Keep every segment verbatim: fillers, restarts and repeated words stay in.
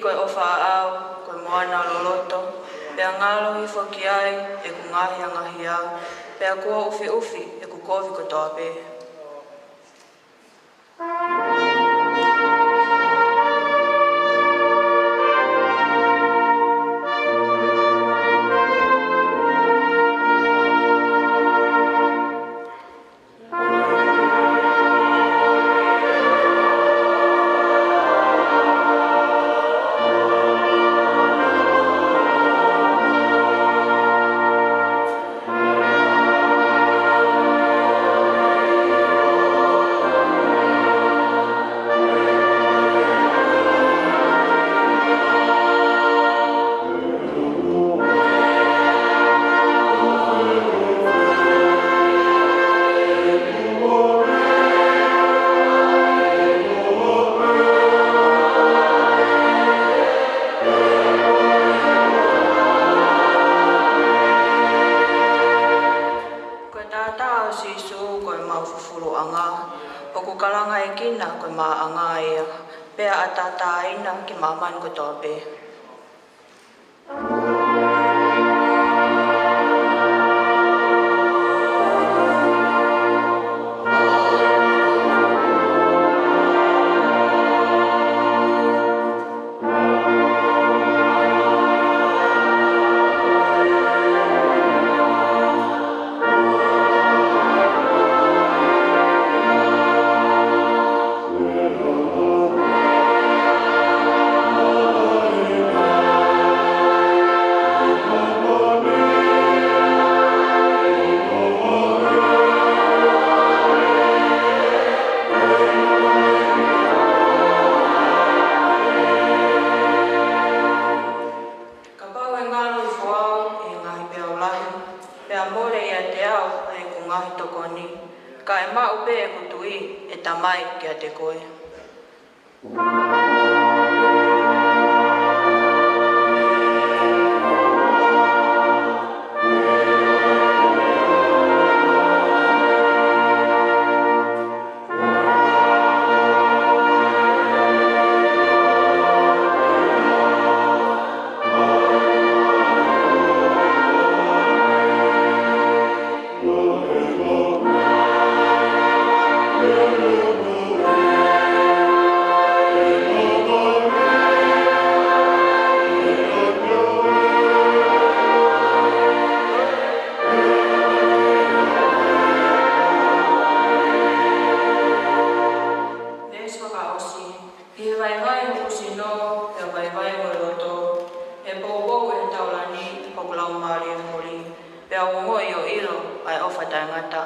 Ko e ʻofa ʻaʻau, ko e moana ʻo e loloto, pea ngalo hifo ki ai ʻeku ngaahi angahia, pea kuo ʻufiʻufi ʻeku kovi kotoa pē. Ko e taʻataʻa ʻo Sīsū ko ʻemau fufuluʻanga, ʻoku kalangaʻekina ko e maʻanga ia, pea ʻataʻatā ʻena ki māmani kotoa pē. Kapau ʻe ngalo hifo au ʻi he ngaahi peau lahi, pea mole ʻiate au ʻa ʻeku ngaahi tokoni, ka ʻe maʻu pē ʻeku tui, ʻe Tamai, kiate koe. Veesi fakaʻosi. ʻI he vaivai hoku sino, pea vaivai mo e loto, ʻe poupou ʻi he taulani hoku laumālie holi, pea u ongoʻi ʻo ʻilo ʻa e ʻofa taʻengata.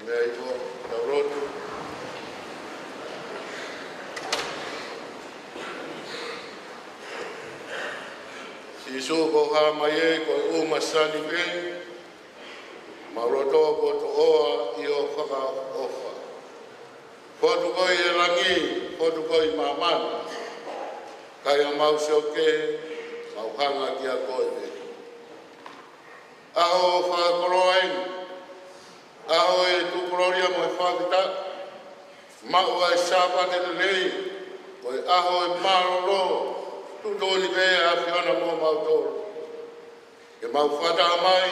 Mei ai ko tau lotu. Sīsū, ko e hā mai ē ko e ʻū masani pē, mau loto ko e toʻoa ʻi hoʻo fakaʻofa. Fotu koe ʻi langi, fotu koe ʻi māmani. Ka ʻi haʻamau sio kehe, mau hanga kia koe pē. ʻAho ʻo e fakakoloa eni, ʻaho ʻo e tukuloli mo e fakafetaʻi, maʻu ʻa e Sāpate lelei, ko e ʻaho ʻo e mālōlō, tuʻutuʻuni pē ʻe he ʻAfiona moʻomautolu. Ke mau fakataha mai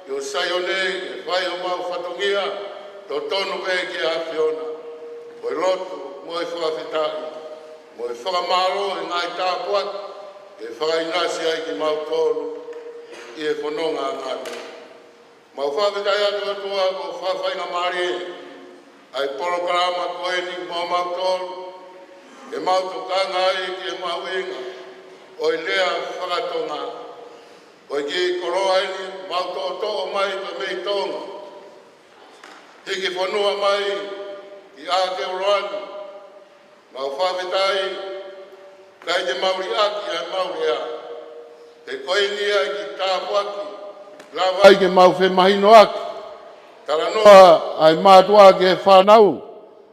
ki ho Saione, ke fai homau fatongia, totonu pē ki he ʻAfiona. Ko e lotu, mo e fakafetaʻi, mo e fakamālō ʻi he ngaahi tāpuaki, ke fakaʻinasi ai kimautolu, ʻi he fononga ʻanga ni. Mau fakafetaʻi atu, ʻOtua, ko e faingamālie ʻa e polokalama ko eni mo mautolu, ke mau tokanga ai ki he mahuʻinga ʻo e lea faka-Tonga. Ko e kiʻi koloa eni mau toʻotoʻo mai ko e mei Tonga, hiki fonua mai ki Aotearoa ni. Mau fakafetaʻi, ʻikai ke mau liʻaki ʻa e mau lea. He ko eni ʻa e kiʻi tāpuaki lava ai ke mau femahinoʻaki. Talanoa ʻa e mātuʻa ki he fānau,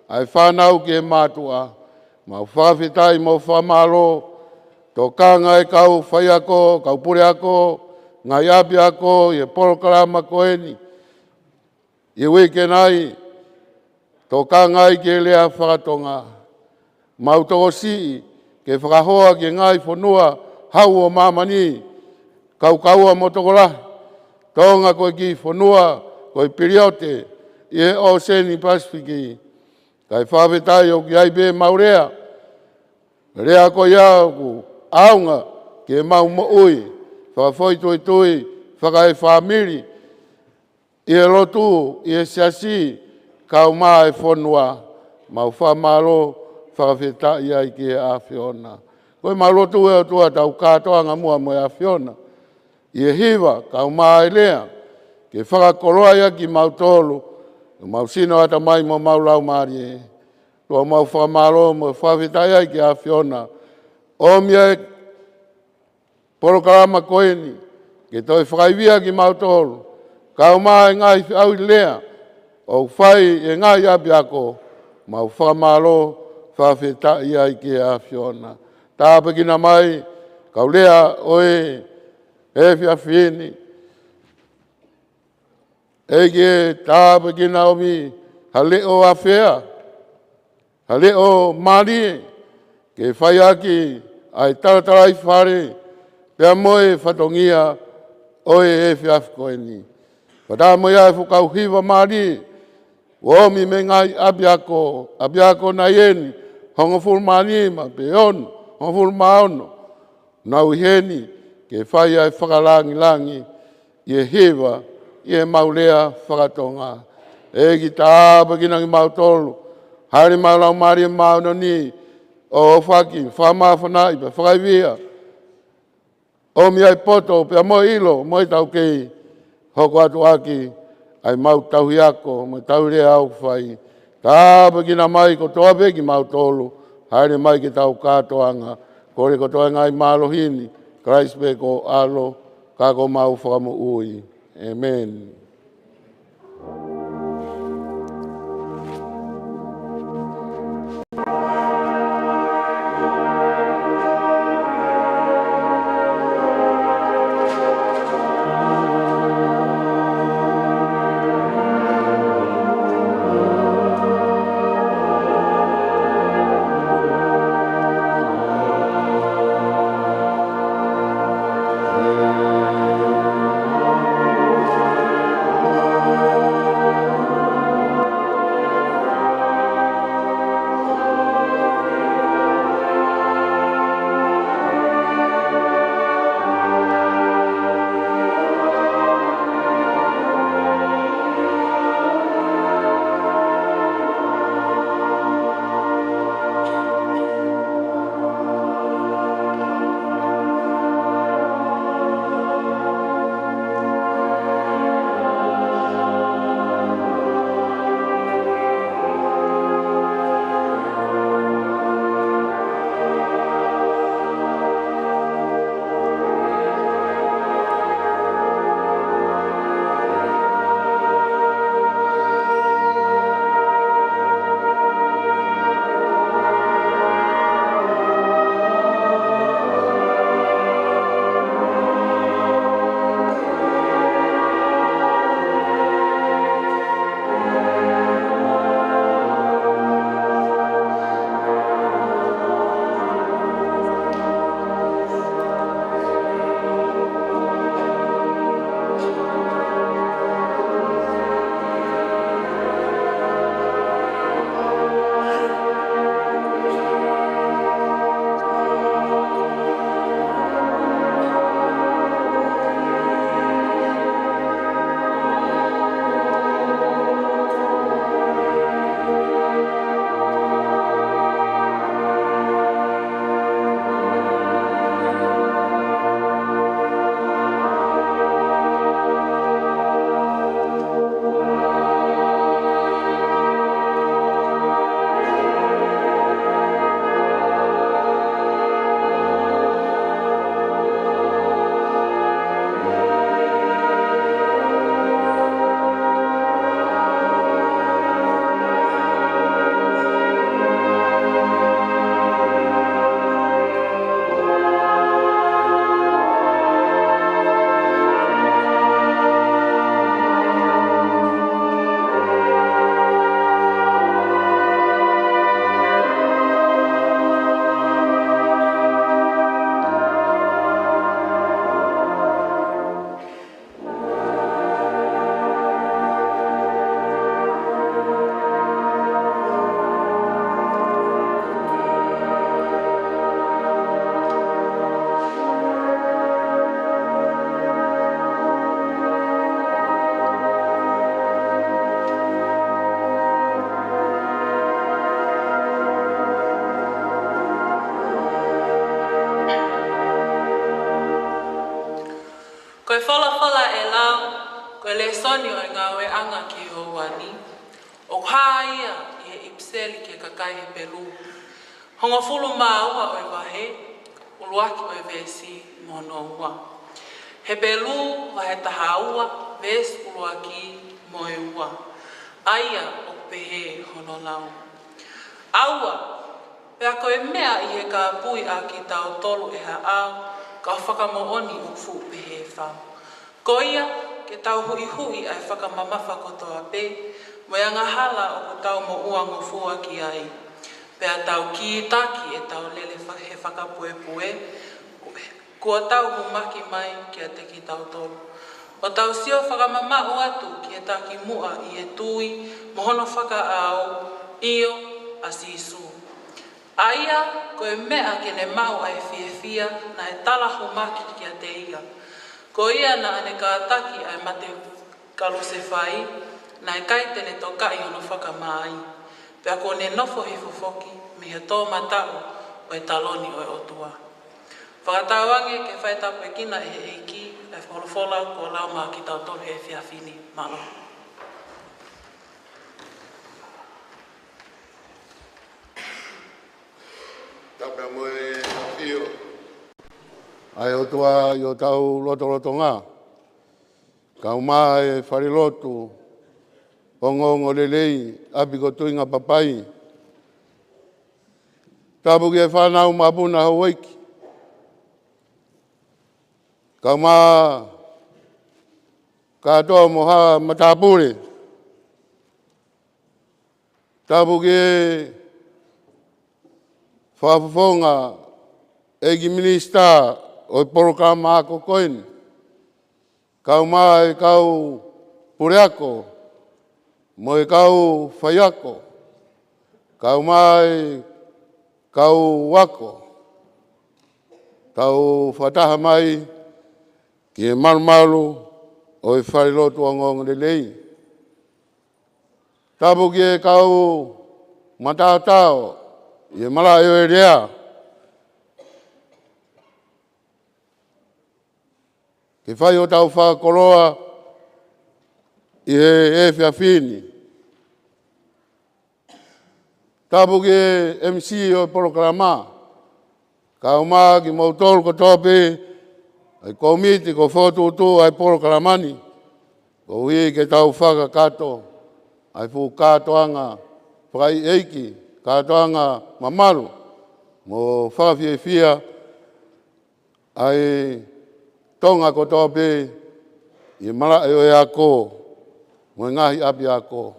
ʻa e fānau ki he mātuʻa. Mau fakafetaʻi mo fakamālō, tokanga e kau faiako, kau puleako, ngaahi ʻapiako, ʻi he polokalama ko eni ʻi he uike nai, tokanga ai ki he lea faka-Tonga. Mau tokosiʻi ke fakahoa ki he ngaahi fonua hau ʻo māmani, kaukaua mo tokolahi. Tonga ko e kiʻi fonua, ko e piliote ʻi he ʻŌseni Pasifiki. Kae fakafetaʻi ʻoku ʻi ai pē mau lea. Lea ko ia ʻoku ʻaonga ki he mau moʻui fakafoʻituitui, fakaefāmili, ʻi he lotu, ʻi he siasi, kae ʻumaʻā e fonua. Mau fakamālō, fakafetaʻi ai ki he ʻAfiona. Ko e mau lotu, ʻe ʻOtua, tau kātoanga muʻa mo e ʻAfiona ʻi he hiva kae ʻumaʻā e lea, ke fakakoloaʻi ʻaki kimautolu, ʻemau sino, ʻatamai mo homau laumālie. ʻOtua, mau fakamālō mo fakafetaʻi ai ki he ʻAfiona. ʻOmi ʻa e polokalama ko eni ke toe fakaivia kimautolu, kae ʻumaʻā e ngaahi feʻauhi lea ʻoku fai ʻe he ngaahi ʻapiako. Mau fakamālō, fakafetaʻi ai ki he ʻAfiona. Tāpuekina mai kau lea ʻo e efiafi ni. ʻEiki, tāpuekina, ʻomi ha leʻo ʻafea, ha leʻo mālie, ke fai ʻaki ʻa e talatalaifale pea mo e fatongia ʻo e efiafi ko eni. Fakataha mo ia ʻa e fuʻu kau hiva mālie kuo ʻomi mei he ngaahi ʻapiako, ʻapiako nai eni, hongofulu mā nima pe ono, hongofulu mā ono. Nau ʻi heni ke fai ʻa e fakalangilangi ʻi he hiva, ʻi he mau lea faka-Tonga. ʻEiki, tāpuekina kimautolu, hāʻele mai ho Laumālie Māʻoniʻoni ʻo ʻohake, fakamāfanaʻi pea fakaivia. ʻOmi ʻa e poto pea mo e ʻilo mo e taukei, hoko atu ʻaki ʻa e mau tauhi ako mo e tauhi lea ʻoku fai. Tāpuekina mai kotoa pē kimautolu, hāʻele mai ke tau kātoanga. Kole kotoa e ngaahi mālohi ni, Kalaisi pē ko ho ʻAlo, ka ko homau Fakamoʻui. ʻĒmeni. Folofola ʻe lau, ko e lēsoni ʻo e ngāueʻanga ki he houa ni, ʻoku hā ia ʻi he ʻipiseli ki he kakai Hepelū, hongofulu mā ua ʻo e vahe, ʻuluaki ʻo e veesi mo hono ua. Hepelū vahe taha ua, veesi ʻuluaki mo e ua. ʻA ia ʻoku pehē hono lau. ʻAua, pea ko e meʻa ʻi he kāpui ʻa kitautolu ʻe ha ʻao, ka fakamoʻoni ʻoku fuʻu pehē fau. Ko ia, ke tau huʻihuʻi ʻa e fakamamafa kotoa pē, mo e angahala ʻoku tau moʻuangofua ki ai. Pea tau kītaki ʻetau lele fa-, he fakapuepue, kuo tau humaki mai kiate kitautolu. ʻO tau sio fakamamaʻu atu ki he takimuʻa ʻi he tui mo hono fakaʻau, ʻio, ʻa Sīsū. ʻA ia, ko e meʻa ke ne maʻu ʻa e fiefia naʻe tala humaki kiate ia. Ko ia naʻa ne kātaki ʻa e mate kalusefai, naʻe ʻikai te ne tokaʻi hono fakamā ai. Pea kuo ne nofo hifo foki mei he toʻomataʻu ʻo e taloni ʻo e ʻOtua. Fakatauange ke fai tāpuekina ʻe he ʻEiki ʻa e folofola kuo lau maʻa kitautolu he efiafi ni. Mālō. Tapu mo e ʻafio ʻa e ʻOtua ʻi hotau lotolotonga. Kae ʻumaʻā e falelotu ongoongolelei ʻapi ko Tuingapapai. Tapu ki he fānau mapuna houʻeiki. Kae ʻumaʻā kātoa mo haʻa matāpule. Tapu ki he fakafofonga ʻEiki Minisitā ʻo e polokalama ako ko eni. Kae ʻumaʻā e kau puleako, mo e kau faiako, kae ʻumaʻā e kau ako, tau fakataha mai ki he malumalu ʻo e falelotu ongoongolelei. Tapu ki he kau mataotao ʻi he malaʻe ʻo e lea. Ke fai hotau fakakoloa ʻi he efiafi ni. Tapu ki he M C ʻo e polokalama. Kae ʻumaʻā kimoutolu kotoa pē ʻa e kōmiti kuo fokotuʻutuʻu ʻa e polokalama ni. Koeʻuhi ke tau fakakakato ʻa e fuʻu kātoanga fakaʻeiʻeiki, kātoanga mamalu, mo fakafiefia ʻa e Tonga kotoa pē ʻi he malaʻe ʻo e ako, mo e ngaahi ʻapiako.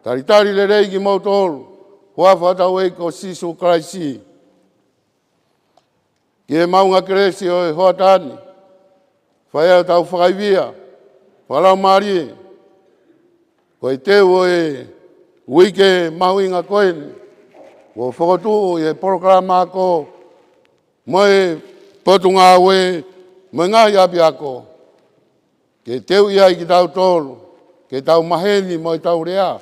Talitali lelei kimoutolu, huafa hotau ʻEiki ko Sīsū Kalaisi. Ki he maʻunga kelesi ʻo e hoʻatā ni, fai ai hotau fakaivia fakalaumālie. Ko e teu ʻo e uike mahuʻinga ko eni, kuo fokotuʻu ʻi he polokalama ako, mo e potungāue, mo e ngaahi ʻapiako. Ke teuʻi ai kitautolu, ke tau maheni mo ʻetau lea.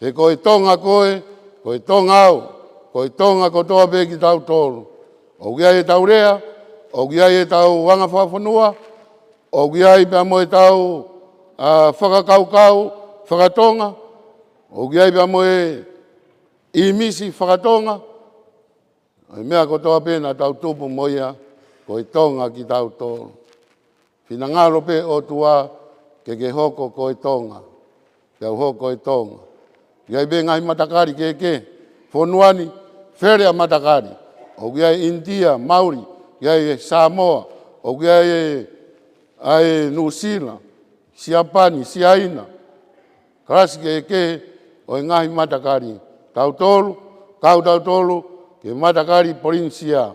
He ko e Tonga koe, ko e Tonga au, ko e Tonga kotoa pē kitautolu. ʻOku ʻi ai ʻetau lea, ʻoku ʻi ai ʻetau anga fakafonua, ʻoku ʻi ai pea mo ʻetau, ʻa, fakakaukau fakatonga, ʻoku ʻi ai pea mo e ʻīmisi fakatonga, ʻa e meʻa kotoa pē naʻa tau tupu mo ia, ko e Tonga kitautolu. Finangalo pē ʻOtua ke ke hoko ko e Tonga, ke u hoko ko e Tonga. ʻI ai pē ngaahi matakali kehekehe, fonua ni, fele ʻa matakali. ʻOku ʻi ai ʻInitia, Mauli, ʻi ai e Samoa, ʻoku ʻi ai e, ʻa e Nuʻusila, Siapani, Siaina, kalasi kehekehe ʻo e ngaahi matakali. Tautolu, kau tautolu, ki he matakali Polinisia.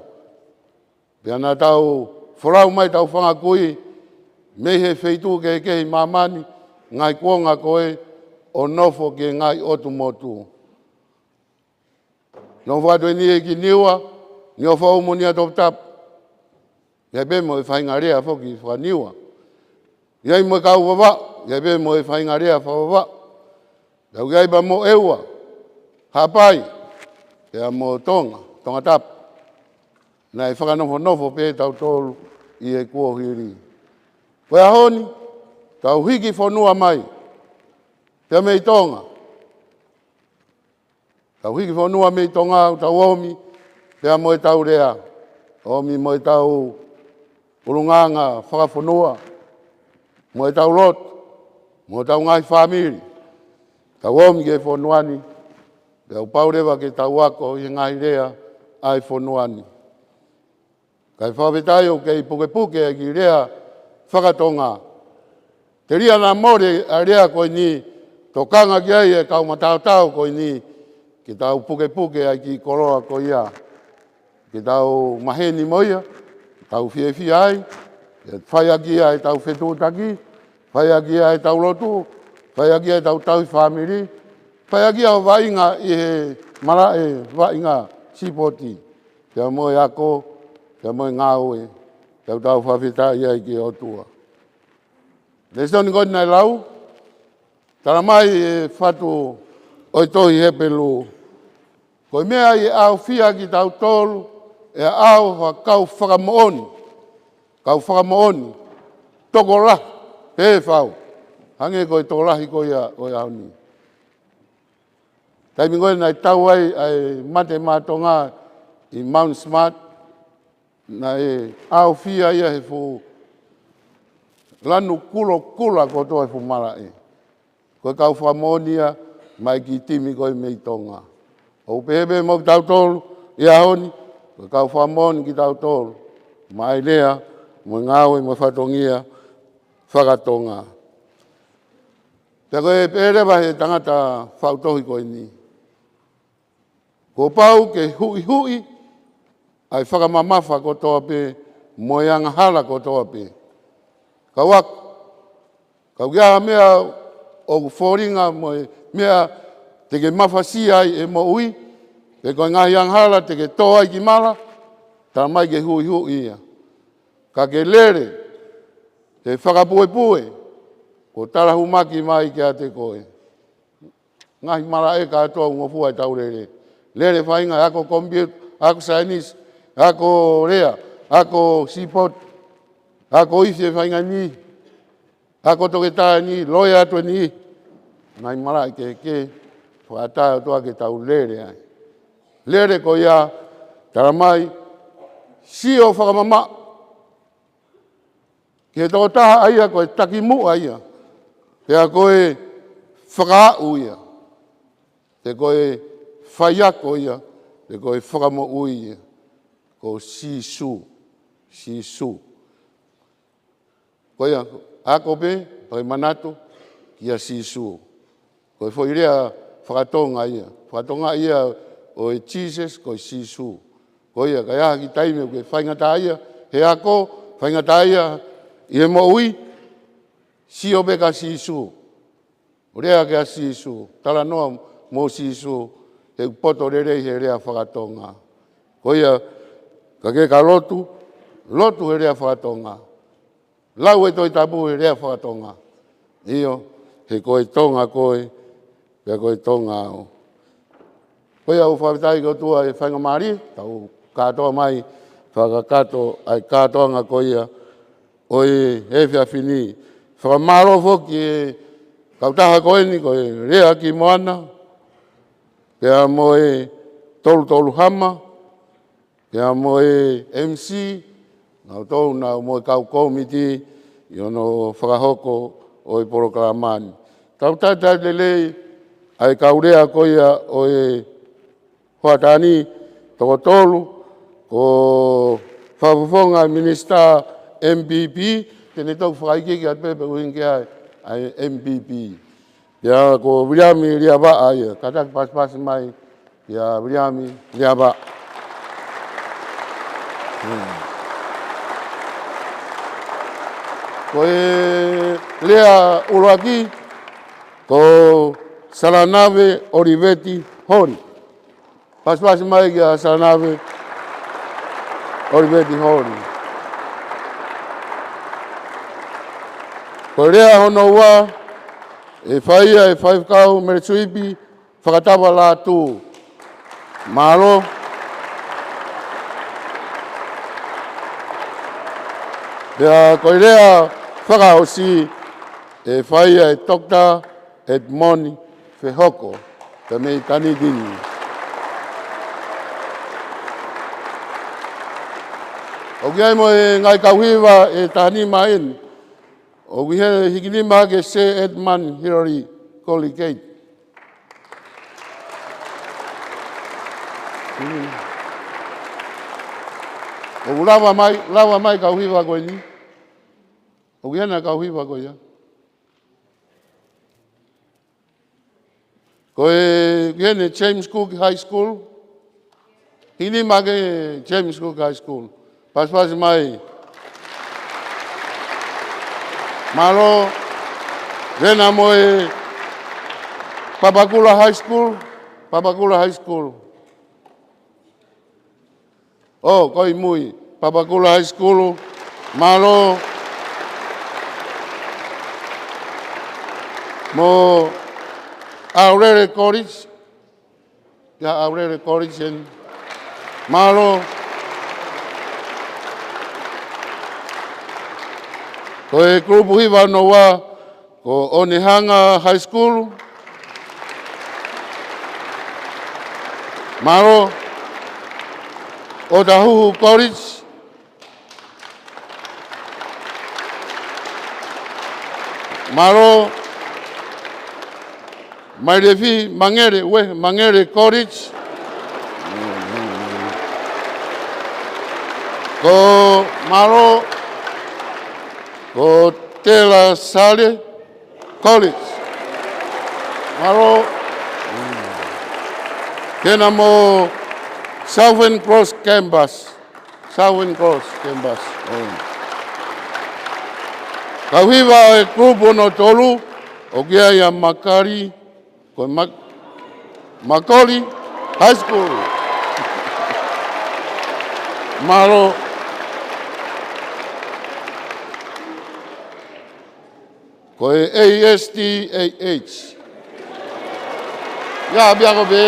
Pea naʻa tau folau mai ʻetau fanga kui, mei he feituʻu kehekehe ʻi māmani, ngaahi kuonga ko ē ʻo nofo ki he ngaahi ʻotu motu. Nofo atu eni ki Niua, Niuafoʻou mo Niuatoputapu. ʻI ai pē mo e faʻahinga lea foki fakaNiua. ʻI ai mo e kau Vavaʻu, ʻi ai pē mo e faʻahinga lea fakaVavaʻu. Pea ʻoku ʻi ai pea mo ʻEua, Haʻapai, pea mo Tonga, Tongatapu. Naʻe fakanofonofo pē tautolu ʻi he kuohili. Ko e ʻaho ni, tau hiki fonua mai, pea mei Tonga. Tau hiki fonua mei Tonga, tau ōmi, pea mo ʻetau lea, ōmi mo ʻetau ʻulungaanga fakafonua, mo ʻetau lotu, mo ʻetau ngaahi fāmili. Tau ōmi ki he fonua ni, pea ʻoku pau leva ke tau ako ʻi he ngaahi lea ʻa e fonua ni. Kae fakafetaʻi ʻoku kei pukepuke ʻa e kiʻi lea fakatonga. Telia naʻa mole ʻa e lea ko eni, tokanga ki ai e kau mataotao ko eni, ke tau pukepuke ʻa e kiʻi koloa ko ia. Ke tau maheni mo ia, tau fiefia ai, ke fai ʻaki ia ʻetau fetuʻutaki, fai ʻaki ia ʻetau lotu, fai ʻaki ia ʻetau tauhi fāmili, fai ʻaki ia ʻo vaʻinga ʻi he malaʻe, vaʻinga sipoti, pea mo e ako, pea mo e ngāue, tau tau fakafetaʻi ai ki he ʻOtua. Lēsoni ko eni naʻe lau, tala mai ʻe he fatu ʻo e tohi Hepelū. Ko e meʻa ʻi he ʻaofia kitautolu, ʻe ʻaofia ʻa e kau fakamoʻoni. Kau fakamoʻoni. Tokolahi, pehē fau. Hangē ko e tokolahi ko ia ʻo e ʻaho ni. Taimi ko ē naʻe tau ai ʻa e mate maʻa Tonga ʻi Mount Smart, naʻe ʻaofia ia he fuʻu lanu kulokula kotoa e fuʻu malaʻe. Ko e kau fakamoʻoni ia maʻa e kiʻi timi ko ē mei Tonga. ʻOku pehē pē mo kitautolu ʻi he ʻaho ni, ko e kau fakamoʻoni kitautolu maʻa e lea, mo e ngāue, mo e fatongia fakatonga. Pea ko e pehē leva ʻe he tangata faʻu tohi ko eni. Kuo pau ke huʻihuʻi ʻa e fakamamafa kotoa pē mo e angahala kotoa pē. Kau ako, kapau ʻoku ʻi ai ha meʻa ʻoku fōlinga mo e meʻa te ke mafasia ai e moʻui, pe ko e ngaahi angahala te ke tō ai ki mala, tala mai ke huʻihuʻi ia. Ka ke lele he fakapuepue kuo talahumaki mai kiate koe. Ngaahi malaʻe kātoa ʻoku ngofua ʻetau lele. Lele faʻahinga ako computer, ako saienisi, ako lea, ako sipoti, ako ifi e faʻahinga ni, ako toketā ni, loea atu ni. Ngaahi malaʻe kehekehe, fakaʻatā ʻOtua ke tau lele ai. Lele ko ia, tala mai, sio fakamamaʻu ki he tokotaha ʻa ia ko e takimuʻa ia, pea ko e fakaaʻu ia, pe ko e faiako ia, pe ko e fakamoʻui ia, ko Sīsū, Sīsū. Ko ia, ako pē, pea ke manatu kia Sīsū. Ko e foʻi lea fakatonga ia. Fakatonga ia ʻo e Jesus, ko e Sīsū. Ko ia, ka ʻi ai ha kiʻi taimi ʻoku ke faingataʻaʻia he ako, faingataʻaʻia ʻi he moʻui, sio pē kia Sīsū. ʻO lea kia Sīsū, talanoa mo Sīsū, he ʻoku poto lelei he lea fakatonga. Ko ia, ka ke ka lotu, lotu he lea fakatonga. Lau e Tohi Tapu he lea fakatonga. ʻIo, he ko e Tonga koe, pea ko e Tonga au. Ko ia ʻoku fakafetaʻi ki he ʻOtua he faingamālie, tau kātoa mai, fakakakato ʻa e kātoanga ko ia ʻo e efiafi ni. Fakamālō foki ki he kautaha ko eni ko e Lea ki Moana, pea mo e Tolutolu Hama, pea mo e M C, naʻa nau tō, naʻa mo e kau kōmiti ʻi hono fakahoko ʻo e polokalama ni. Tau talitali lelei ʻa e kau lea ko ia ʻo e hoʻatā ni, toko tolu, ko Fakafofonga Minisitā M P P, te ne toki fakaikiiki atu pē pe ʻuhinga ki ai ʻa e M P P. Pea ko Viliami Liavaʻa ia, kātaki pasipasi mai kia Viliami Liavaʻa. Hmm. Ko e lea ʻuluaki, ko Salanave ʻOliveti Holi. Pasipasi mai kia Salanave ʻOliveti Holi. Ko e lea hono ua, ʻe fai ia ʻe Faifekau Mele Suipi Fakatava Lātū. Mālō. Pea ko e lea Fakaʻosi ʻe fai ʻe Doctor Edmond Fehoko, pea mei Tanitini. ʻOku ʻi ai mo e ngaahi kau hiva ʻe taha nima eni. ʻOku ʻi he hiki nima ʻa Sir Edmund Hillary Colgate. ʻOku lava mai, lava mai kau hiva ko eni. ʻOku ʻi ai ʻena kau hiva ko ia. Ko e, ko eni James Cook High School. Hiki nima ʻa James Cook High School. Pasipasi mai. Mālō. Ko ena mo e Papakura High School. Papakura High School. ʻO, ko e mui, Papakura High School, mālō. Mo ʻAulele College, ʻa ʻAulele College eni, mālō. Ko e kulupu hiva hono ua, ko Onehunga High School. Mālō. ʻOtahuhu College. Mālō. Mailefi Mangere, ue, Mangere College. Ko mālō. Ko Tela Sale College. Mālō. Ko ena mo Southern Cross Campus. Southern Cross Campus. Kau hiva ʻe kulupu hono tolu, ʻoku ʻi ai ʻa Makali, ko Mak-, Makoli High School. Mālō. Ko e A S T A H. Ia, pea ko pē.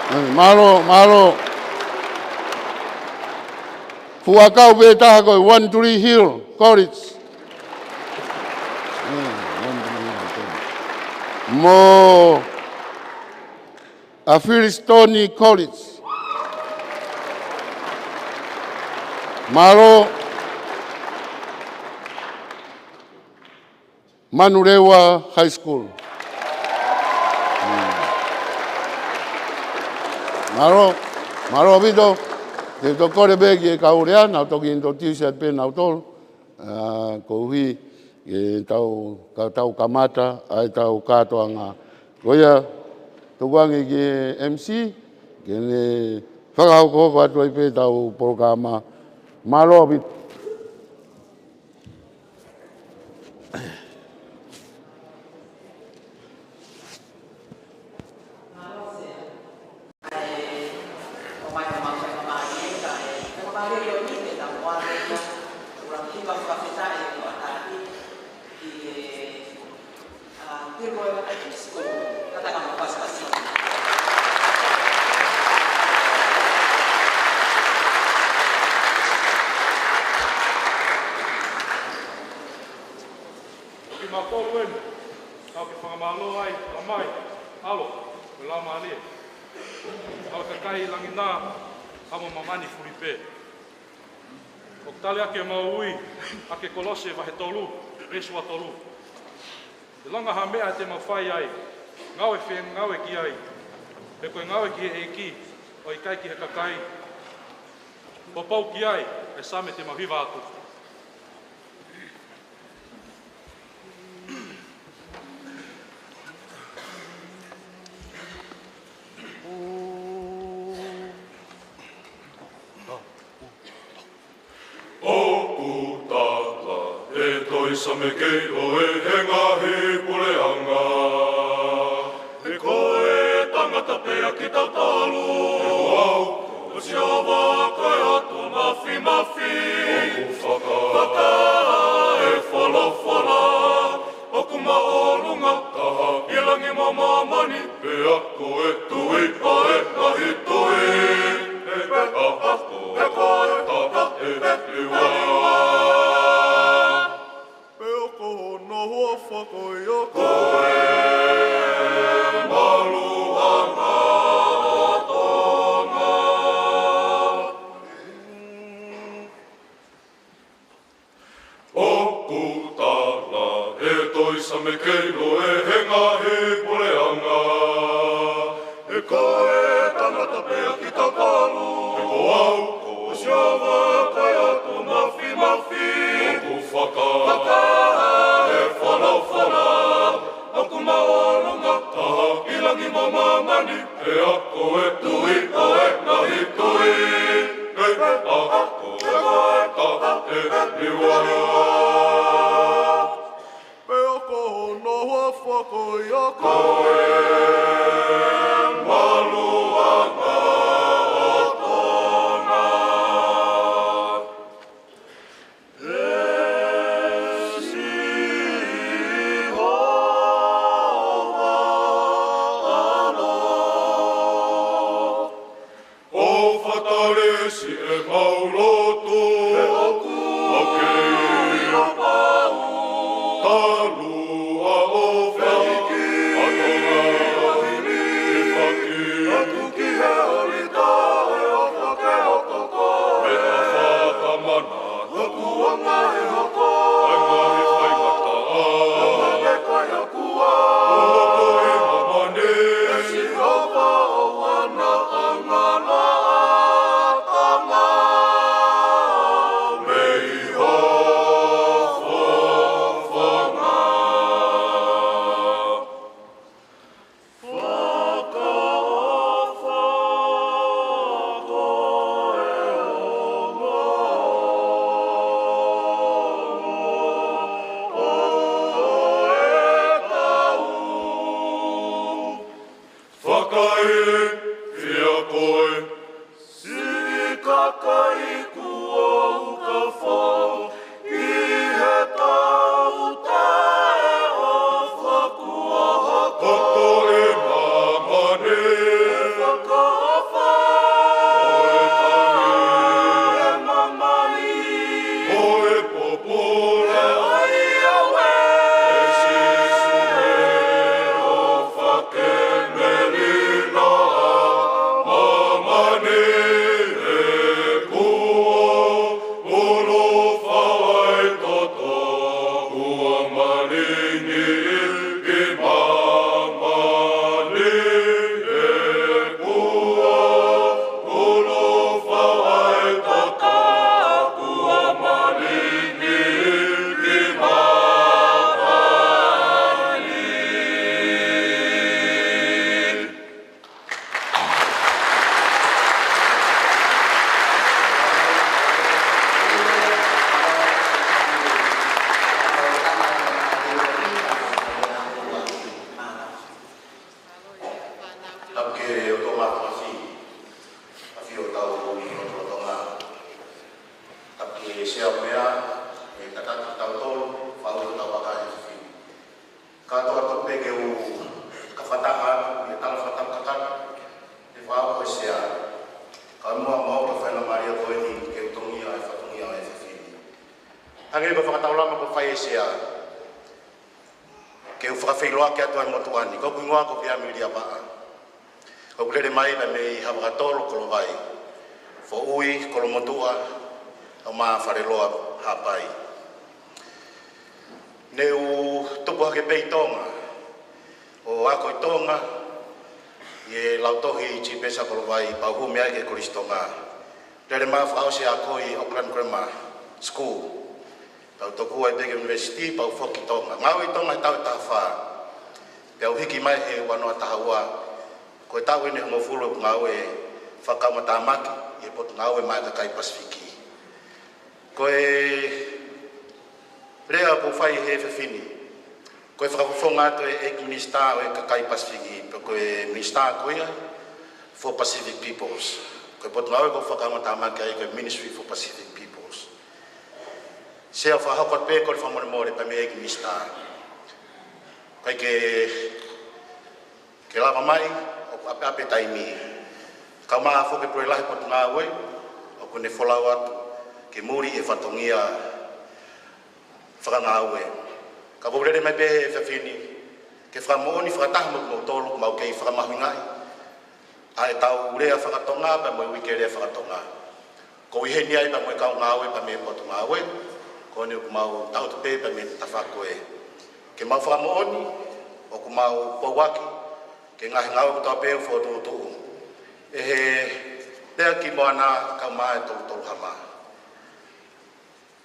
Mālō, mālō. Fuʻu ʻakau pē taha ko e One Tree Hill College. Mo ʻa Firestone College. Mālō. Manurewa High School. Mālō, mālō ʻaupito. Te u toki kole pē ki he kau lea, nau toki introduce atu pē nautolu. ʻA, koeʻuhi ke tau, ka tau kamata ʻa ʻetau kātoanga. Ko ia, tuku ange ki he M C ke ne fakahokohoko atu ai pē ʻetau polokalama. Mālō ʻaupito. Ko kimautolu eni, kau ke fakamālō ai, ʻa mai, ʻAlo, ko e Laumālie. ʻA e kakai langi na, ʻa mo māmani fuli pē. ʻOku tali ʻaki ʻemau ui, ʻaki e Kolose vahe tolu, veesi ua tolu. ʻE langa ha meʻa te mau fai ai, ngāue fengāue ki ai, pe ko e ngāue ki he ʻEiki, ʻo ʻikai ki he kakai. Poupou ki ai, ʻa e Saame te mau hiva atu. ʻOku tala ʻe he Tohi Saame kei ʻoe he ngaahi puleʻanga. He ko e tangata pē ʻa kitautolu. He ko au, ko Sihova ko e ʻOtua Māfimafi. ʻOku faka-, fakahā ʻe he folofola, ʻoku māʻolunga taha ʻi langi mo māmani, pea ko e tui ʻo e ngaahi tui. He pea ko e tata ʻe he hiva. Pea ko hono huafa ko ia ko e maluʻanga ʻo Tonga. ʻE Sihova ʻAlo, ʻofa talesi ʻemau lotu, ʻoku ʻikai pau. Talu ʻa ʻofa, ʻa Tonga ʻo hili, ʻi faki atu ki he ʻolita, ʻe ʻofa ke hoko koe. Mei ha fakamanatu, ʻoku anga ʻe hoko ʻa e ngaahi faingataʻa, ʻa e kai akua, ʻo hoko ʻi māmani. ʻE Sihova, ʻoua naʻa ngalo ʻa Tonga mei ho fofonga. Fakaʻofa koe, ongoongo ʻo e kau. Fakaʻilifia koe, siʻi kakai kuo uka fou ʻi he tau taʻeʻofa kuo hoko ʻi māmani. Fakaʻofa ʻe Tonga, ʻe māmani, ʻo e pōpula ʻo e ʻOtua. ʻE Sīsū, ʻofa ke melino ʻa māmani, ʻe kuo ʻulu fau ʻa e toto, kuo malingi ʻi māmani, ʻe kuo ʻulu fau ʻa e toto, kuo malingi ʻi māmani. Tapu ki he ʻOtua Māfimafi, ʻafio ʻi hotau lotolotonga. Tapu ki he Sea ʻo e Meʻa, ʻe tataki kitautolu, faʻu hotau vaka he efiafi ni. Kātoa atu pē ke u fakataha atu ʻi he tala fakatapu kakano, ʻe faʻu ʻe he Sea. Kae ʻumaʻā ʻa e faingamālie ko eni ke u tongia e fatongia ʻo e efiafi ni. Hangē ko e fakataulama kuo fai ʻe he Sea, ke u fakafeʻiloaki atu ʻa e motuʻa ni, ko hoku hingoa ko Peami Liavaʻa. ʻOku ou lele mai pē mei Havakatolo, Kolovai, foʻui Kolomotuʻa, ʻo aʻu mai Faleloa, Haʻapai. Ne u tupu hake pē ʻi Tonga, ʻo ako ʻi Tonga, ʻi he lautohi G P S ʻa Kolovai, pea u hū mai ai ki he Kolisi Tonga. Lele mai ʻo fakaʻosi e ako ʻi Auckland Grammar School. Pea u tokua ai pē ki he university, pea u foki ki Tonga. Ngāue ʻi Tonga he taʻu ʻe taha fā. Pea u hiki mai he ua noa taha ua, ko e taʻu ʻeni ʻe hongofulu ʻeku ngāue fakakaungātāmaki ʻi he Potungāue maʻa e kakai Pasifiki. Ko e lea ʻoku ou fai he efiafi ni, ko e fakafofonga atu e ʻEiki Minisitā ʻo e kakai Pasifiki, pe ko e Minisitā ko ia for Pacific Peoples. Ko e potungāue ʻoku ou fakakaungātāmaki ai ko e Ministry for Pacific Peoples. Sea, ʻoku ou fakahoko atu pē e kole fakamolemole pea mei he ʻEiki Minisitā. ʻIkai ke ke lava mai, ʻoku ʻapeʻape e taimi. Kae ʻumaʻā foki e Pule Lahi ʻo e Potungāue, ʻoku ne folau atu ki muli e fatongia fakangāue. Ka ʻoku ou lele mai pē he efiafi ni, ke fakamoʻoni fakataha mo kimoutolu, ʻoku mau kei fakamahuʻingaʻi ʻa ʻetau lea fakatonga, pea mo e uike lea fakatonga. Ko e ʻuhinga ia pea mo e kau ngāue pea mei he Potungāue, ko eni ʻoku mau tangutu pē pea mei he tafaʻaki ko ē. Ke mau fakamoʻoni, ʻoku mau pauaki ki he ngaahi ngāue kotoa pē ʻoku fokotuʻutuʻu ʻe he Lea ki Moana kae ʻumaʻā e Tolutolu Hama.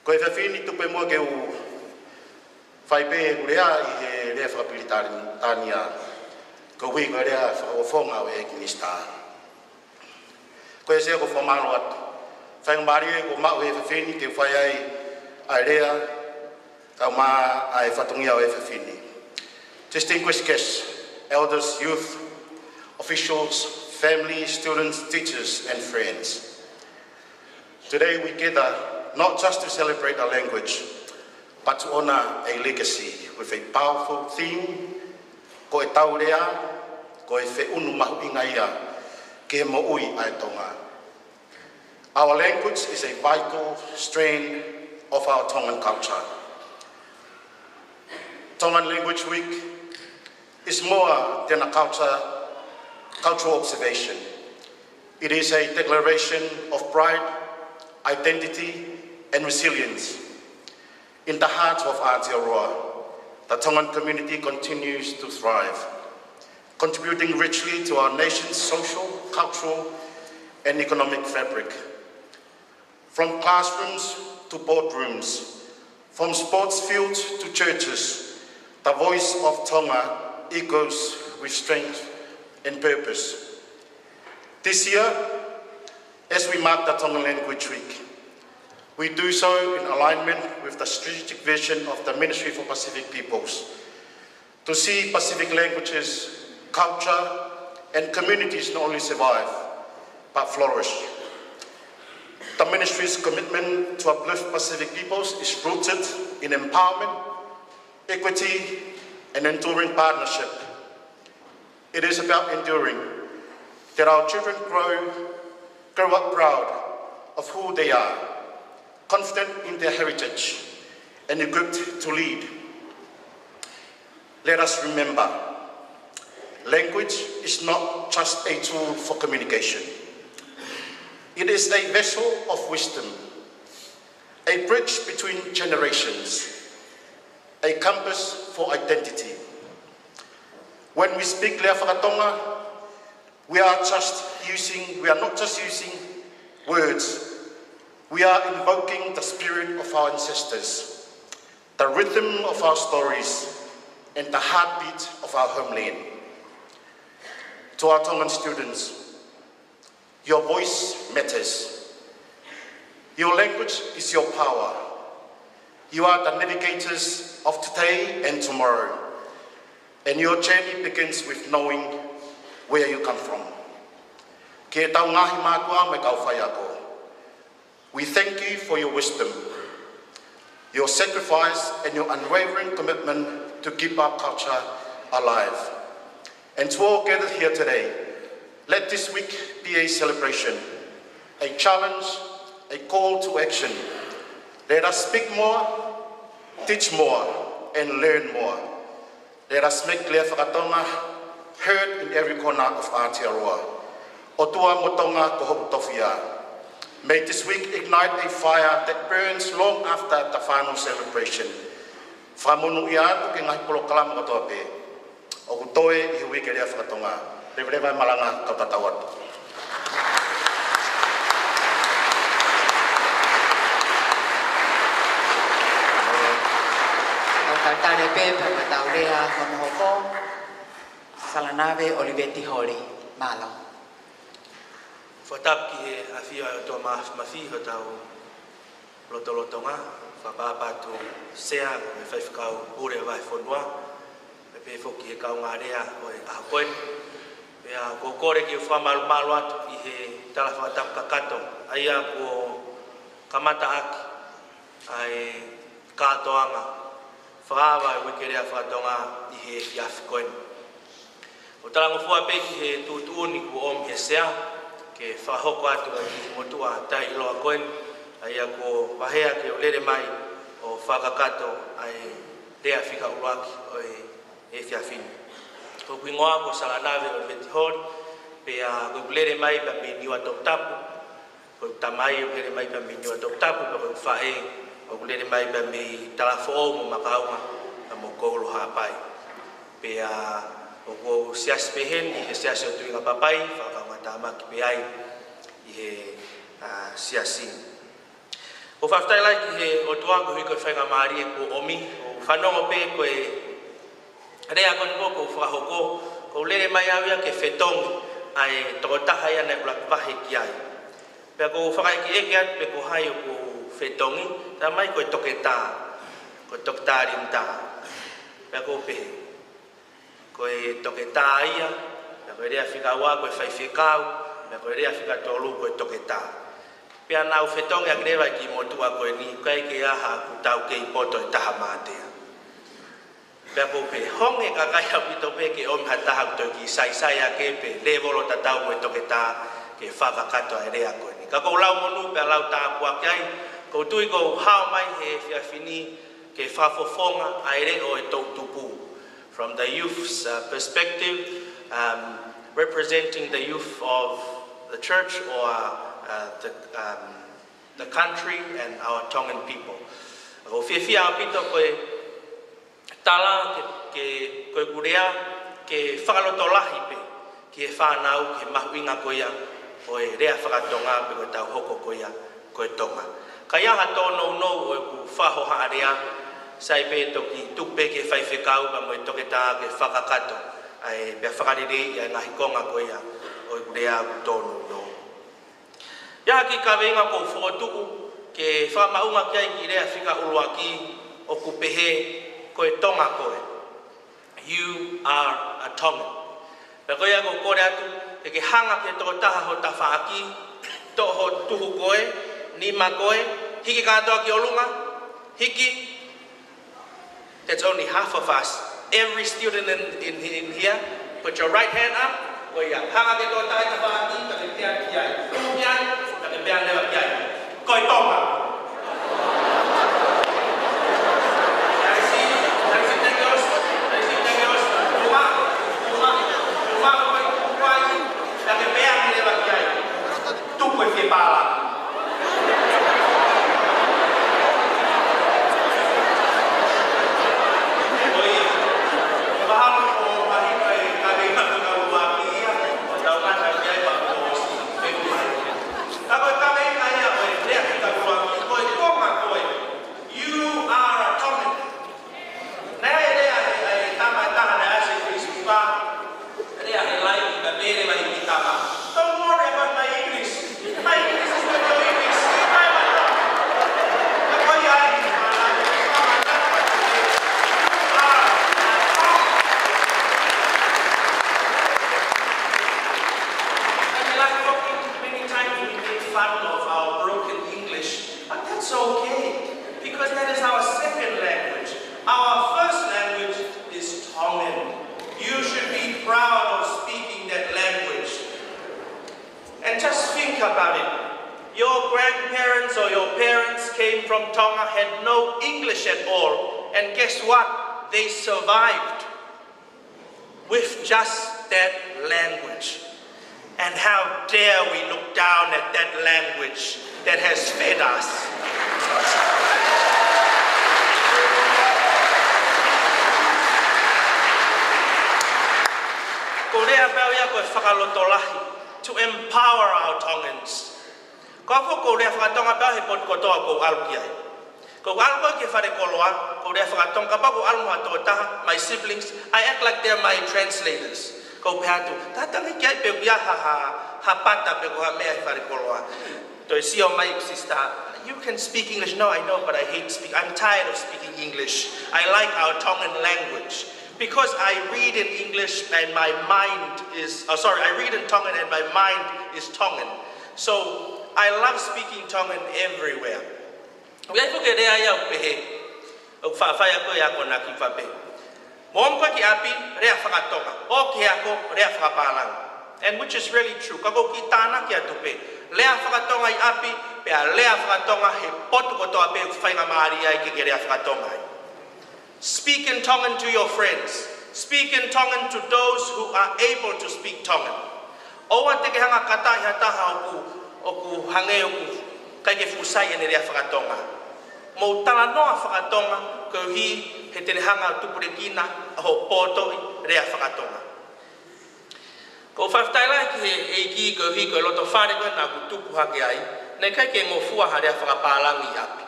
Ko e efiafi ni tuku pē muʻa ke u fai pē ʻeku lea ʻi he lea fakapilitānia, koeʻuhi ko e lea fakafofonga ʻo e ʻEiki Minisitā. Ko e Sea, ʻoku ou fakamālō atu Faingamālie kuo maʻu he efiafi ni ke fai ai ʻa e lea, kae ʻumaʻā ʻa e fatongia ʻo e efiafi ni. Distinguished guests, elders, youth, officials, family, students, teachers, and friends. Today we gather not just to celebrate our language, but to honor a legacy with a powerful theme, ko e tau lea, ko e feʻunu mahuʻinga ia ki he moʻui ʻa e Tonga. Our language is a vital strand of our Tongan culture. Tongan Language Week is more than a culture, cultural observation. It is a declaration of pride, identity, and resilience. In the heart of Aotearoa, the Tongan community continues to thrive, contributing richly to our nation's social, cultural, and economic fabric. From classrooms to boardrooms, from sports fields to churches, the voice of Tonga echoes with strength and purpose. This year, as we mark the Tongan Language Week, we do so in alignment with the strategic vision of the Ministry for Pacific Peoples to see Pacific languages, culture, and communities not only survive, but flourish. The ministry's commitment to uplift Pacific peoples is rooted in empowerment, equity, and enduring partnership. It is about ensuring that our children grow, grow up proud of who they are, confident in their heritage, and equipped to lead. Let us remember, language is not just a tool for communication. It is a vessel of wisdom, a bridge between generations, a compass for identity. When we speak lea faka-Tonga, we are just using, we are not just using words. We are invoking the spirit of our ancestors, the rhythm of our stories, and the heartbeat of our homeland. To our Tongan students, your voice matters. Your language is your power. You are the navigators of today and tomorrow. And your journey begins with knowing where you come from. Ki he tau ngaahi mātuʻa mo e kau faiako, we thank you for your wisdom, your sacrifice, and your unwavering commitment to keep our culture alive. And to all gathered here today, let this week be a celebration, a challenge, a call to action. Let us speak more, teach more, and learn more. Let us make lea faka-Tonga heard in every corner of Aotearoa. ʻOtua mo Tonga ko hoku tofiʻa. May this week ignite a fire that burns long after the final celebration. Fakamonūʻia atu ki he ngaahi polokalama kotoa pē ʻoku toe ʻi he Uike Lea Faka-Tonga. Leveleva e malanga, kau tatau atu. Kau talitali pē pea mo e tau lea hono hoko. Salanave ʻOliveti Holi, mālō. Fakatapu ki he ʻafio ʻa e ʻOtua Māfimafi ʻi hotau lotolotonga, fakaʻapaʻapa atu Sea mo e Faifekau Pule ʻo e Vahefonua, pea pehē foki ki he kaungā lea ʻo e ʻaho ko eni. Pea ʻoku ou kole ke u fakamalumalu atu ʻi he tala fakatapu kakato, ʻa ia kuo kamataʻaki ʻa e kātoanga fakaava ʻo e Uike Lea Faka-Tonga ʻi he efiafi ko eni. ʻOku talangofua pē ki he tuʻutuʻuni kuo ʻomi ʻe he Sea ke fakahoko atu ʻa e kiʻi motuʻa taʻeʻiloa ko eni, ʻa ia kuo vaheʻi ke u lele mai ʻo fakakakato ʻa e lea fika ʻuluaki ʻo e efiafi ni. Ko hoku hingoa ko Salanave ʻOliveti Holi, pea ko ʻeku lele mai pea mei Niuatoputapu. Ko ʻeku tamai ʻoku lele mai pea mei Niuatoputapu, pea ko ʻeku faʻē ʻoku lele mai pea mei Talafoʻou mo Makaunga, pea mo Koulo Haʻapai. Pea ʻoku ou siasi pē heni ʻi he Siasi ʻo Tuʻingapapai, fakakaungātāmaki pē ai ʻi he, ā, siasi. ʻOku ou fakafetaʻi lahi ki he ʻOtua koeʻuhi ko e faingamālie kuo ʻomi, ʻo fanongo pē ko e lea ko eni kuo fakahoko, ʻoku ou lele mai au ia ke fetongi ʻa e tokotaha ia naʻe ʻuluaki vahe ki ai. Pea ʻoku ou fakaʻekeʻeke atu pe ko hai ʻoku fetongi, talamai ko e toketā, ko e toketā Limutā. Pea ʻoku ou pehē, ko e toketā ia, pea ko e lea fika ua ko e faifekau, pea ko e lea fika tolu ko e toketā. Pea naʻa ku fetongi ʻaki leva e kiʻi motuʻa ko eni, ʻikai ke ʻi ai haku taukei poto ʻe taha mātea. Pea ʻoku ou pehē, honge kakai ʻaupito pē ke ʻomi ha taha ʻoku toe kiʻi saisai ake pe lēvolo tatau mo e toketā ke fakakakato ʻa e lea ko eni. Ka ʻoku ou lau monū pea lau tāpuaki ai, ʻoku ou tui ʻoku ou hao mai he efiafi ni ke fakafofonga ʻa e leʻo ʻo e toʻutupu. From the youth's, uh, perspective, um, representing the youth of the church or, uh, the, um, the country and our Tongan people. ʻOku ou fiefia ʻaupito ko e tala ke, ke, ko ʻeku lea ke fakalotolahi pē ki he fānau ki he mahuʻinga ko ia ʻo e lea faka-Tonga pe ko ʻetau hoko ko ia ko e Tonga. Ka ʻi ai ha tōnounou ʻo ʻeku fakahohaʻa lea, sai pē toki tuku pē ki he faifekau pea mo e toketā ke fakakakato, ʻa e, pea fakaleleiʻi ʻa e ngaahi konga ko ia ʻo ʻeku lea ʻoku tōnounou. ʻI ai ha kiʻi kaveinga ʻoku ou fokotuʻu ke fakamaʻunga ki ai e kiʻi lea fika ʻuluaki ʻoku pehē, ko e Tonga koe. You are a Tongan. Pea ko ia ʻoku ou kole atu, ke ke hanga ki he tokotaha ho tafaʻaki, toʻo ho tuhu ko ē, nima ko ē, hiki kātoa ki ʻolunga, hiki, that's only half of us. Every student in, in, in here, put your right hand up. Ko ia, hanga ki he tokotaha ho tafaʻaki, ka ke pehē ki ai. Tuhu ki ai, ka ke pehē leva ki ai. Ko e Tonga. Taisi, taisi teke ʻosi, taisi teke ʻosi. Uma, uma, uma, ko e, ko e, ka ke pehē leva ki ai. Tuku e fie pālangi. You are a Tongan. Naʻe lea ʻe he, ʻe he tama ʻe taha naʻe ʻasi he Facebook, lea he live, ka pehē mai ki he tama, "Don't worry about my English. My English is not your English. I'm a Tongan." Ka ko ia ai, and like talking many times we make fun of our broken English, but that's okay, because that is our second language. Our first language is Tongan. You should be proud of speaking that language. And just think about it. Your grandparents or your parents came from Tonga, had no English at all. And guess what? They survived with just that language. And how dare we look down at that language that has fed us? Ko e lea pē ia ko e fakalotolahi, to empower our Tongans. Ko au foki ʻoku ou lea faka-Tonga pē he potu kotoa ʻoku ou ʻalu ki ai. ʻOku ou ʻalu ko ē ki he falekoloa, ʻoku ou lea faka-Tonga, kapau ʻoku ou ʻalu mo ha tokotaha, my siblings, I act like they're my translators. ʻOku ou pehē atu, tatali ki ai pe ʻoku ʻi ai ha, ha, ha pata pe ko ha meʻa he falekoloa. Toe sio mai, sister, you can speak English. No, I know, but I hate speak. I'm tired of speaking English. I like our Tongan language. Because I read in English and my mind is, oh, sorry, I read in Tongan and my mind is Tongan. So I love speaking Tongan everywhere. ʻOku ʻi ai foki e lea ia ʻoku pehē, ʻoku faʻa fai ʻe koe e akonaki, faʻa pehē, mou ō ko ē ki ʻapi, lea faka-Tonga. ʻŌ ki he ako, lea fakapālangi. And which is really true. Ka ʻoku ou kiʻi tānaki atu pē, lea faka-Tonga ʻi ʻapi, pea lea faka-Tonga he potu kotoa pē ʻoku faingamālie ai ke ke lea faka-Tonga ai. Speak in Tongan to your friends. Speak in Tongan to those who are able to speak Tongan. ʻOua te ke hanga ʻo kata ʻi ha taha ʻoku, ʻoku hangē ʻoku ʻikai ke fuʻu sai ʻene lea faka-Tonga. Mou talanoa faka-Tonga, koeʻuhi he te ne hanga ʻo tupulekina hoʻo pōtoʻi lea faka-Tonga. ʻOku ou fakafetaʻi lahi ki he ʻEiki koeʻuhi ko e lotofale ko ē naʻa ku tupu hake ai, naʻe ʻikai ke ngofua ha lea fakapālangi ʻi ʻapi.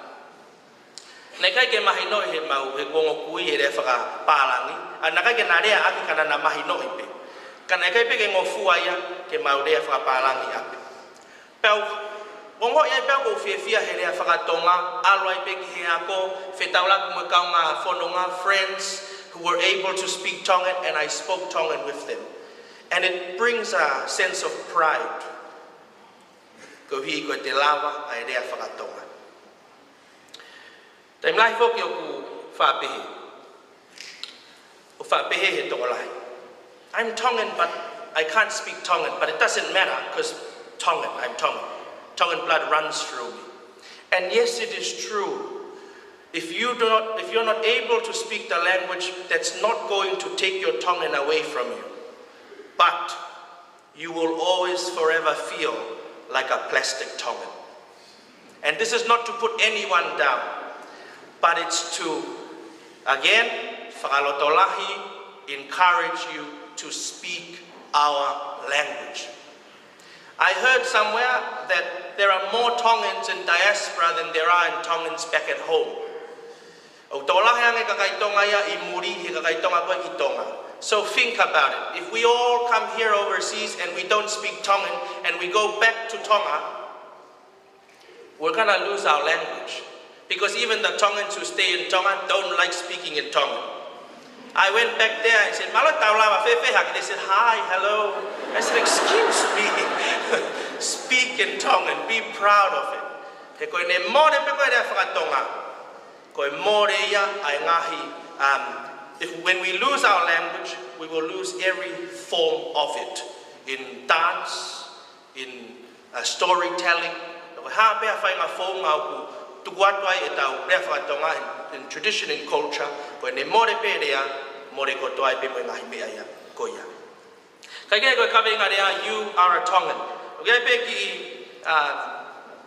Naʻe ʻikai ke mahinoʻi heʻemau, heʻeku ongo kui e lea fakapālangi, ʻa, naʻe ʻikai ke na lea ʻaki ka naʻa na mahinoʻi pē. Ka naʻe ʻikai pē ke ngofua ia ke mau lea fakapālangi ʻi ʻapi. Pea u Ongoʻi ai pē ʻoku ou fiefia he lea fakatonga, ʻalu ai pē ki he ako, fetaulaki mo e kaungā fononga, friends who were able to speak Tongan, and I spoke Tongan with them. And it brings a sense of pride. Koeʻuhi ko e te lava ʻa e lea fakatonga. Taimi lahi foki ʻoku faʻa pehē. ʻOku faʻa pehē he tokolahi, "I'm Tongan, but I can't speak Tongan, but it doesn't matter, 'cause Tongan, I'm Tongan. Tongan blood runs through me." And yes, it is true. If you do not, if you're not able to speak the language, that's not going to take your Tongan away from you. But you will always forever feel like a plastic Tongan. And this is not to put anyone down, but it's to, again, fakalotolahi, encourage you to speak our language. I heard somewhere that there are more Tongans in diaspora than there are in Tongans back at home. ʻOku tokolahi ange kakai Tonga ia ʻi muli he kakai Tonga ko ē ʻi Tonga. So think about it. If we all come here overseas and we don't speak Tongan and we go back to Tonga, we're gonna lose our language. Because even the Tongans who stay in Tonga don't like speaking in Tongan. I went back there and said, "Mālō, tau lava fēfē hake?" They said, "Hi, hello." I said, "Excuse me." Speak in Tongan. Be proud of it. He ko ʻene mole pē ko e lea fakatonga, ko e mole ia ʻa e ngaahi, um, if, when we lose our language, we will lose every form of it, in dance, in, uh, storytelling. Ko e hā pē ha faʻahinga founga ʻoku tuku atu ai ʻetau lea fakatonga in, in tradition, in culture, ko ʻene mole pē lea, mole kotoa ai pē mo e ngaahi meʻa ia ko ia. Kae kehe, ko e kaveinga lea, "You are a Tongan." ʻOku ʻi ai pē kiʻi, uh,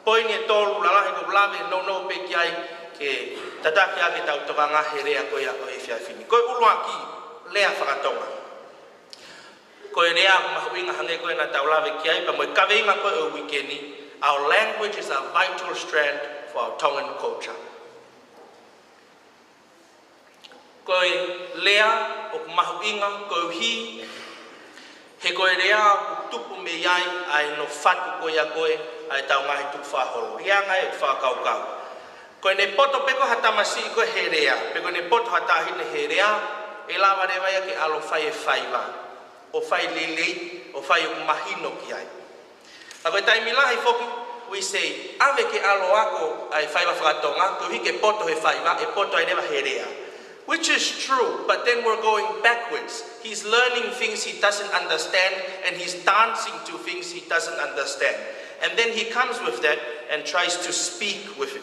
poini ʻe tolu lalahi ʻoku ou lave nounou pē ki ai ke tataki ʻaki ʻetau tokanga he lea ko ia ʻo e efiafi ni. Ko e ʻuluaki, lea fakatonga. Ko e lea ʻoku mahuʻinga hangē ko ē naʻa tau lave ki ai, pea mo e kaveinga ko ē ʻo e uike ni, "Our language is a vital strand for our Tongan culture." Ko e lea ʻoku mahuʻinga koeʻuhi he ko e lea ʻoku tupu mei ai ʻa e nofo atu ko ia ko ē ʻa ʻetau ngaahi tukufakaholo. ʻI he anga ʻeku fakakaukau, ko ʻene poto pē ko ha tamasiʻi ko ē he lea, pe ko ʻene poto ha taʻahine he lea, ʻe lava leva ia ke ʻalu ʻo fai e faiva, ʻo fai lelei, ʻo fai ʻoku mahino ki ai. Ka ko e taimi lahi foki, we say, "ʻAve ke ʻalu ʻo ako ʻa e faiva fakatonga, koeʻuhi ke poto he faiva, ʻe poto ai leva he lea." Which is true, but then we're going backwards. He's learning things he doesn't understand, and he's dancing to things he doesn't understand. And then he comes with that and tries to speak with it,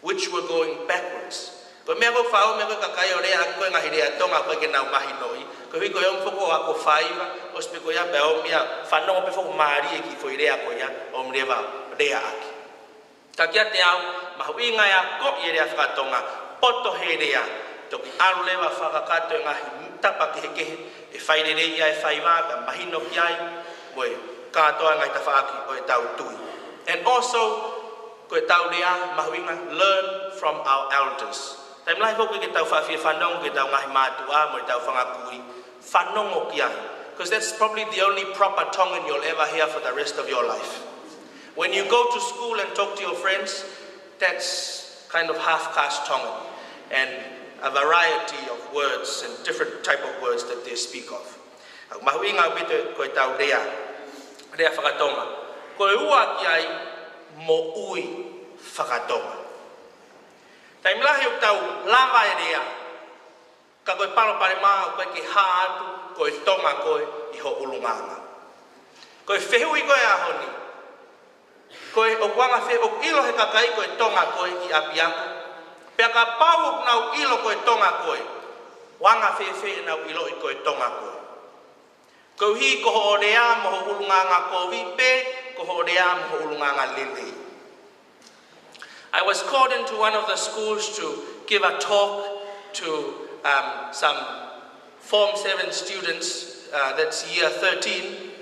which we're going backwards. Ko e meʻa ʻoku ou faʻa ʻomi ko ē kakai ʻo lea ʻaki ko ē ngaahi lea Tonga ʻoku ʻikai ke nau mahinoʻi, koeʻuhi ko e ʻomi foki ʻo ako faiva, ʻosi pē ko ia pea ʻomi ia fanongo pē foki mālie ki he foʻi lea ko ia, ʻomi leva lea ʻaki. Ka kiate au, mahuʻinga e akoʻi e lea fakatonga, poto he lea, toki ʻalu leva fakakakato e ngaahi tapa kehekehe, ʻe fai lelei ai e faiva, pea mahino ki ai, mo e kātoa e ngaahi tafaʻaki ʻo ʻetau tui. And also, ko ʻetau lea mahuʻinga, learn from our elders. Taimi lahi foki ke tau faʻa fie fanongo ki heʻetau ngaahi mātuʻa mo ʻetau fanga kui, fanongo ki ai. 'Cause that's probably the only proper Tongan you'll ever hear for the rest of your life. When you go to school and talk to your friends, that's kind of half-caste Tongan and a variety of words and different type of words that they speak of. ʻOku mahuʻinga ʻaupito ko ʻetau lea, lea fakatonga. Ko e ua ki ai, moʻui fakatonga. Taimi lahi ʻoku tau lava e lea, ka ko e palopalema ʻoku ʻikai ke hā atu ko e Tonga koe ʻi ho ʻulungaanga. Ko e fehuʻi ko ē ʻaho ni, ko e ʻoku anga fē, ʻoku ʻilo he kakai ko e Tonga koe ʻi ʻapiako? Pea kapau ʻoku nau ʻilo ko e Tonga koe, ʻoku anga fēfē ʻenau ʻiloʻi ko e Tonga koe? Koeʻuhi ko hoʻo lea mo ho ʻulungaanga kovi pe ko hoʻo lea mo ho ʻulungaanga lelei. I was called into one of the schools to give a talk to, um, some Form seven students, uh, that's year thirteen,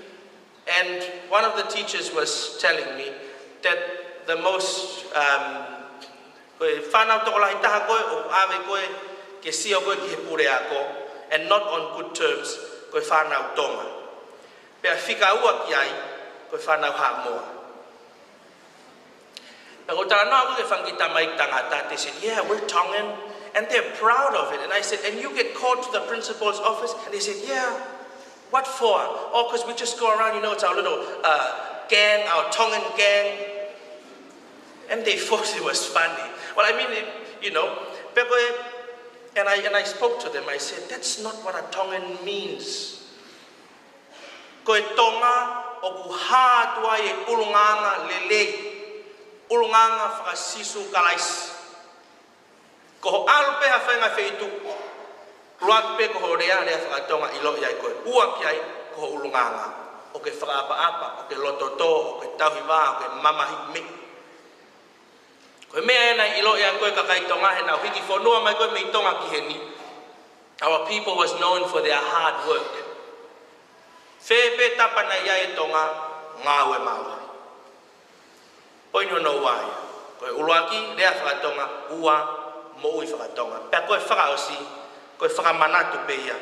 and one of the teachers was telling me that the most, um, ko e fānau tokolahi taha ko ē ʻoku ʻave ko ē ke sio ko ē ki he puleako, and not on good terms, ko e fānau Tonga. Pea fika ua ki ai, ko e fānau Haʻamoa. ʻOku talanoa ki he fanga kiʻi tamaiki tangata, they said, "Yeah, we're Tongan." And they're proud of it. And I said, "And you get called to the principal's office?" And they said, "Yeah." "What for?" "Oh, 'cause we just go around, you know, it's our little, uh, gang, our Tongan gang." And they thought it was funny. Well, I mean, it, you know, pea ko e, and I, and I spoke to them, I said, "That's not what a Tongan means." Ko e Tonga ʻoku hā atu ai e ʻulungaanga lelei, ʻulungaanga faka-Sīsū Kalaisi. Ko hoʻo ʻalu pē ha faʻahinga feituʻu, ʻuluaki pē ko hoʻo lea, lea faka-Tonga, ʻiloʻi ai ko e ua ki ai ko hoʻo ʻulungaanga. ʻOku ke fakaʻapaʻapa, ʻoku ke lototō, ʻoku ke tauhi vā, ʻoku ke mamahiʻi meʻa. Ko e meʻa ē naʻe ʻiloʻi ai ko ē kakai Tonga he naʻa nau hiki fonua mai ko ē mei Tonga ki heni. Our people was known for their hard work. Fē pē tapa naʻe ʻi ai e Tonga, ngāue mālohi. Poini hono ua ia. Ko e ʻuluaki, lea faka-Tonga, ua, moʻui faka-Tonga. Pea ko e fakaʻosi, ko e fakamanatu pē ia,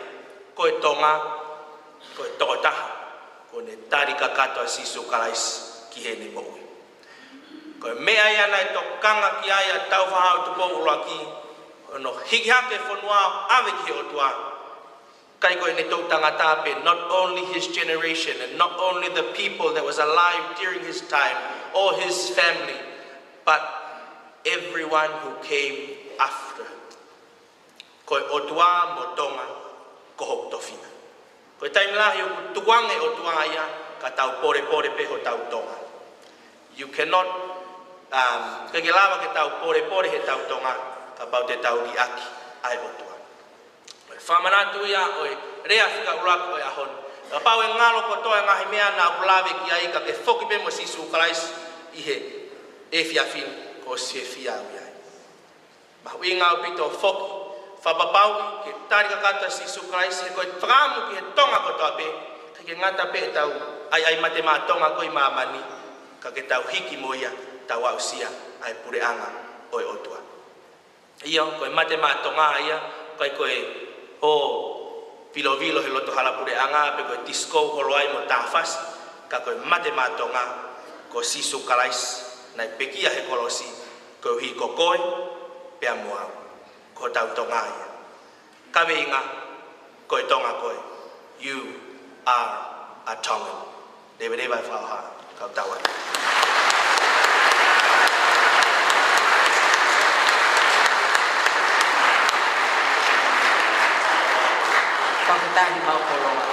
ko e Tonga, ko e tokotaha kuo ne tali kakato ʻa Sīsū Kalaisi ki heʻene moʻui. Ko e meʻa ia naʻe tokanga ki ai ʻa Tāufaʻāhau Tupou ʻUluaki, hono hiki hake fonua ʻo ʻave ki he ʻOtua. ʻIkai ko ʻene toʻu tangata pē, not only his generation and not only the people that was alive during his time or his family, but everyone who came after. Ko e ʻOtua mo Tonga, ko hoku tofiʻa. Ko e taimi lahi ʻoku tukuange ʻOtua ia, ka tau polepole pē hotau Tonga. You cannot, um, ʻikai ke lava ke tau polepole heʻetau Tonga, kapau te tau liʻaki ʻa e ʻOtua. Ko e fakamanatu ia ʻo e lea fika ʻuluaki ʻo e ʻaho ni. Kapau ʻe ngalo kotoa e ngaahi meʻa naʻa ku lave ki ai, ka ke foki pē mo Sīsū Kalaisi ʻi he efiafi ni, kuo ʻosi fiefia au ai. Mahuʻinga ʻaupito foki, fakapapauʻi ke tali kakato ʻa Sīsū Kalaisi, he ko e fakaʻamu ki he Tonga kotoa pē, ʻikai ke ngata pē ʻetau ʻai, ʻai Mate Maʻa Tonga ko ē ʻi māmani, ka ke tau hiki mo ia, tau aʻusia ʻa e puleʻanga ʻo e ʻOtua. ʻIo, ko e Mate Maʻa Tonga ia, ʻikai ko e ʻo vilovilo he loto hala puleʻanga, pe ko e disco holo ai mo tāfasi, ka ko e Mate Maʻa Tonga, ko Sīsū Kalaisi, naʻe pekia he kolosi, koeʻuhi ko koe, pea mo au. Ko hotau Tonga ia. Kaveinga, ko e Tonga koe. You are a Tongan. Leveleva e fakaʻofa, kau tau atu. Fakafetaʻi maʻu koloa.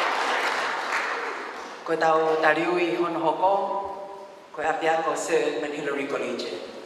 Ko ʻetau taliui hono hoko, ko e ʻapiako Sir Edmund Hillary Collegiate.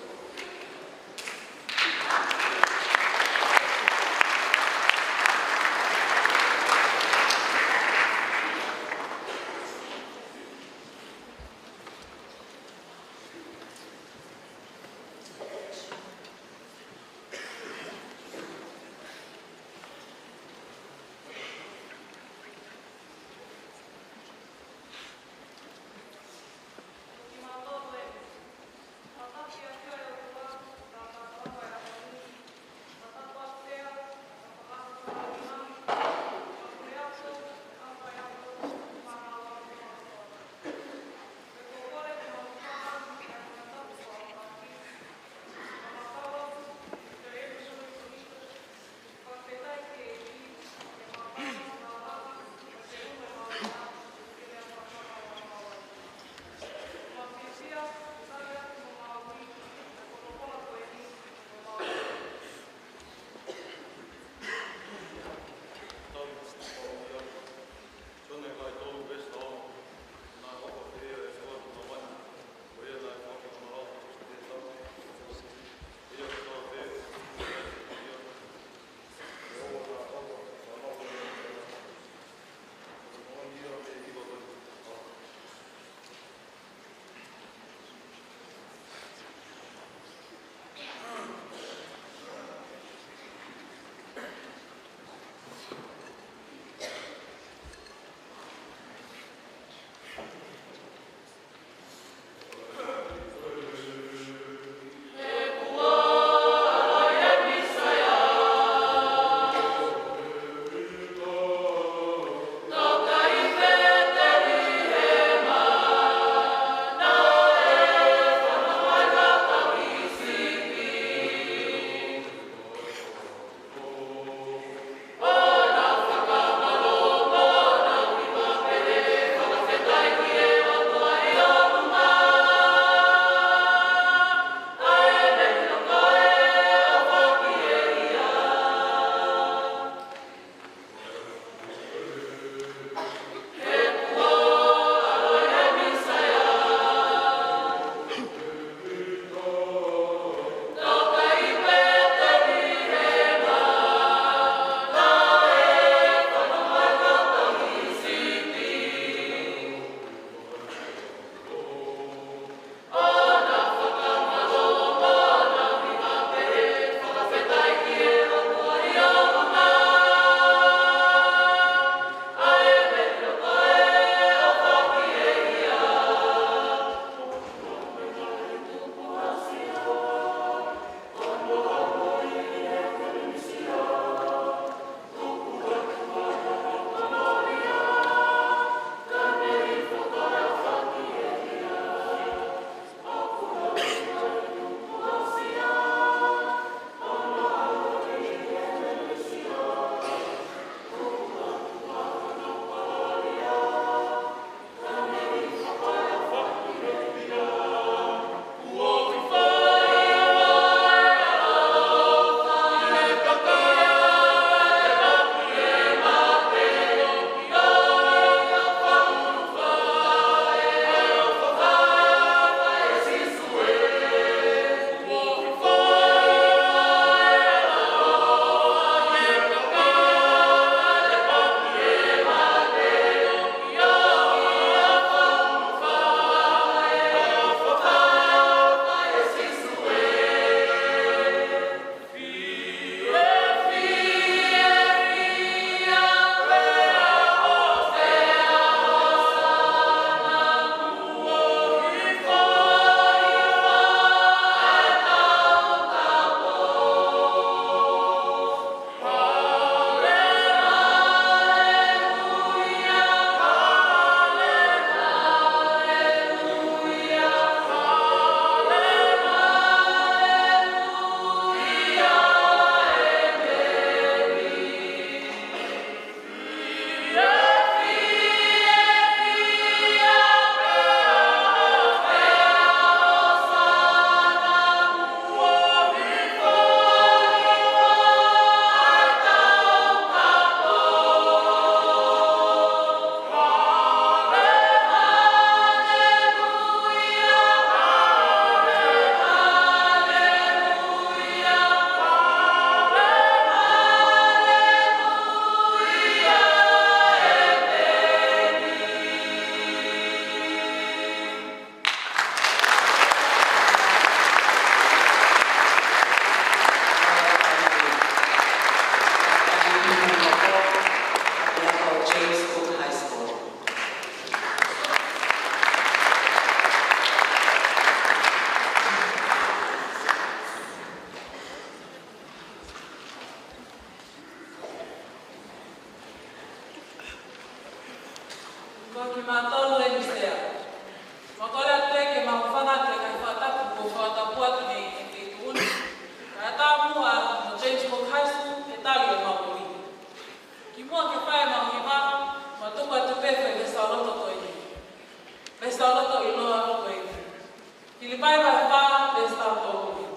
Filipai vahe fā, veesi taha tolu.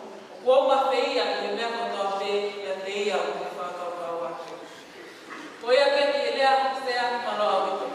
ʻOku ou mafeia ʻi he meʻa kotoa pē ʻiate ia ʻoku ne fakakaukauʻi au. Ko ia ke ke lea, Sea, mālō ʻaupito.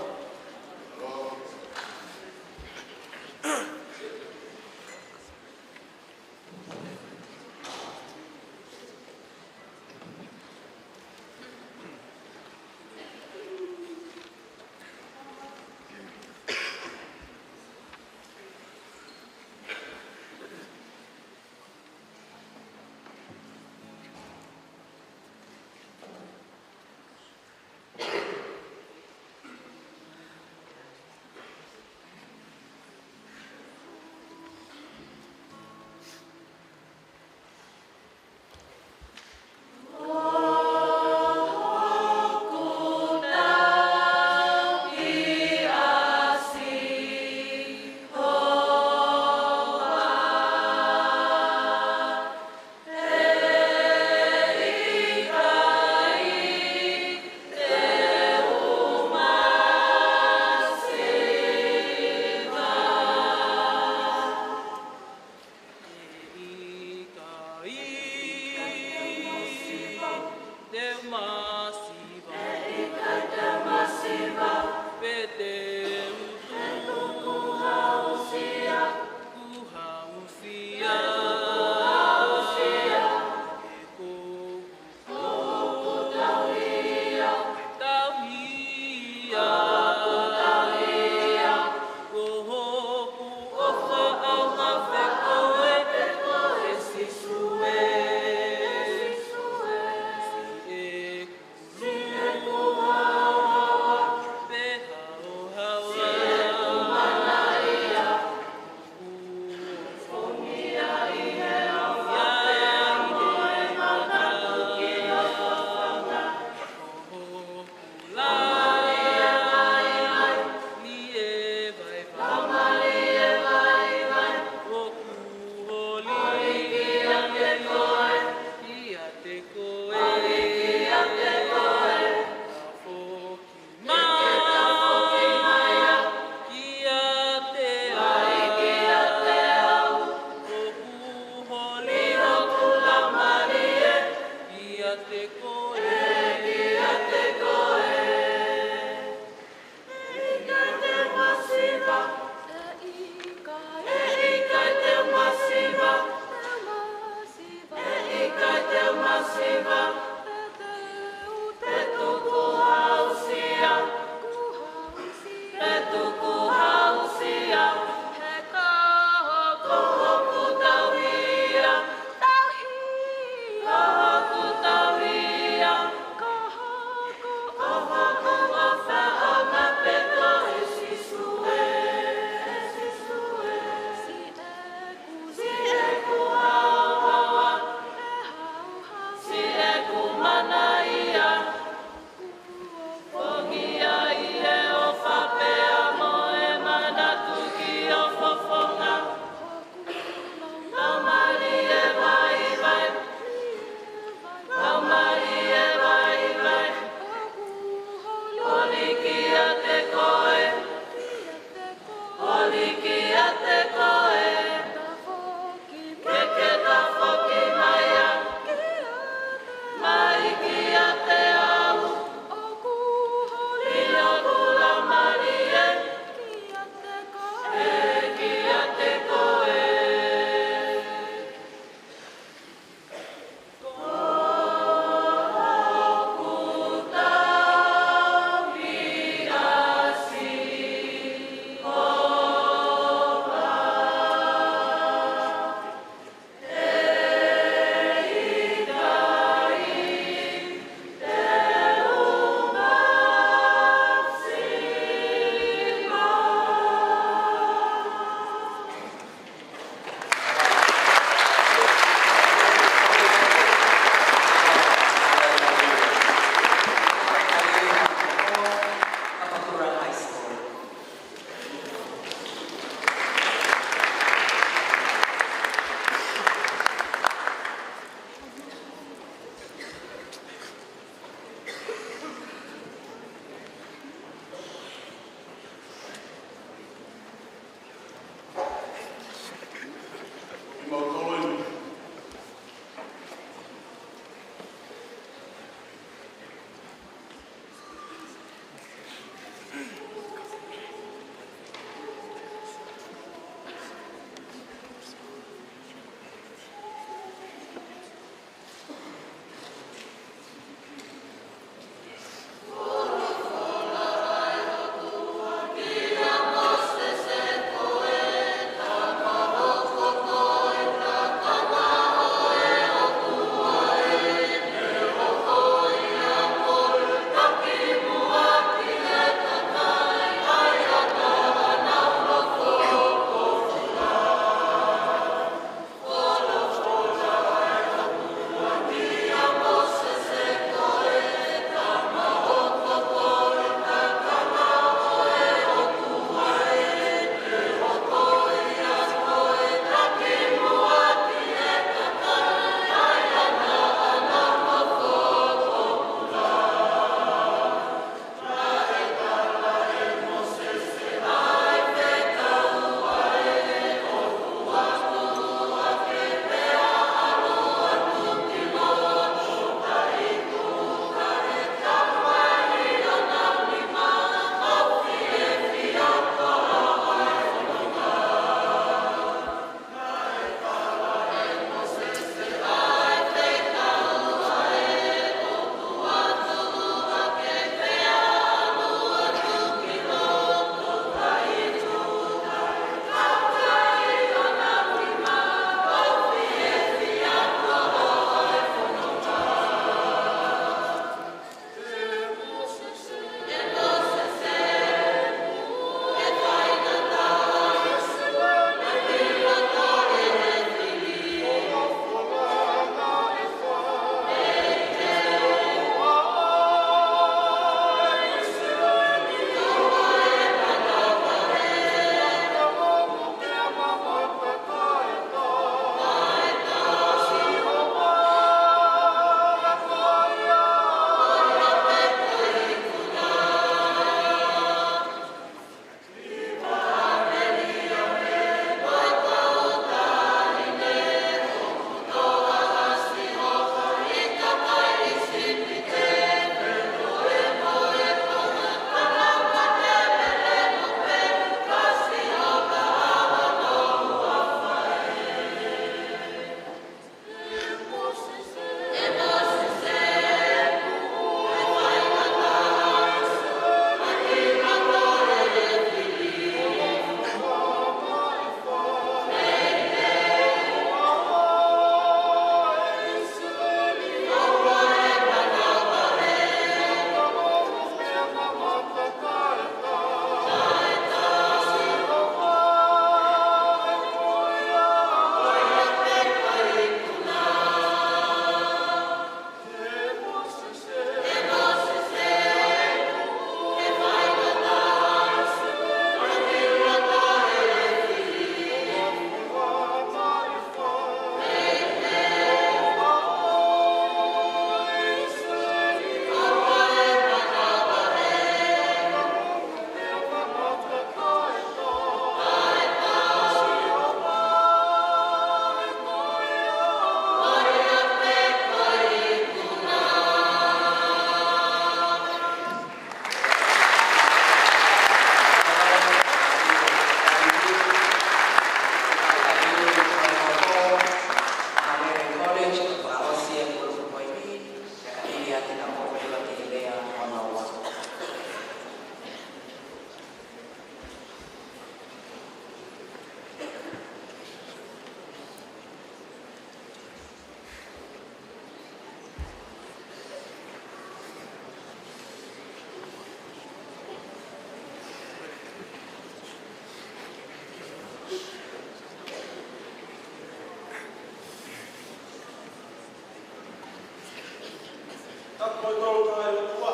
Ko e tolu taha ʻo e ʻOtua,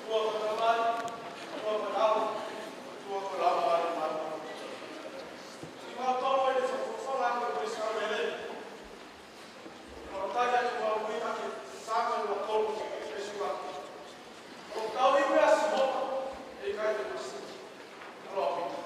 ʻOtua ko e Tamai, ʻOtua ko e ʻAlo, ʻOtua ko e Laumālie Māʻoniʻoni. Kimautolu ʻoku fakafofonga ʻaki e Sāme ni. Ko e tali ʻa e moʻui ʻa e Sāme ua tolu, veesi ua. Ko e tauhi pē ʻa Sihova, ʻe ʻikai te masiva. Mālō ʻaupito.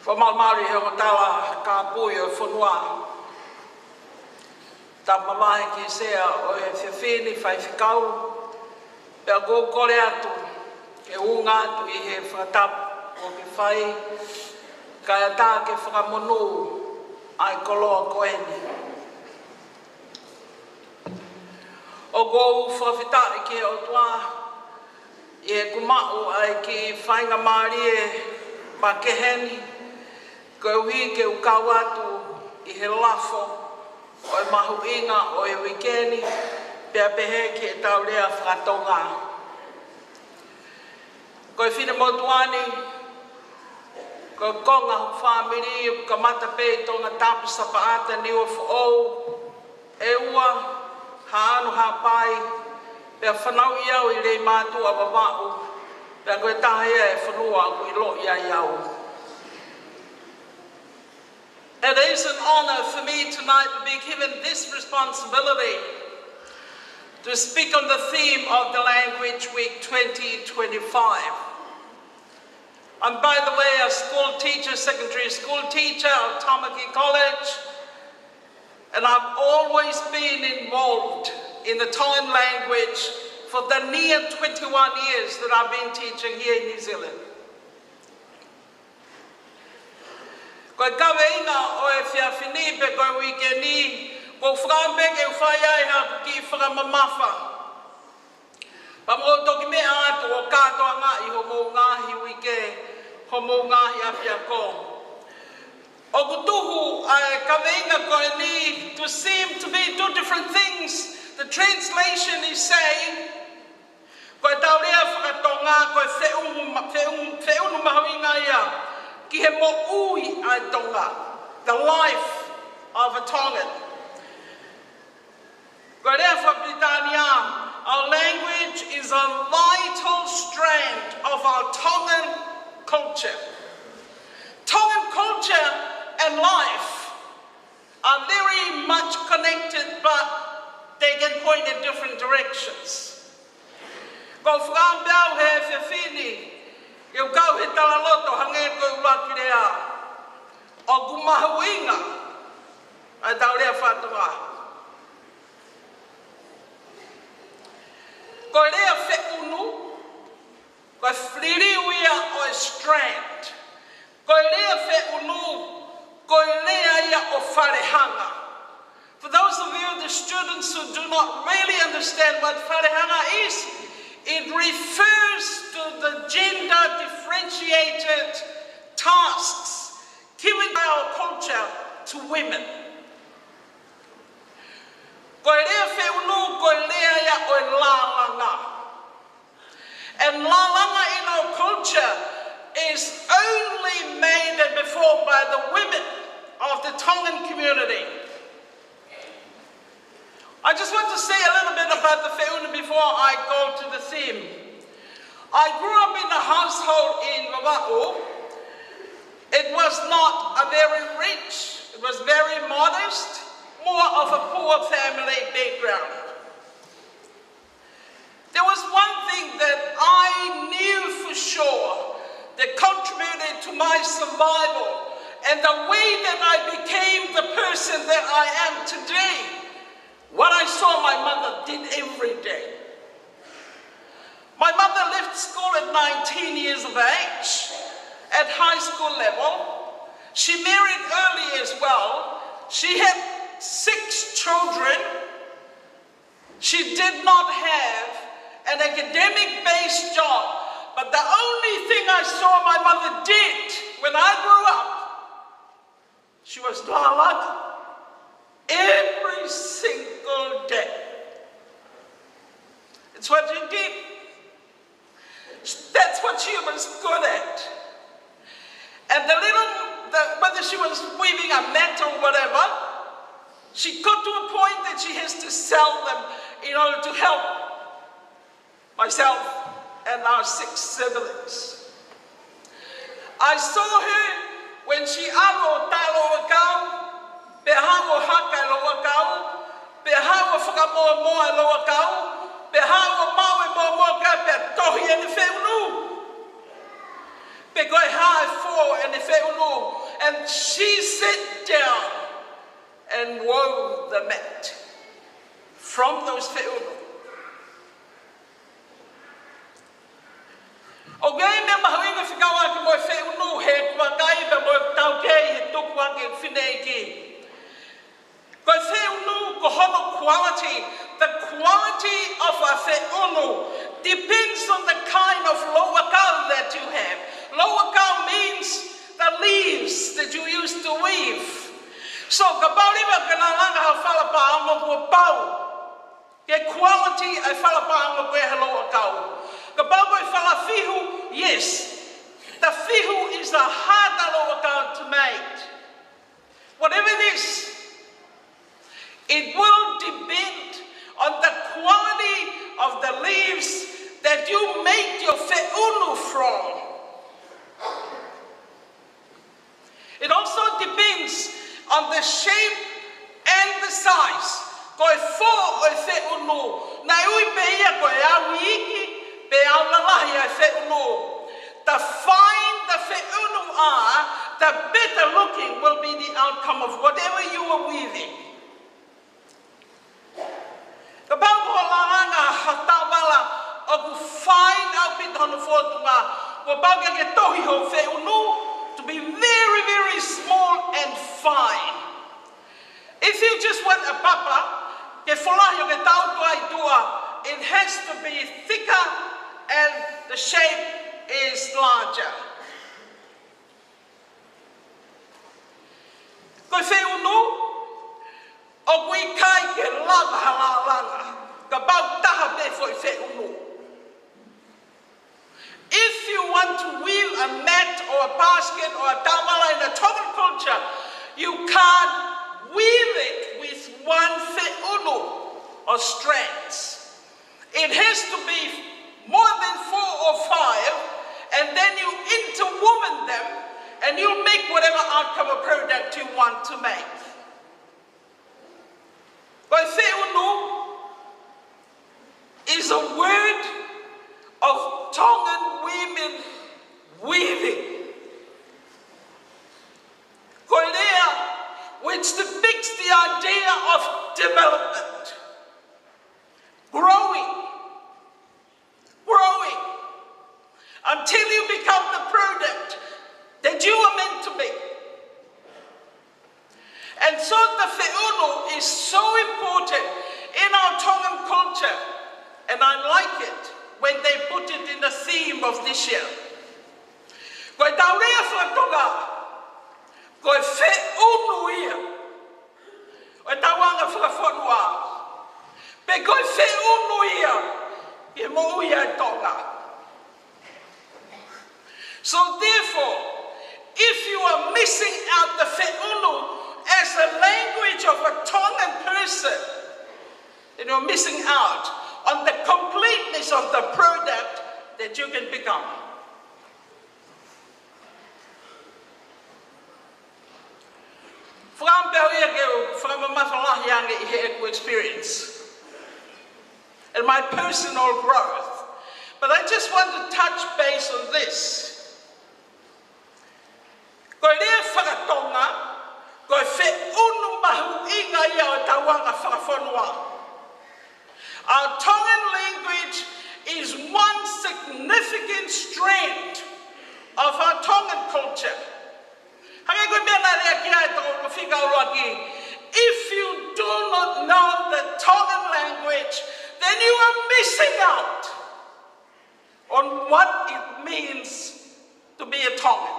Ko e malumalu ʻi he ongo tala kāpui ʻo e fonua. Tau mavahe ki he sea ʻo e efiafi ni, faifekau. Pea ʻoku ou kole atu ke unga atu ʻi he fakatapu ʻoku ke fai, kae ʻatā ke fakamonū ʻa e koloa ko eni. ʻOku ou fakafetaʻi ki he ʻOtua ʻi heʻeku maʻu ʻa e kiʻi faingamālie makehe ni, koeʻuhi ke u kau atu ʻi he lafo ʻo e mahuʻinga ʻo e uike ni, pea pehē ki heʻetau lea faka-Tonga. Ko e finemotuʻa ni, ko e konga hoku fāmili, kamata pē ʻi Tongatapu, Sapaʻata, Niuafoʻou, ʻEua, Haʻano, Haʻapai, pea fanauʻi au ʻi Leimātuʻa, Vavaʻu, pea ko e taha ia e fonua ʻoku ʻiloʻi ai au. It is an honor for me tonight to be given this responsibility to speak on the theme of the Language Week twenty twenty-five. I'm, by the way, a school teacher, secondary school teacher of Tamaki College, and I've always been involved in the Tongan language for the near twenty-one years that I've been teaching here in New Zealand. Ko e kaveinga ʻo e efiafi ni pe ko e uike ni, ʻoku ou fakaʻamu pē ke u fai ai haʻaku kiʻi fakamamafa. Pea mou toki meʻa atu ʻo kātoangaʻi homou ngaahi uike, homou ngaahi ʻapiako. ʻOku tuhu ʻa e kaveinga ko eni to seem to be two different things. The translation is saying, ko ʻetau lea faka-Tonga, ko e feʻunu ma-, feʻunu, feʻunu mahuʻinga ia ki he moʻui ʻa e Tonga, the life of a Tongan. Ko e lea faka-Pilitānia, our language is a vital strand of our Tongan culture. Tongan culture and life are very much connected, but they can point in different directions. ʻOku ou fakaʻamu pē au he efiafi ni ke u kau he talaloto hangē ko e ʻuluaki lea, ʻoku mahuʻinga ʻa ʻetau lea faka-Tonga. Ko e lea feʻunu, ko e liliu ia ʻo e strand. Ko e lea feʻunu, ko e lea ia ʻo Falehanga. For those of you, the students who do not really understand what Falehanga is, it refers to the gender differentiated tasks given by our culture to women. Ko e lea feʻunu, ko e lea ia ʻo e lālanga. And lālanga in our culture is only made and performed by the women of the Tongan community. I just want to say a little bit about the feʻunu before I go to the theme. I grew up in a household in Vavaʻu. It was not a very rich, it was very modest, more of a poor family background. There was one thing that I knew for sure that contributed to my survival and the way that I became the person that I am today. What I saw my mother did every day. My mother left school at nineteen years of age, at high school level. She married early as well. She had six children. She did not have an academic-based job, but the only thing I saw my mother did when I grew up, she was lālanga every single day. It's what you did. That's what she was good at. And the little, the, whether she was weaving a mat or whatever, she got to a point that she has to sell them in order to help myself and our six siblings. I saw her when she ʻalu ʻo taʻe louʻakau, pe haʻu ʻo haka e louʻakau, pe haʻu ʻo fakamoamoa e louʻakau, pe haʻu ʻo maʻu e moamoa kae pea tohi ʻene feʻunu. Pe ko e hā e fō ʻene feʻunu, She sat down and wove the mat from those feʻunu. ʻOku ʻi ai e meʻa mahuʻinga fekauʻaki mo e feʻunu he kuo vakai pē mo e taukei he tuku ake fineʻeiki. Ko e feʻunu, ko hono quality, the quality of a feʻunu depends on the kind of louʻakau that you have. Louʻakau means the leaves that you use to weave. So, kapau leva ke lālanga ha fala paʻanga kuo pau ke quality ʻa e fala paʻanga ko ē he louʻakau. Kapau ko e fala fihu, yes. The fihu is a harder louʻakau to make. Whatever it is, it will depend on the quality of the leaves that you make your feʻunu from. It also depends on the shape and the size. Ko e fō ʻo e feʻunu, naʻe ui pē ia ko e au iiki pe au lalahi ʻa e feʻunu. The fine the feʻunu are, the better looking will be the outcome of whatever you are weaving. Kapau ko e lālanga ha taʻovala ʻoku fine ʻaupito hono fōtunga, kuo pau ke ke tohi hoʻo feʻunu to be very, very small and fine. If you just want a papa ke folahi ʻo ke tautu ai tuʻa, it has to be thicker and the shape is larger. Ko e feʻunu, ʻoku ʻikai ke lava ha lālanga kapau taha pē foʻi feʻunu. If you want to weave a mat or a basket or a taʻovala in a Tongan culture, you can't weave it with one feʻunu or strands. It has to be more than four or five, and then you interwoven them, and you make whatever outcome or product you want to make. Ko e feʻunu is a word of Tongan women weaving. Ko e lea which depicts the idea of development, growing, growing, until you become the product that you are meant to be. And so the feʻunu is so important in our Tongan culture, and I like it when they put it in the theme of this year. Ko e tau lea faka-Tonga, ko e feʻunu ia ʻo e tauʻanga fakafonua, pe ko e feʻunu ia ʻi he moʻui ʻa e Tonga. So therefore, if you are missing out the feʻunu as a language of a Tongan person, then you're missing out on the completeness of the product that you can become. Fakaʻamu pē au ia ke u fakamamafa lahi ange ʻi heʻeku experience and my personal growth. But I just want to touch base on this. Ko e lea faka-Tonga, ko e feʻunu mahuʻinga ia ʻo e tauʻanga fakafonua. Our Tongan language is one significant strand of our Tongan culture. Hangē ko e meʻa naʻe lea ki ai e tokoua fika ʻuluaki. If you do not know the Tongan language, then you are missing out on what it means to be a Tongan.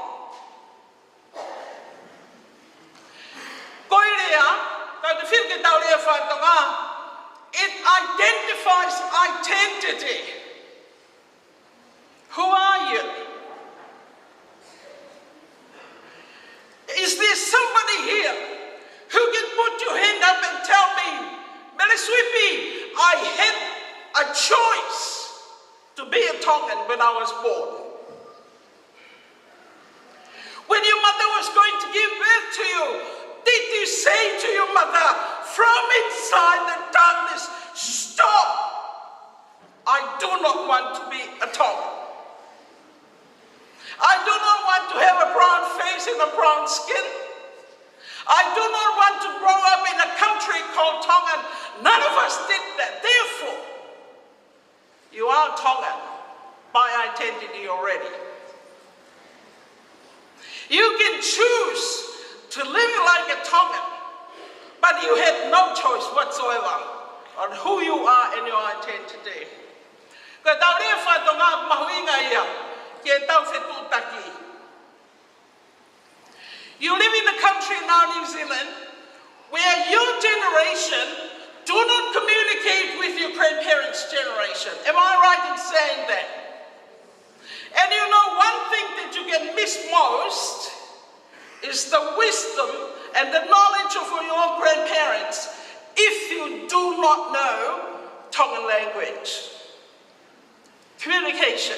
Ko e lea, tau te fili ke tau lea faka-Tonga, it identifies identity. Who are you? Is there somebody here who can put your hand up and tell me, Mele Suipi, I had a choice to be a Tongan when I was born? When your mother was going to give birth to you, did you say to your mother, from inside the darkness, "Stop! I do not want to be a Tongan. I do not want to have a brown face and a brown skin. I do not want to grow up in a country called Tongan. None of us did that. Therefore, you are Tongan by identity already. You can choose to live like a Tongan, but you had no choice whatsoever on who you are and your identity. Ko e tau lea faka-Tonga mahuʻinga ia ki he tau fetuʻutaki. You live in a country now, New Zealand, where your generation do not communicate with your grandparents' generation. Am I right in saying that? And you know, one thing that you can miss most is the wisdom and the knowledge of your grandparents if you do not know Tongan language. Communication.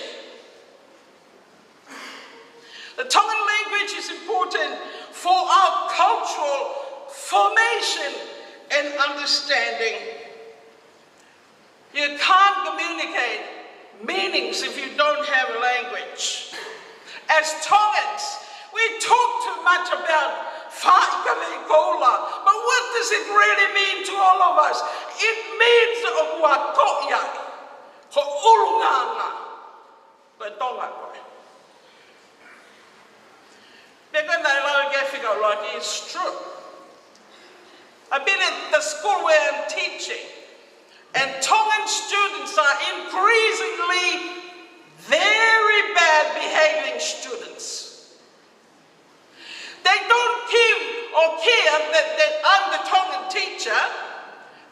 The Tongan language is important for our cultural formation and understanding. You can't communicate meanings if you don't have a language. As Tongans, we talk too much about faʻahinga koula, but what does it really mean to all of us? It means ʻoku ʻi ai, ko e ʻulungaanga ko e Tonga koe. Pea ko e naʻe lau ʻe he fika ʻuluaki, it's true. I've been at the school where I'm teaching, and Tongan students are increasingly very bad behaving students. They don't give or care that, that I'm the Tongan teacher.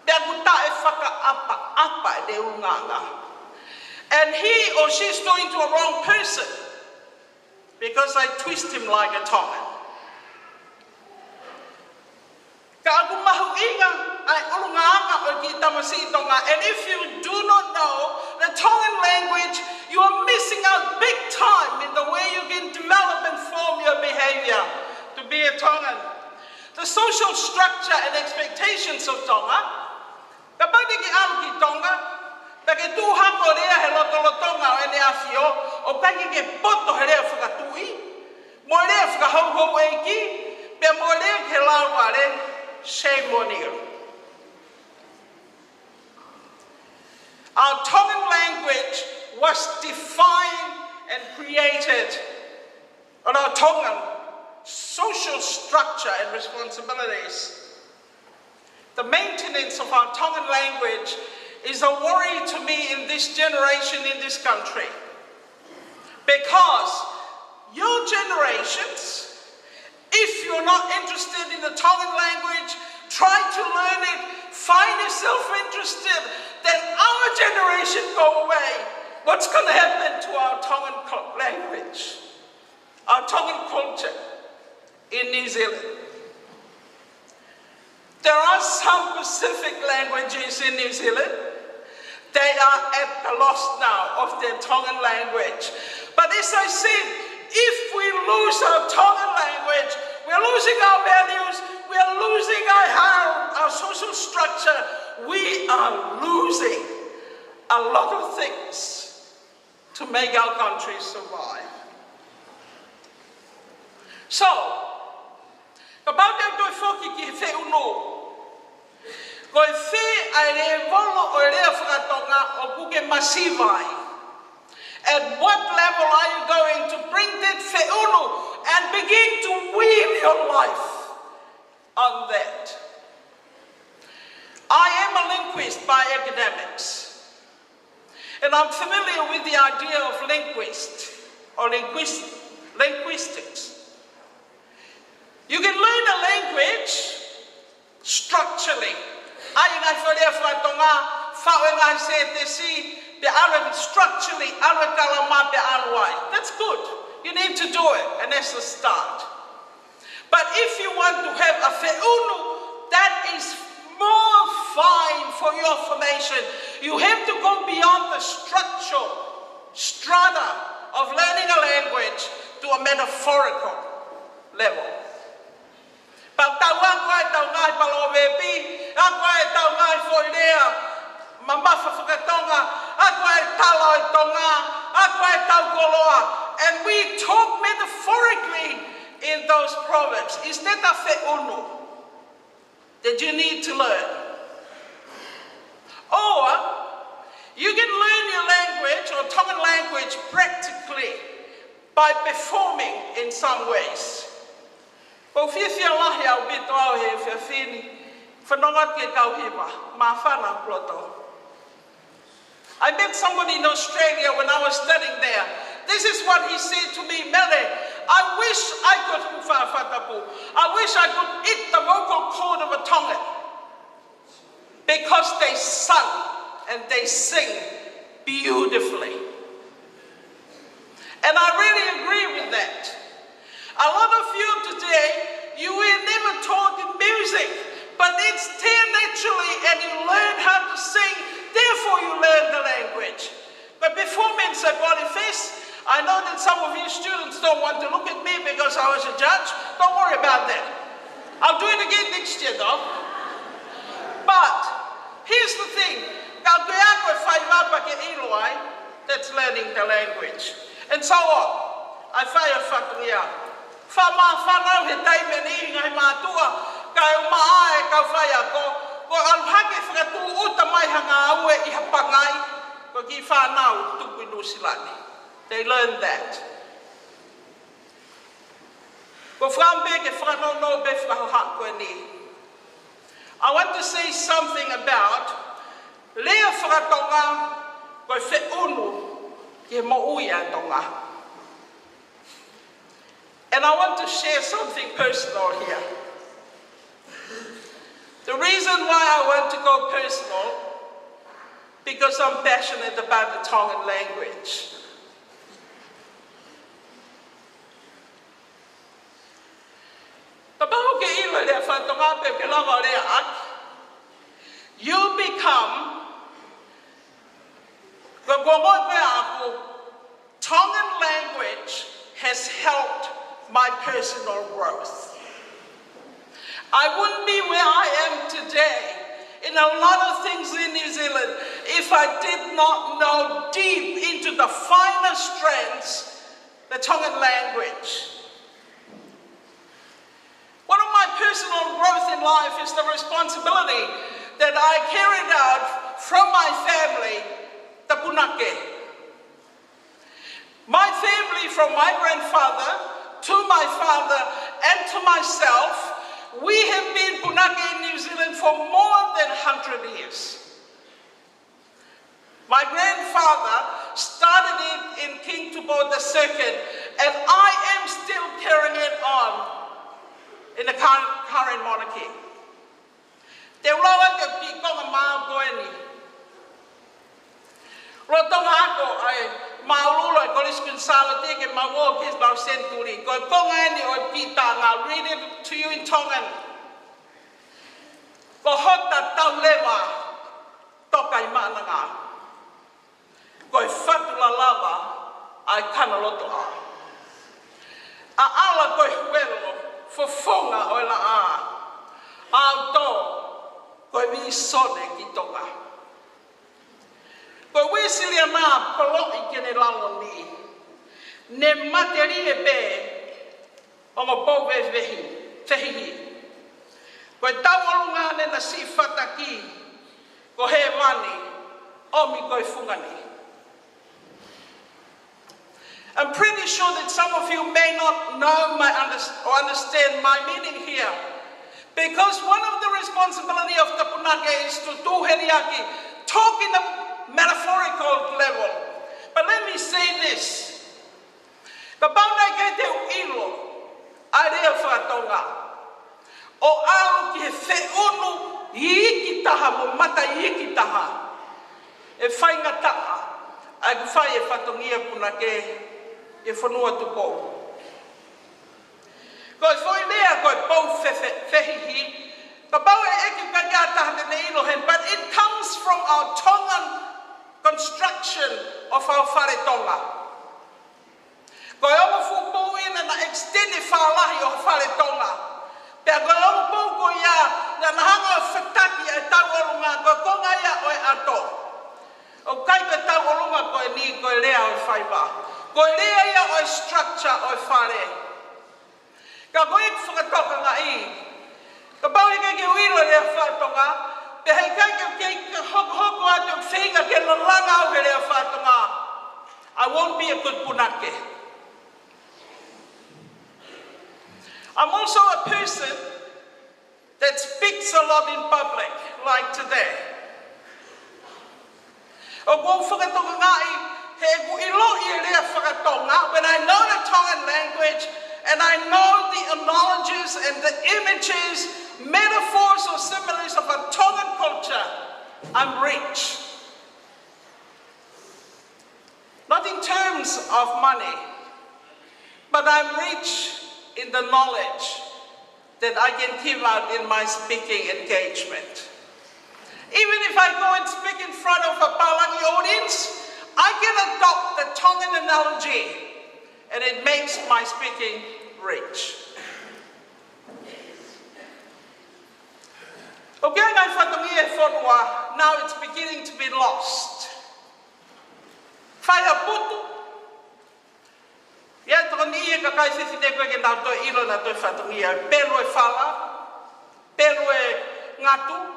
Pea ʻoku taʻefakaʻapaʻapa ʻene ʻulungaanga. And he or she's talking to a wrong person because I twist him like a Tongan. Ka ʻoku mahuʻinga ʻa e ʻulungaanga ʻo e kiʻi tamasiʻi Tonga. And if you do not know the Tongan language, you are missing out big time in the way you can develop and form your behavior to be a Tongan. The social structure and expectations of Tonga. Kapau te ke ʻalu ki Tonga, pea ke tuʻu hake ʻo lea he lotolotonga ʻo ʻEne ʻAfio, ʻoku ʻikai ke ke poto he lea fakatuʻi, mo e lea fakahouhouʻeiki, pea mo e lea ki he laumālie, shame on you. Our Tongan language was defined and created on our Tongan social structure and responsibilities. The maintenance of our Tongan language is a worry to me in this generation, in this country. Because your generations, if you're not interested in the Tongan language, try to learn it, find yourself interested, then our generation go away. What's gonna happen to our Tongan co-, language? Our Tongan culture in New Zealand. There are some Pacific languages in New Zealand. They are at the loss now of their Tongan language. But as I said, if we lose our Tongan language, we're losing our values, we are losing our, our, our social structure, we are losing a lot of things to make our country survive. So, kapau te u toe foki ki he feʻunu, ko e fē ʻa e lēvolo ʻo e lea faka-Tonga ʻoku ke masiva ai? At what level are you going to bring that feʻunu and begin to weave your life on that? I am a linguist by academics, and I'm familiar with the idea of linguist or linguist, linguistics. You can learn a language structurally. ʻAi e ngaahi foʻi lea faka-Tonga, faʻu e ngaahi sētesi, pea ʻalu e structurally, ʻalu e kalama pea ʻalu ai. That's good. You need to do it, and that's the start. But if you want to have a feʻunu that is more fine for your formation, you have to go beyond the structural strata of learning a language to a metaphorical level. Pea tau ako ʻetau ngaahi palōvepi, ako ʻetau ngaahi foʻi lea mamafa faka-Tonga, ako e tala ʻo e Tonga, ako ʻetau koloa, and we talk metaphorically in those Proverbs, is that a feʻunu that you need to learn? Or you can learn your language or Tongan language practically by performing in some ways. Ko e fiefia lahi ʻaupito au he efiafi ni, fanongo ki he kau hiva, māfana ʻaupito. I met somebody in Australia when I was studying there. This is what he said to me, Mele, I wish I could, fa-, fatapu, I wish I could eat the vocal cord of a Tongan because they sung and they sing beautifully. And I really agree with that. A lot of you today, you were never taught in music, but it's there naturally and you learn how to sing, therefore you learn the language. But before Minister Boniface, I know that some of you students don't want to look at me because I was a judge. Don't worry about that. I'll do it again next year though. But here's the thing. Ka ʻoku ʻi ai ha faiva pē ke ʻilo ai, that's learning the language. And so on. ʻA e fai ʻa e fatongia. Fakamāfana he taimi ni ʻi he ngaahi mātuʻa, kae ʻumaʻā e kau faiako, ko e ʻalu hake fakatūʻuta mai ha ngāue ʻi ha pangai, ko e kiʻi fānau tuku ʻi Nuʻusila ni. They learn that. Ko e fakaʻamu pē ke fakanounou pē fakahoha ko eni. I want to say something about lea faka-Tonga ko e feʻunu ki he moʻui ʻa Tonga. And I want to share something personal here. The reason why I want to go personal, because I'm passionate about the Tongan language. Kapau ʻoku ke ʻilo e lea faka-Tonga pea ke lava ʻo lea ʻaki, you become, ko e konga ko ē ʻaʻaku, Tongan language has helped my personal growth. I wouldn't be where I am today in a lot of things in New Zealand if I did not know deep into the finer strands the Tongan language. One of my personal growth in life is the responsibility that I carried out from my family, the punake. My family, from my grandfather to my father and to myself, we have been punake in New Zealand for more than a hundred years. My grandfather started it in King Tupou the second, and I am still carrying it on in the current, current monarchy. Te u lau atu e kiʻi konga maʻau ko eni. Lolotonga ako ʻa e māʻulalo ʻa e Kolisi Kuini Sālote ke mau ō ki he lau senituli. Ko e konga eni ʻo e pita, and I'll read it to you in Tongan. Ko hota tau leva, toka ʻi Maʻananga. Ko e fatu lalava ʻa e Kanalotoʻa. ʻAʻala ko e huelo, fofonga ʻo e laʻā. ʻAuto, ko e vīsone ki Tonga. Ko e Uēsiliana poloʻi ke ne lalo ni. Ne matelie pē, ongo pou vevehi, fehihi. Ko e tauʻolunga ne na siʻi fataki, ko hēvani, ʻomi ko e fungani. I'm pretty sure that some of you may not know my unders-, or understand my meaning here. Because one of the responsibility of the punake is to tūheliaki, talk in a metaphorical level. But let me say this. Kapau naʻe ʻikai te u ʻilo ʻa e lea faka-Tonga, ʻo ʻalu ki he feʻunu iiki taha mo mata iiki taha, ʻe faingataʻa ʻa ʻeku fai e fatongia punake ʻi he fonua Tupou. Ko e foʻi lea ko e pou fe-, fe-, fehihi, kapau ʻe ʻeke ʻe ha taha te ne ʻilo heni, but it comes from our Tongan construction of our fale Tonga. Ko e ongo fuʻu pou ia naʻa na extend e falahi ʻo e fale Tonga. Pea ko e ongo pou ko ia naʻa na hanga ʻo fataki e tauʻolunga, ko e konga ia ʻo e ʻato. ʻOku ʻikai ko e tauʻolunga ko eni ko e lea ʻo e faiva. Ko e lea ia ʻo e structure ʻo e fale. Ka ko e fakatokangaʻi, kapau heʻikai ke u ʻilo e lea faka-Tonga, pea heʻikai ke u kei hokohoko atu ʻeku feinga ke lalanga au he lea faka-Tonga, I won't be a good punake. I'm also a person that speaks a lot in public, like today. ʻOku ou fakatokangaʻi, heʻeku ʻiloʻi e lea faka-Tonga, when I know the Tongan language and I know the analogies and the images, metaphors or similes of a Tongan culture, I'm rich. Not in terms of money, but I'm rich in the knowledge that I can give out in my speaking engagement. Even if I go and speak in front of a Palangi audience, I can adopt the Tongan analogy, and it makes my speaking rich. ʻOku ʻi ai e ngaahi fatongia ʻi he fonua, now it's beginning to be lost. Fai ha putu, ʻe tokoni e kakai fefine ko ē ke nau toe ʻilo ʻenau toe fatongia, pelu e fala, pelu e ngatu.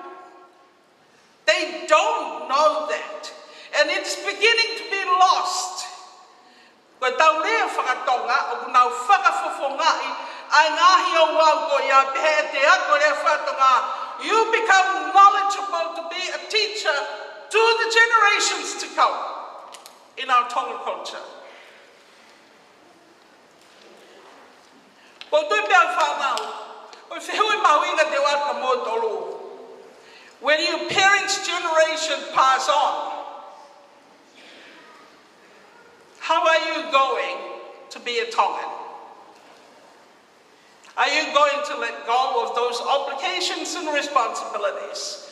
They don't know that. And it's beginning to be lost. Ko ʻetau lea faka-Tonga, ʻoku nau fakafofongaʻi ʻa e ngaahi ouau ko ia, pehē ʻe te ako lea faka-Tonga, you become knowledgeable to be a teacher to the generations to come in our Tongan culture. Ko e toe pea fānau, ko e fehuʻi mahuʻinga te u ʻai kia moutolu. When your parents' generation pass on, how are you going to be a Tongan? Are you going to let go of those obligations and responsibilities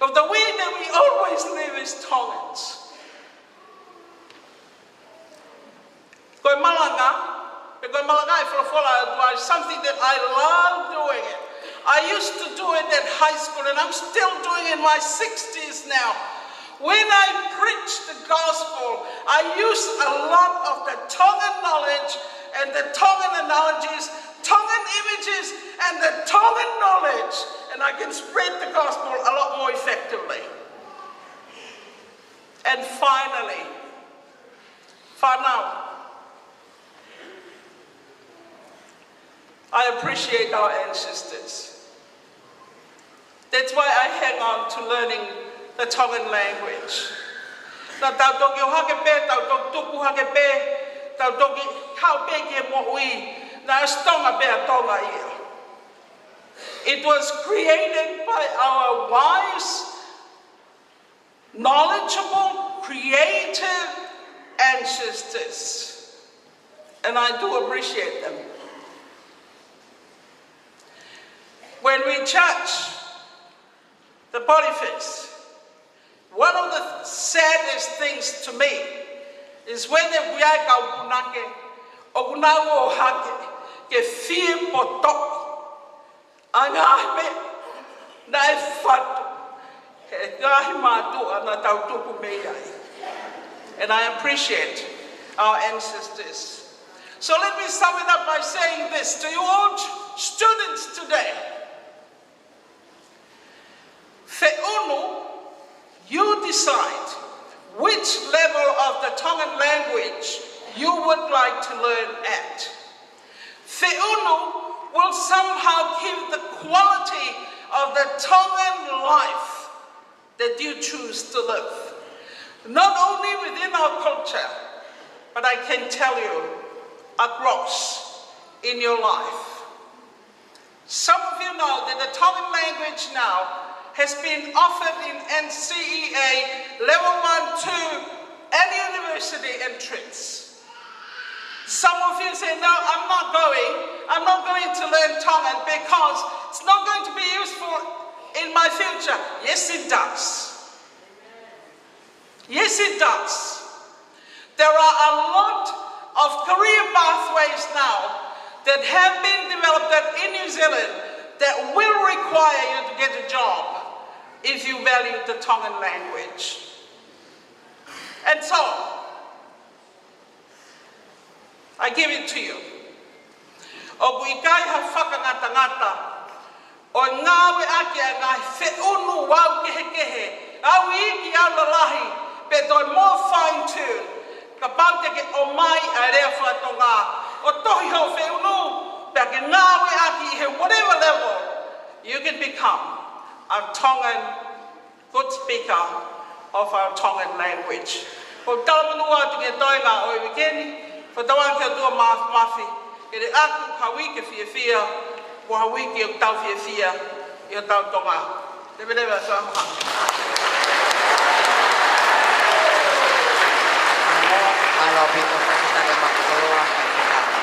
of the way that we always live as Tongans? Ko e malanga, pe ko e malanga ʻi he folofola ʻa e ʻOtua, something that I love doing it. I used to do it at high school, and I'm still doing it in my sixties now. When I preach the gospel, I use a lot of the Tongan knowledge and the Tongan analogies, Tongan images, and the Tongan knowledge, and I can spread the gospel a lot more effectively. And finally, fānau, I appreciate our ancestors. That's why I hang on to learning the Tongan language. Naʻa tau toki ō hake pē, tau toki tupu hake pē, tau toki haʻu pē ki he moʻui, naʻe ʻosi Tonga pē ʻa Tonga ia. It was created by our wise, knowledgeable, creative ancestors. And I do appreciate them. When we judge the Boniface, one of the saddest things to me is when ʻoku ʻi ai e kau punake ʻoku nau ō hake ke fie potoʻi ʻa e ngaahi meʻa naʻe fatu ʻe he ngaahi mātuʻa naʻa tau tupu mei ai. And I appreciate our ancestors. So let me sum it up by saying this to you all ch-, students today. Feʻunu, you decide which level of the Tongan language you would like to learn at. Feʻunu will somehow give the quality of the Tongan life that you choose to live, not only within our culture, but I can tell you, across in your life. Some of you know that the Tongan language now has been offered in N C E A level one, two, and university entrance. Some of you say, "No, I'm not going. I'm not going to learn Tongan because it's not going to be useful in my future." Yes, it does. Yes, it does. There are a lot of career pathways now that have been developed in New Zealand that will require you to get a job if you value the Tongan language. And so, I give it to you. ʻOku ʻikai ha fakangatangata ʻo e ngāueʻaki ʻa e ngaahi feʻunu au kehekehe, au iiki, au lalahi, pe toe more fine tune. Kapau te ke ʻomai ʻa e lea faka-Tonga ʻo tohi hoʻo feʻunu, pea ke ngāueʻaki ʻi he whatever level, you can become a Tongan good speaker of our Tongan language. Ko e talamonū atu ki he toenga ʻo e uike ni, fakatauange ki he ʻOtua Māfimafi, ke ne ʻoatu ha uike fiefia, mo ha uike ʻoku tau fiefia ʻi hotau Tonga. Leveleva, Tonga. Mālō ʻaupito, Fakatane Makoloa, Fakatane.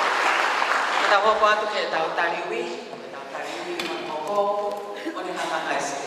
Ke tau hoko atu ki heʻetau tali ui, heʻetau tali ui, mo e koko, ʻo ne hanga ʻa e sio.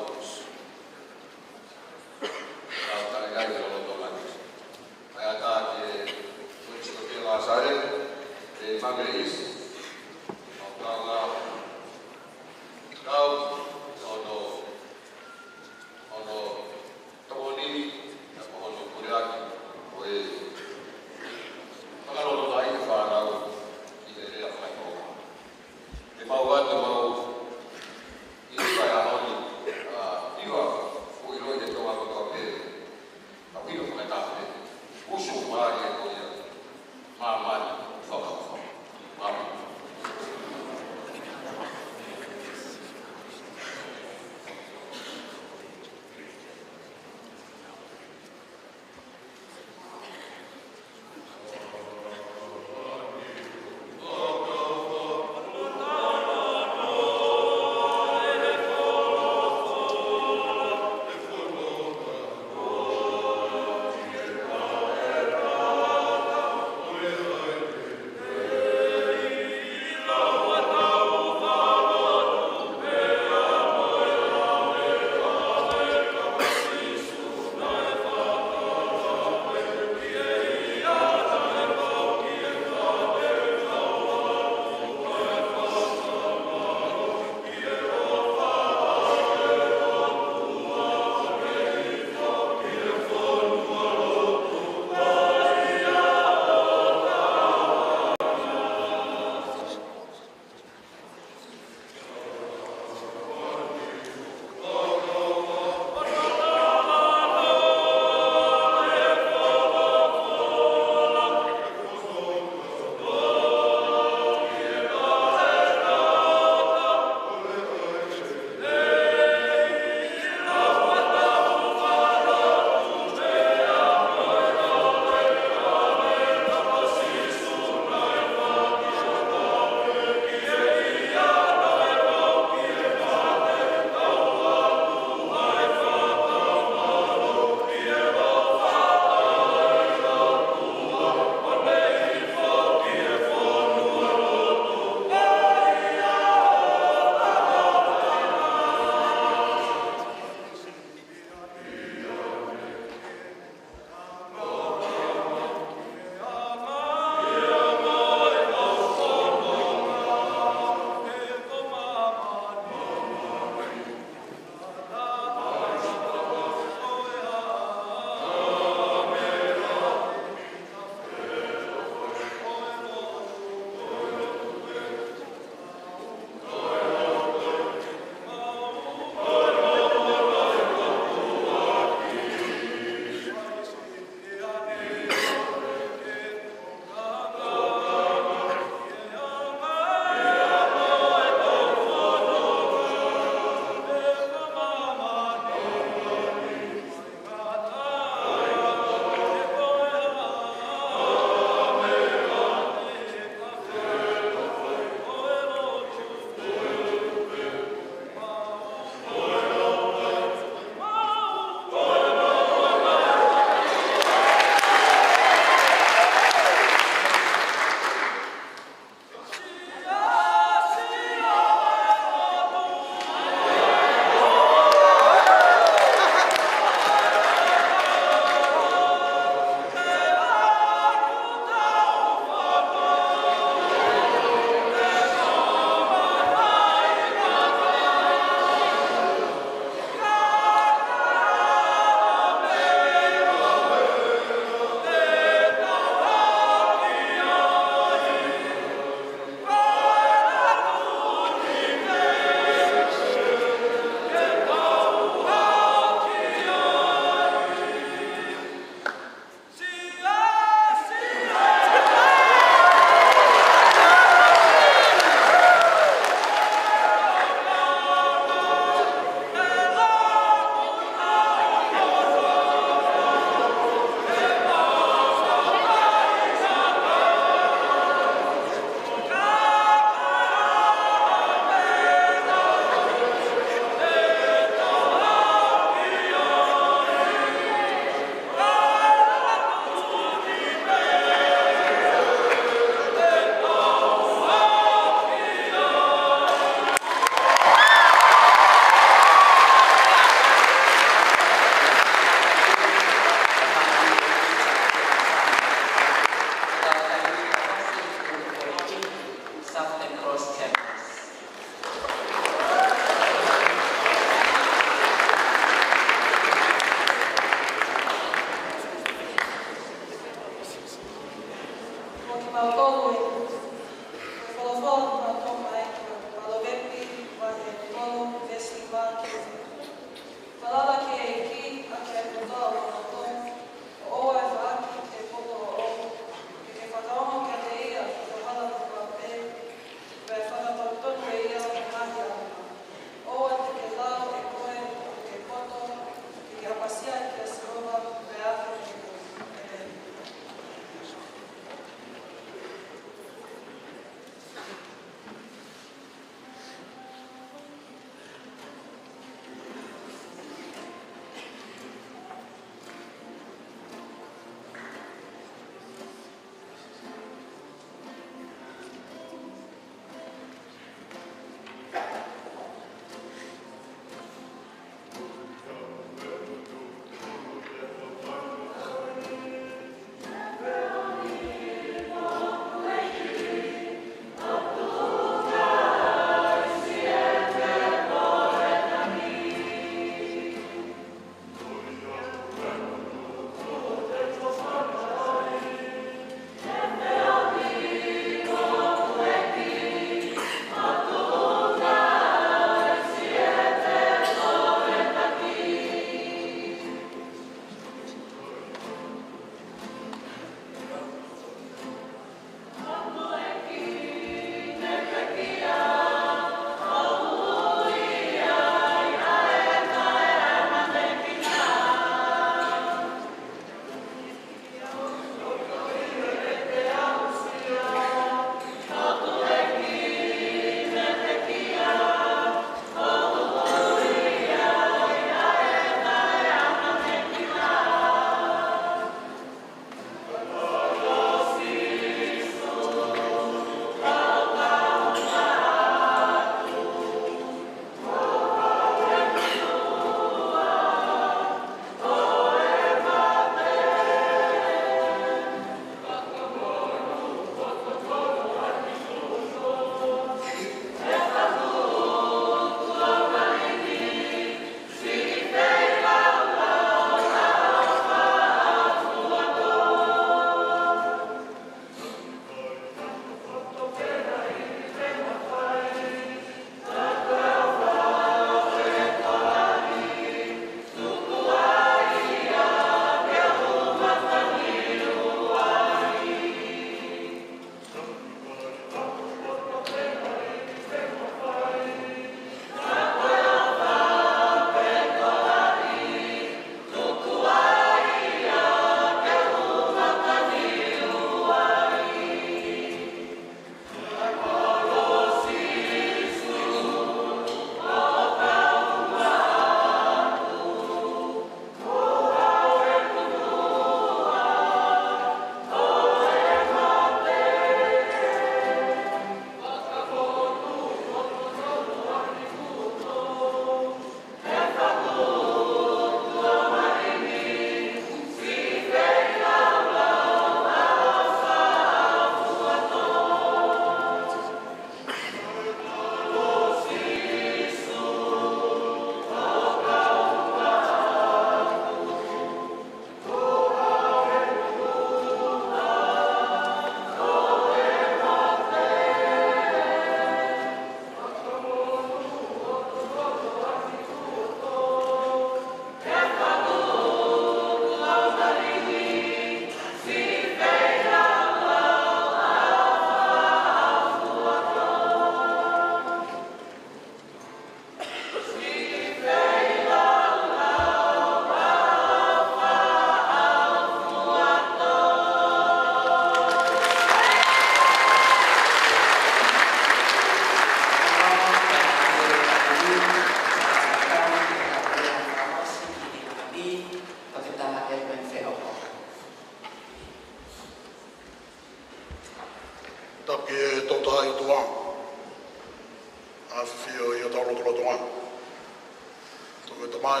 Mai,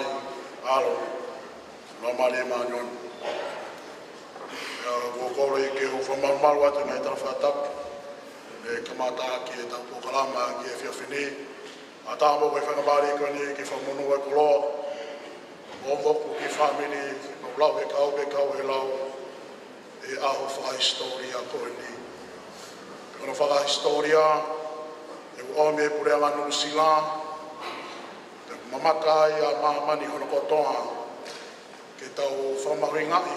ʻAlo, Laumālie Māʻoniʻoni. ʻIo, ʻoku ou kole ke u fakamalumalu atu ʻi he ngaahi tala fakatapu, ʻe kamata ʻaki ʻetau polokalama ki he efiafi ni. ʻA tā mo e faingamālie ko eni ke fakamonū e koloa ʻo moku ki he fāmili, mo lau he kau, he kau he lau, ʻi he ʻaho fakahisitōlia ko eni. Pea ko hono fakahisitōlia, ʻe ʻomi ʻe he Puleʻanga Nuʻusila, ʻe mamata ai ʻa māmani hono kotoa, ke tau fakamahuʻingaʻi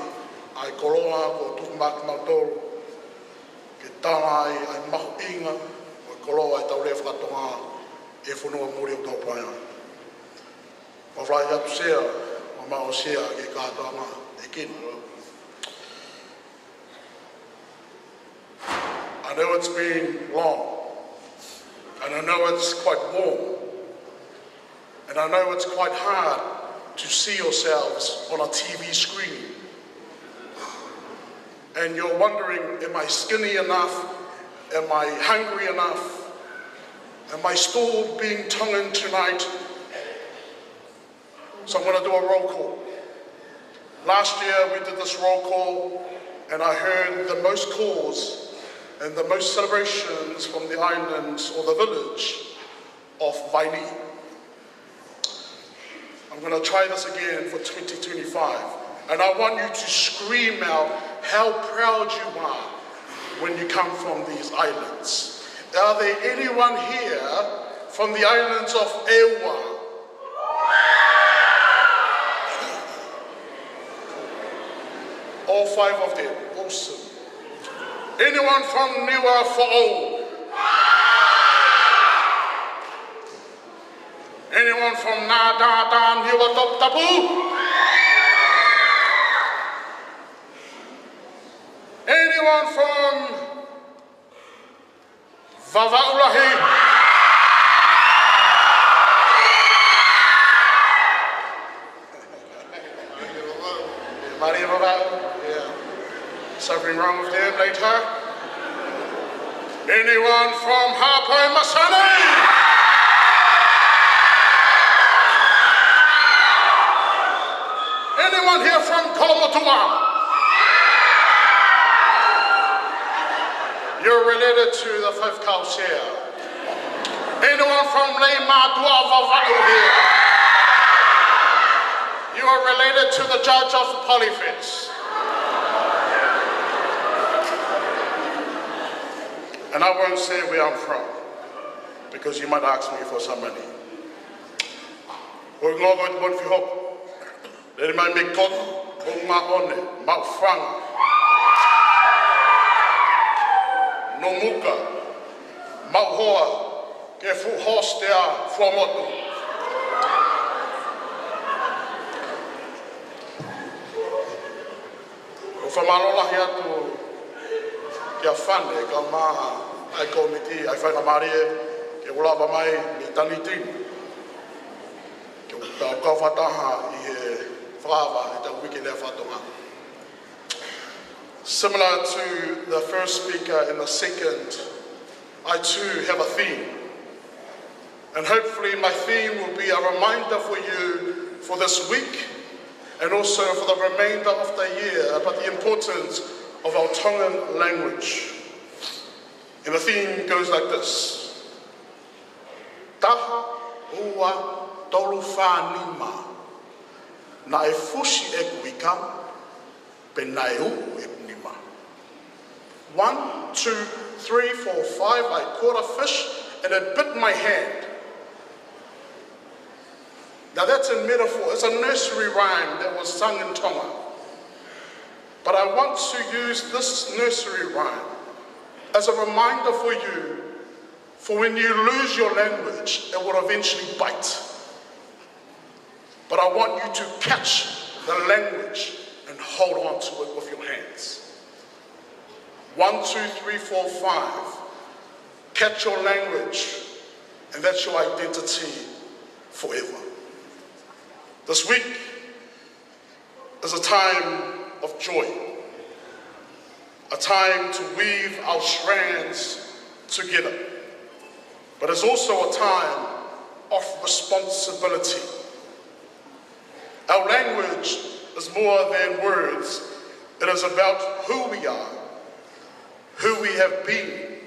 ʻa e koloa kuo tuku maʻa kimautolu, ke tala ai ʻa e mahuʻinga ʻo e koloa ʻetau lea faka-Tonga ʻi he fonua muli ʻo Taupaea. Mafai atu Sea, mama o Sea ke kātoanga e kino. I know it's been long, and I know it's quite warm, and I know it's quite hard to see yourselves on a T V screen. And you're wondering, am I skinny enough? Am I hungry enough? Am I still being Tongan tonight? So I'm gonna do a roll call. Last year we did this roll call, and I heard the most calls and the most celebrations from the islands or the village of Vainī. I'm gonna try this again for twenty twenty-five, and I want you to scream out how proud you are when you come from these islands. Are there anyone here from the islands of ʻEua? All five of them. Awesome. Anyone from Niuafoʻou? Anyone from Nātātā, Niuatoputapu? Anyone from Vavaʻu Lahi? Mālie Vavaʻu. Yeah. Something wrong with them later. Anyone from Haʻapai Masani? Anyone here from Kolomotuʻa? You're related to the Faifekau Sea. Anyone from Leimātuʻa Vavaʻu here? You are related to the judge of the Polyfest. And I won't say where I'm from, because you might ask me for some money. Ko e ngoko e tupon fihoko. Lele mai mei Kotu, Moʻungaʻone, Maʻufanga, Nomuka, Maʻuhoa, ki he fuʻu hostel ʻa Fuaʻamotu. ʻOku ou fakamālō lahi atu kia Fane, kae ʻumaʻā ʻa e kōmiti, ʻa e faingamālie ke u lava mai mei Tanitini ke u tau kau fakataha ʻi he fakaava ʻetau Uike Lea Faka-Tonga. Similar to the first speaker and the second, I too have a theme. And hopefully my theme will be a reminder for you for this week and also for the remainder of the year about the importance of our Tongan language. And the theme goes like this. Taha, ua, tolu, fā, nima. Naʻe fusi ʻeku ika, pea naʻe uʻu ʻeku nima. One, two, three, four, five, I caught a fish and it bit my hand. Now that's a metaphor. It's a nursery rhyme that was sung in Tonga. But I want to use this nursery rhyme as a reminder for you, for when you lose your language, it will eventually bite. But I want you to catch the language and hold on to it with your hands. One, two, three, four, five. Catch your language, and that's your identity forever. This week is a time of joy, a time to weave our strands together, but it's also a time of responsibility. Our language is more than words. It is about who we are, who we have been,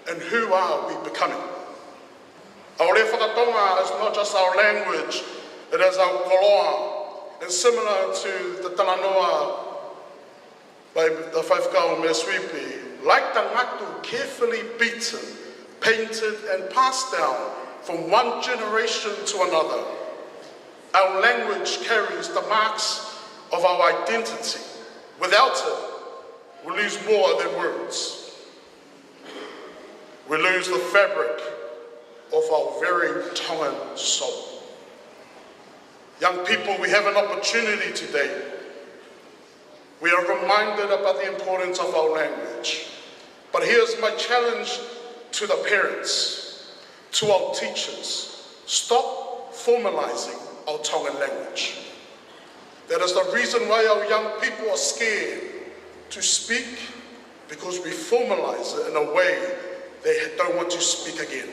and who are we becoming. Our lea fakatonga is not just our language, it is our koloa. And similar to the talanoa by the faifekau Mele Suipi, like the ngatu carefully beaten, painted, and passed down from one generation to another, our language carries the marks of our identity. Without it, we lose more than words. We lose the fabric of our very Tongan soul. Young people, we have an opportunity today. We are reminded about the importance of our language. But here's my challenge to the parents, to our teachers. Stop formalizing our Tongan language. That is the reason why our young people are scared to speak, because we formalize it in a way they don't want to speak again.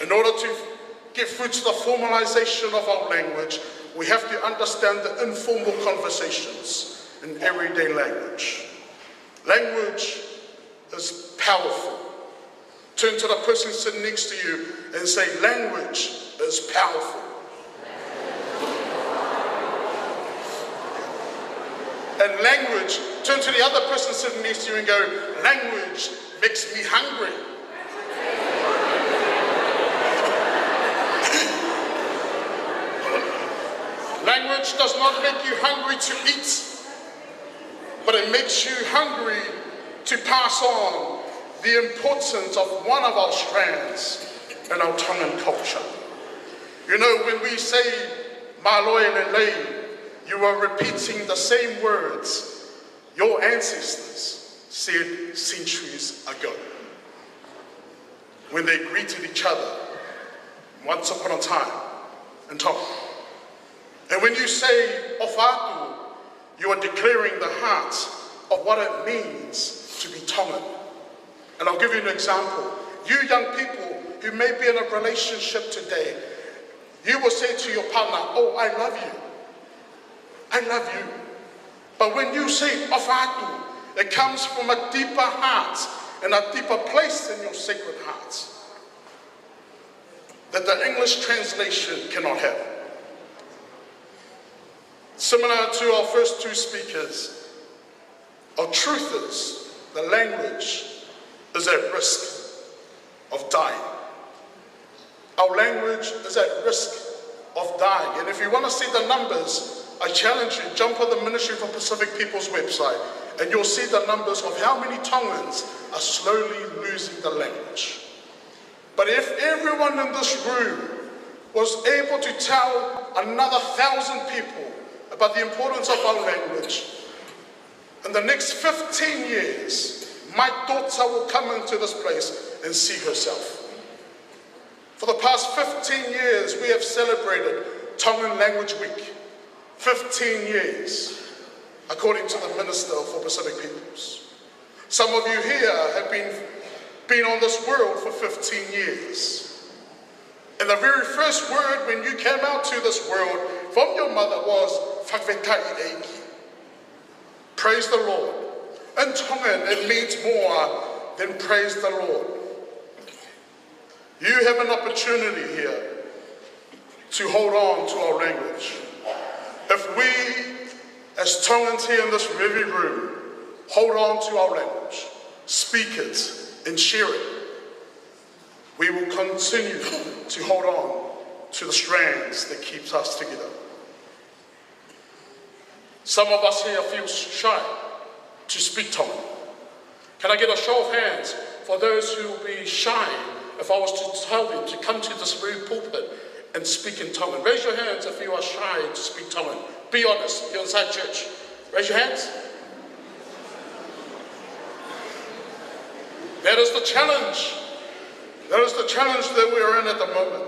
In order to get through to the formalization of our language, we have to understand the informal conversations in everyday language. Language is powerful. Turn to the person sitting next to you and say, "Language is powerful." And language, turn to the other person sitting next to you and go, "Language makes me hungry." Language does not make you hungry to eat, but it makes you hungry to pass on the importance of one of our strands in our Tongan culture. You know, when we say "Mālō e lelei," you are repeating the same words your ancestors said centuries ago when they greeted each other once upon a time in Tonga. And when you say "ʻOfa atu," you are declaring the heart of what it means to be Tongan. And I'll give you an example. You young people who may be in a relationship today, you will say to your partner, "Oh, I love you. I love you." But when you say "ʻOfa atu," it comes from a deeper heart and a deeper place in your sacred heart that the English translation cannot have. Similar to our first two speakers, our truth is the language is at risk of dying. Our language is at risk of dying. And if you want to see the numbers, I challenge you, jump on the Ministry for Pacific People's website, and you'll see the numbers of how many Tongans are slowly losing the language. But if everyone in this room was able to tell another thousand people about the importance of our language, in the next fifteen years, my daughter will come into this place and see herself. For the past fifteen years, we have celebrated Tongan Language Week. Fifteen years, according to the Minister for Pacific Peoples. Some of you here have been, been on this world for fifteen years. And the very first word when you came out to this world from your mother was "Fakafetaʻi ʻEiki." Praise the Lord. In Tongan, it means more than "Praise the Lord." You have an opportunity here to hold on to our language. If we, as Tongans here in this very room, hold on to our language, speak it, and share it, we will continue to hold on to the strands that keeps us together. Some of us here feel shy to speak Tongan. Can I get a show of hands for those who will be shy if I was to tell them to come to this very pulpit and speak in Tongan? Raise your hands if you are shy to speak Tongan. Be honest, you're inside church. Raise your hands. That is the challenge. That is the challenge that we are in at the moment.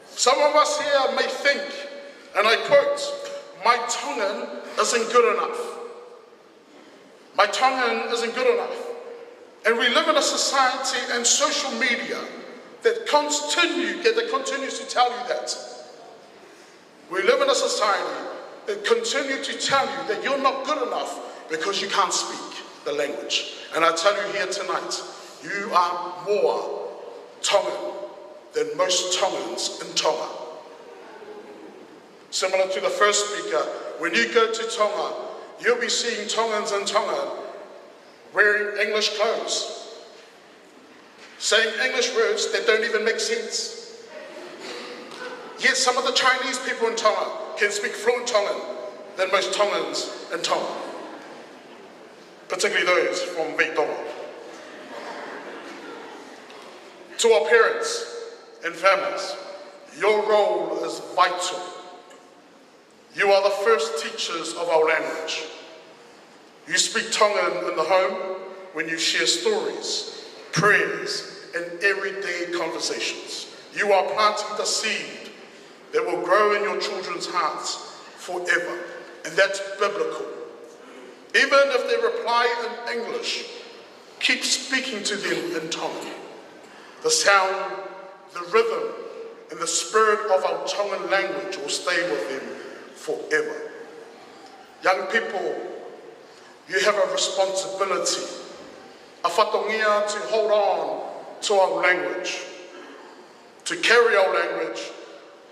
Some of us here may think, and I quote, "My Tongan isn't good enough. My Tongan isn't good enough." And we live in a society and social media that continue, that continues to tell you that. We live in a society that continue to tell you that you're not good enough because you can't speak the language. And I tell you here tonight, you are more Tongan than most Tongans in Tonga. Similar to the first speaker, when you go to Tonga, you'll be seeing Tongans in Tonga wearing English clothes, saying English words that don't even make sense. Yet some of the Chinese people in Tonga can speak fluent Tongan than most Tongans in Tonga, particularly those from Viti. To our parents and families, your role is vital. You are the first teachers of our language. You speak Tongan in the home when you share stories, prayers, and everyday conversations. You are planting the seed that will grow in your children's hearts forever. And that's biblical. Even if they reply in English, keep speaking to them in Tongan. The sound, the rhythm, and the spirit of our Tongan language will stay with them forever. Young people, you have a responsibility, a fatongia to hold on to our language. To carry our language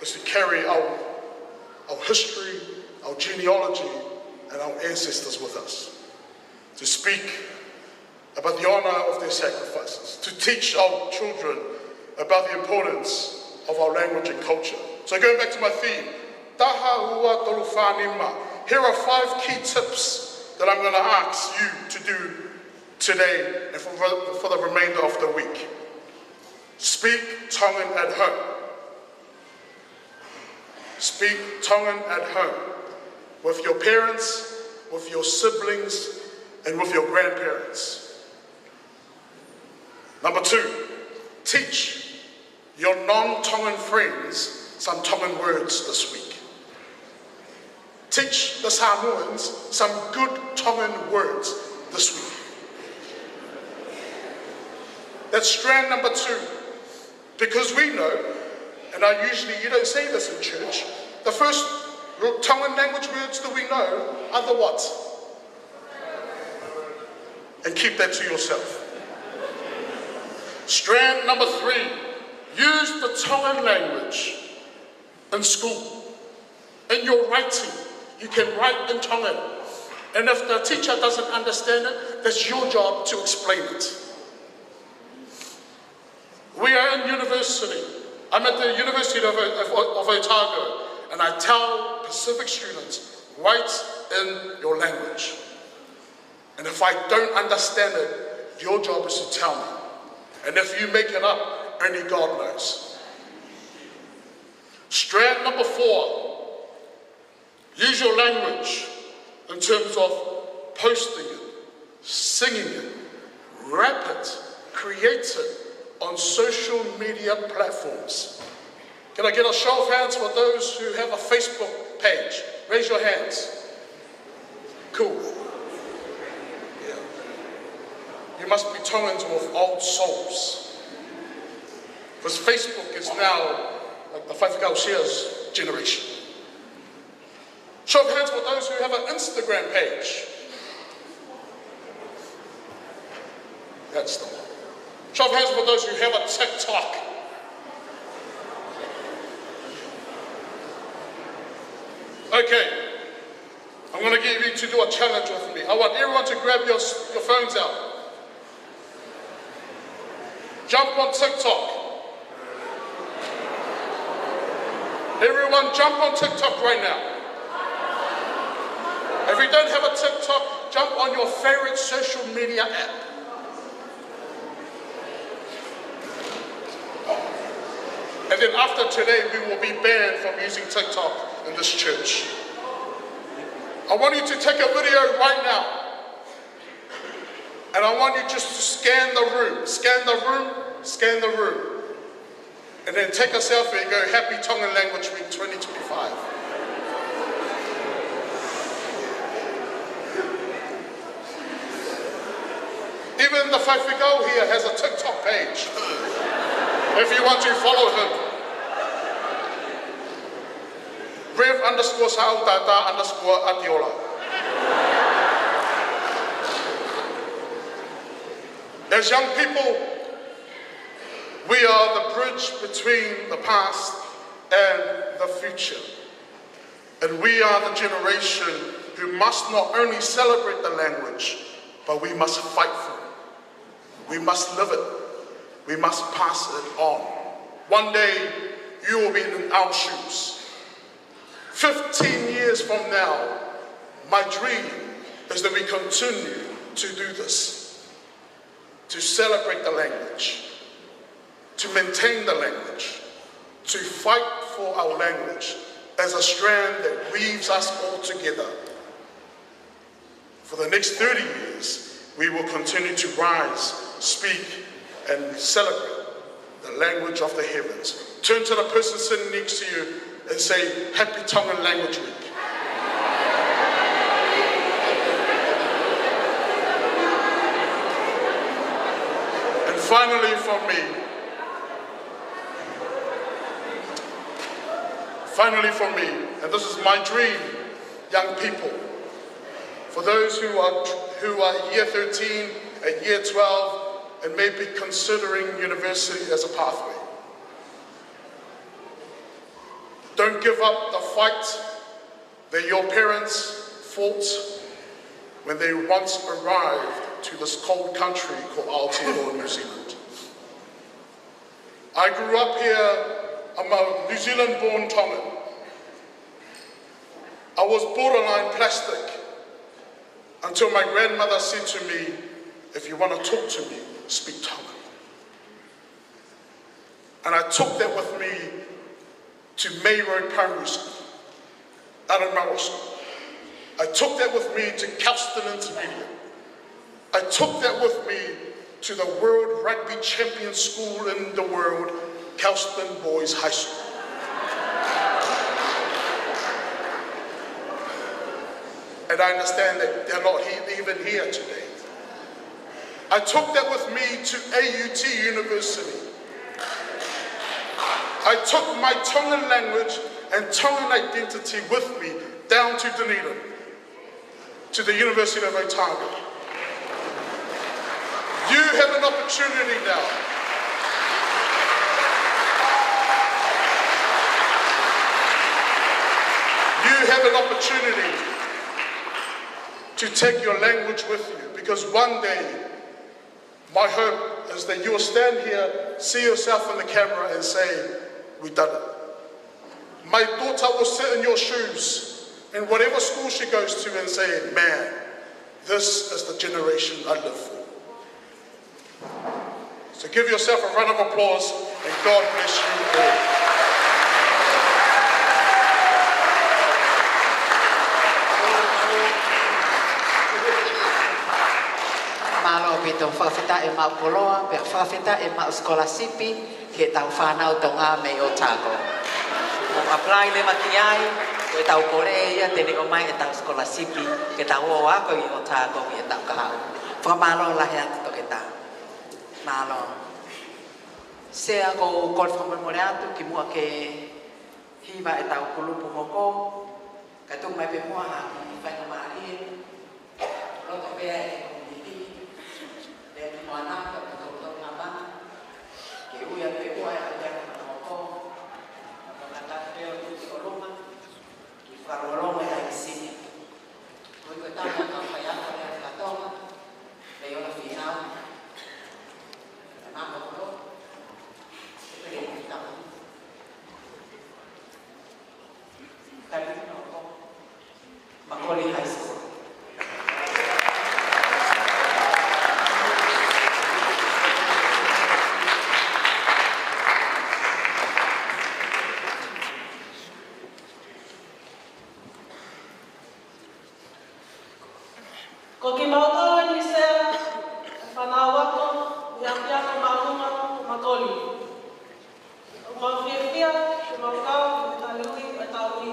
is to carry our, our history, our genealogy, and our ancestors with us. To speak about the honor of their sacrifices, to teach our children about the importance of our language and culture. So going back to my theme, taha, ua, tolu, fā, nima. Here are five key tips that I'm gonna ask you to do today and for, for the remainder of the week. Speak Tongan at home. Speak Tongan at home with your parents, with your siblings, and with your grandparents. Number two, teach your non-Tongan friends some Tongan words this week. Teach the Samoans some good Tongan words this week. That's strand number two. Because we know, and I usually, you don't say this in church, the first Tongan language words that we know are the what? And keep that to yourself. Strand number three, use the Tongan language in school. In your writing, you can write in Tongan. And if the teacher doesn't understand it, that's your job to explain it. We are in university. I'm at the University of, of, of Otago, and I tell Pacific students, write in your language. And if I don't understand it, your job is to tell me. And if you make it up, only God knows. Strand number four, use your language in terms of posting it, singing it, rap it, create it on social media platforms. Can I get a show of hands for those who have a Facebook page? Raise your hands. Cool. Yeah. You must be Tongans with old souls. Because Facebook is now like the Faifekau Shares generation. Show of hands for those who have an Instagram page. That's the one. Show of hands for those who have a TikTok. Okay. I'm gonna get you to do a challenge with me. I want everyone to grab your, your phones out. Jump on TikTok. Everyone, jump on TikTok right now. If you don't have a TikTok, jump on your favorite social media app. And then after today, we will be banned from using TikTok in this church. I want you to take a video right now. And I want you just to scan the room, scan the room, scan the room. And then take a selfie and go, "Happy Tongan Language Week twenty twenty-five." Even the Faifekau here has a TikTok page. If you want to follow him. Rev. underscore Sautata underscore Atiola. As young people, we are the bridge between the past and the future. And we are the generation who must not only celebrate the language, but we must fight for it. We must live it. We must pass it on. One day, you will be in our shoes. Fifteen years from now, my dream is that we continue to do this, to celebrate the language, to maintain the language, to fight for our language as a strand that weaves us all together. For the next thirty years, we will continue to rise, speak, and celebrate the language of the heavens. Turn to the person sitting next to you and say, "Happy Tongan Language Week." And finally, from me, finally, from me, and this is my dream, young people, for those who are, who are year thirteen and year twelve and may be considering university as a pathway, don't give up the fight that your parents fought when they once arrived to this cold country called Aotearoa, New Zealand. I grew up here. I'm a New Zealand-born Tongan. I was borderline plastic until my grandmother said to me, "If you want to talk to me, speak Tongan." And I took that with me to May Road Primary School, out of Maro School. I took that with me to Kelston Intermediate. I took that with me to the world rugby champion school in the world, Kelston Boys High School. And I understand that they're not he-, even here today. I took that with me to A U T University. I took my Tongan language and Tongan identity with me down to Dunedin, to the University of Otago. You have an opportunity now. You have an opportunity to take your language with you, because one day, my hope is that you will stand here, see yourself in the camera and say, "We done it." My daughter will sit in your shoes in whatever school she goes to and say, "Man, this is the generation I live for." So give yourself a round of applause and God bless you all. Mālō ʻaupito, fakafetaʻi maʻu koloa, pea fakafetaʻi maʻu sikolasipi ki heʻetau fānau Tonga mei Otago. ʻOku apply leva ki ai, ko ʻetau kole ia te ne ʻomai ʻetau sikolasipi, ke tau ō ʻo ako ʻi Otago ʻi heʻetau kahaʻu. Fakamālō lahi atu Toketā. Mālō. Sea, ʻoku ou kole fakamolemole atu kimuʻa ke hiva ʻetau kulupu hoko. Kae tuku mai pē muʻa ha kiʻi faingamālie. Loto pē ʻa e komiunitī, pea ki Moana, pea ki Toutou Ngāmana. Ke ui atu pē muʻa ʻa e ʻapiako fakahoko. Fakatapu pē ʻo tuʻu ki ʻolunga. Ke fakalongolongo ʻa e ʻaisini. Ko e ko e tama ka fai ako e ʻapiako Tonga. Pea ʻi ola fīnau. Ka nā ko ko. Pea ʻi tama. Makoli High School. Ko kimautolu ʻeni Sea, ʻa e fānau ako ʻi he ʻapiako māʻolunga ko Makoli. ʻOku mau fiefia ke mau kau ʻi he taliui ʻo e taʻu ni.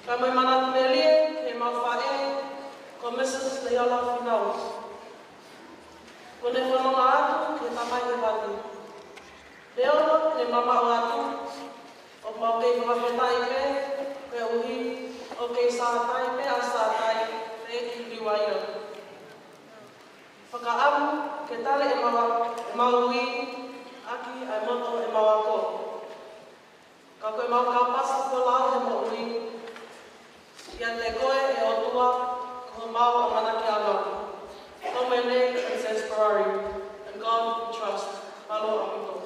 Kae mau manatu melie ki heʻemau faʻē ko Missus Leola Fīnau. Kuo ne fononga atu ki he Tamai Hēvani. Leola, ne mamaʻo atu, ʻoku mau kei fakafetaʻi pē, ko e Sātai, pea ʻa Sātai, pea ki Niuaila. Fakaʻamu ke tali ʻemau, ʻemau ui ʻaki ʻa e moto ʻemau ako. Ka ko ʻemau kāpasa kuo lau he moʻui, ʻiate koe ʻe ʻOtua, ko homau ʻamanakiʻanga. Ko mene Princess Ferrari, in God we trust. Mālō ʻaupito.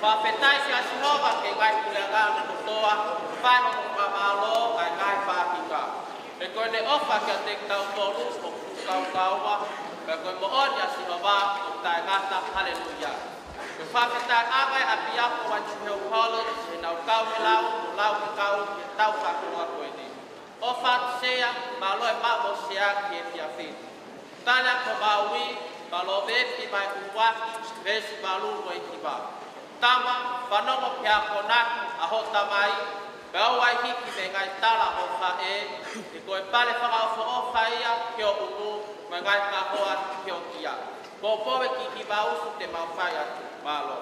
Fakafetaʻi kia Sihova, ʻe ngaahi puleʻanga kotoa, fai hono fakamālō ʻa e ngaahi faʻahinga. He ko ʻene ʻofa kiate kitautolu ʻoku fukaukauʻa, pea ko e moʻoni ʻa Sihova ʻoku taʻengata. Haleluia. Ko e fakafetaʻi ange ʻa e ʻapiako White Hill College, ʻenau kau he lau, mo lau he kau, ke tau fakakoloa ko eni. ʻOfa atu Sea, mālō e maʻu mo Sea ki he efiafi ni. Tali atu homau ui, mālō e veesi mei he ʻUluaki, veesi valu mo e hiva. Tama, fanongo ki he akonaki ʻa hoʻo tamai, pea ʻoua ʻe hiki mei he ngaahi tala ʻo e faʻē, he ko e pale fakaʻofoʻofa ia ki ho ʻulu, mo e ngaahi kahoa ki ho kia. Ko e poupou ki he kiʻi voucher te mau fai atu. Mālō.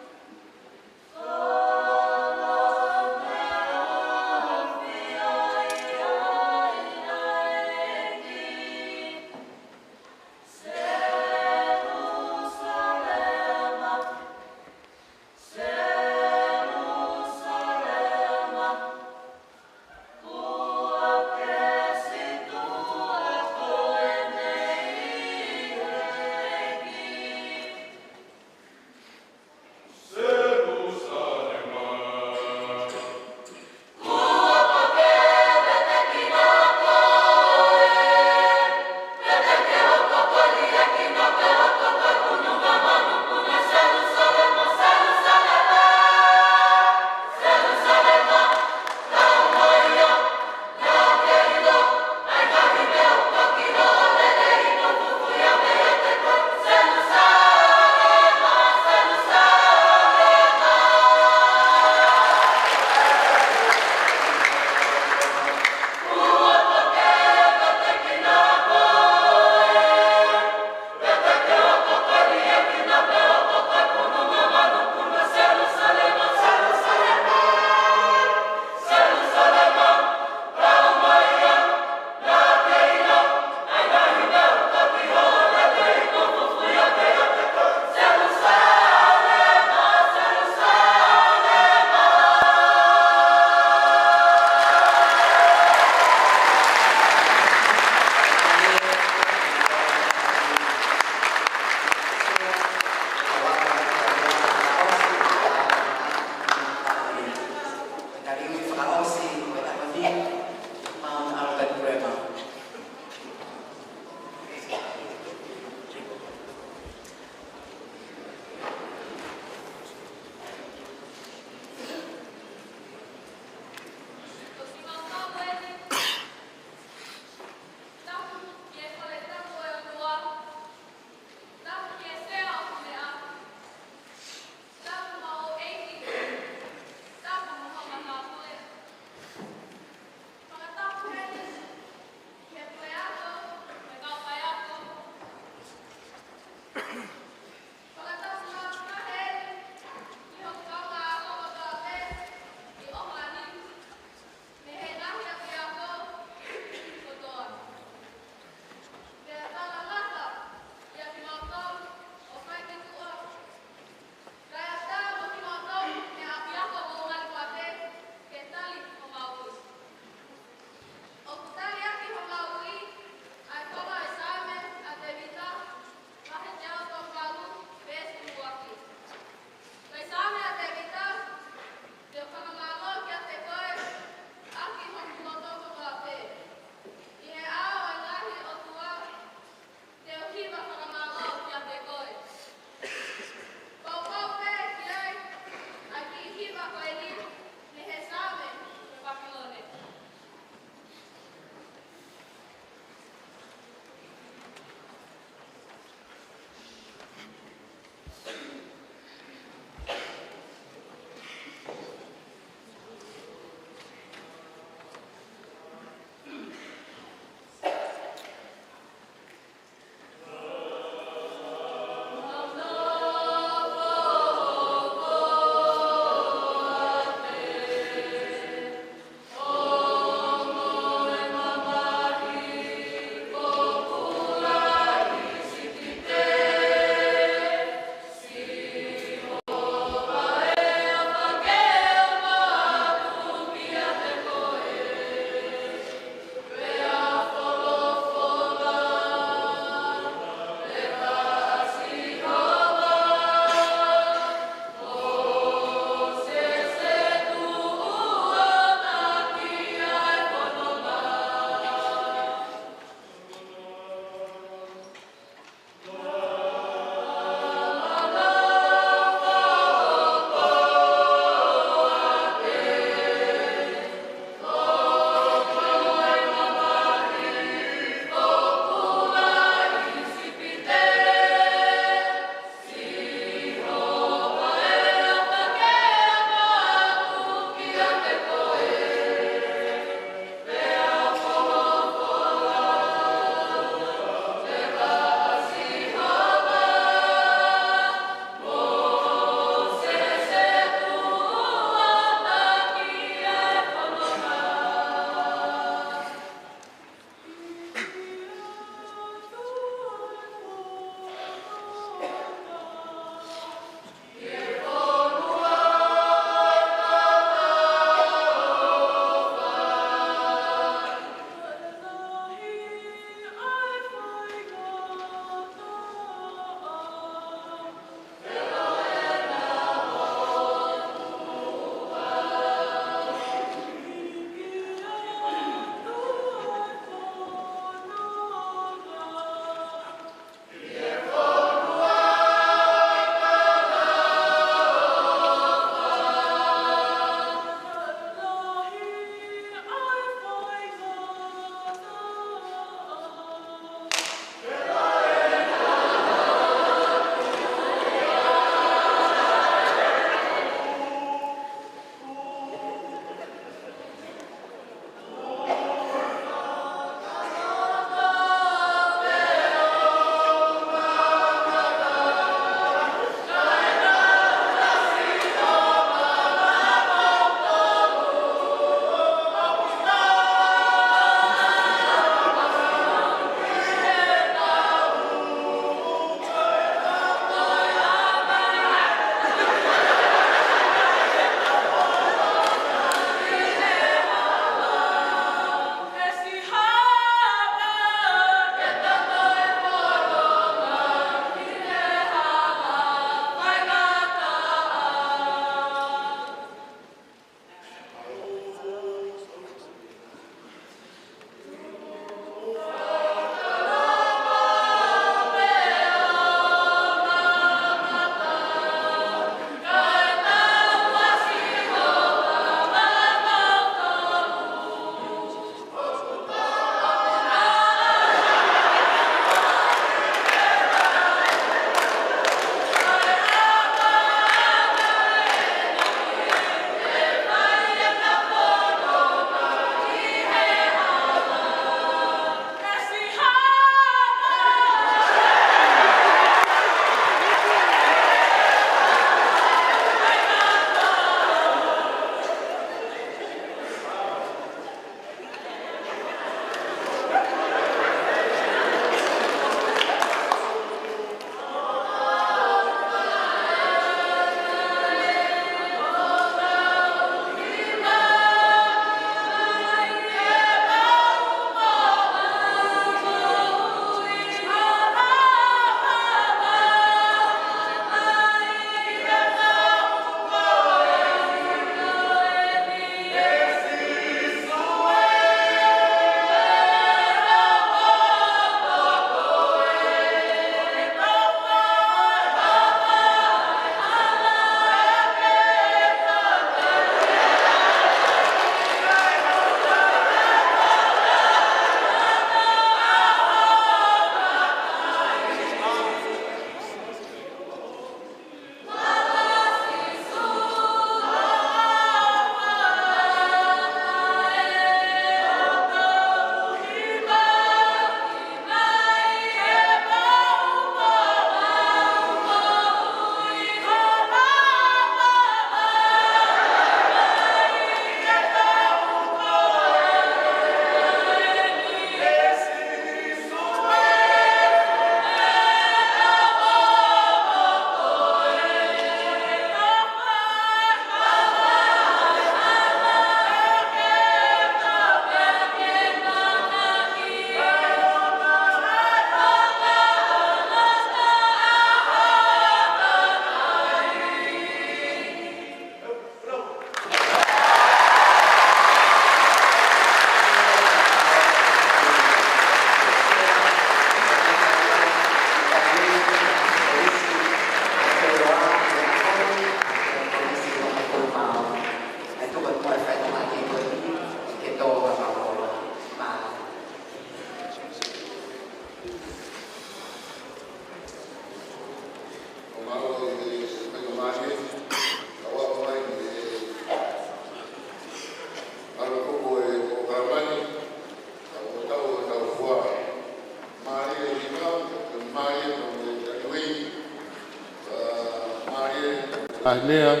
Taʻahine,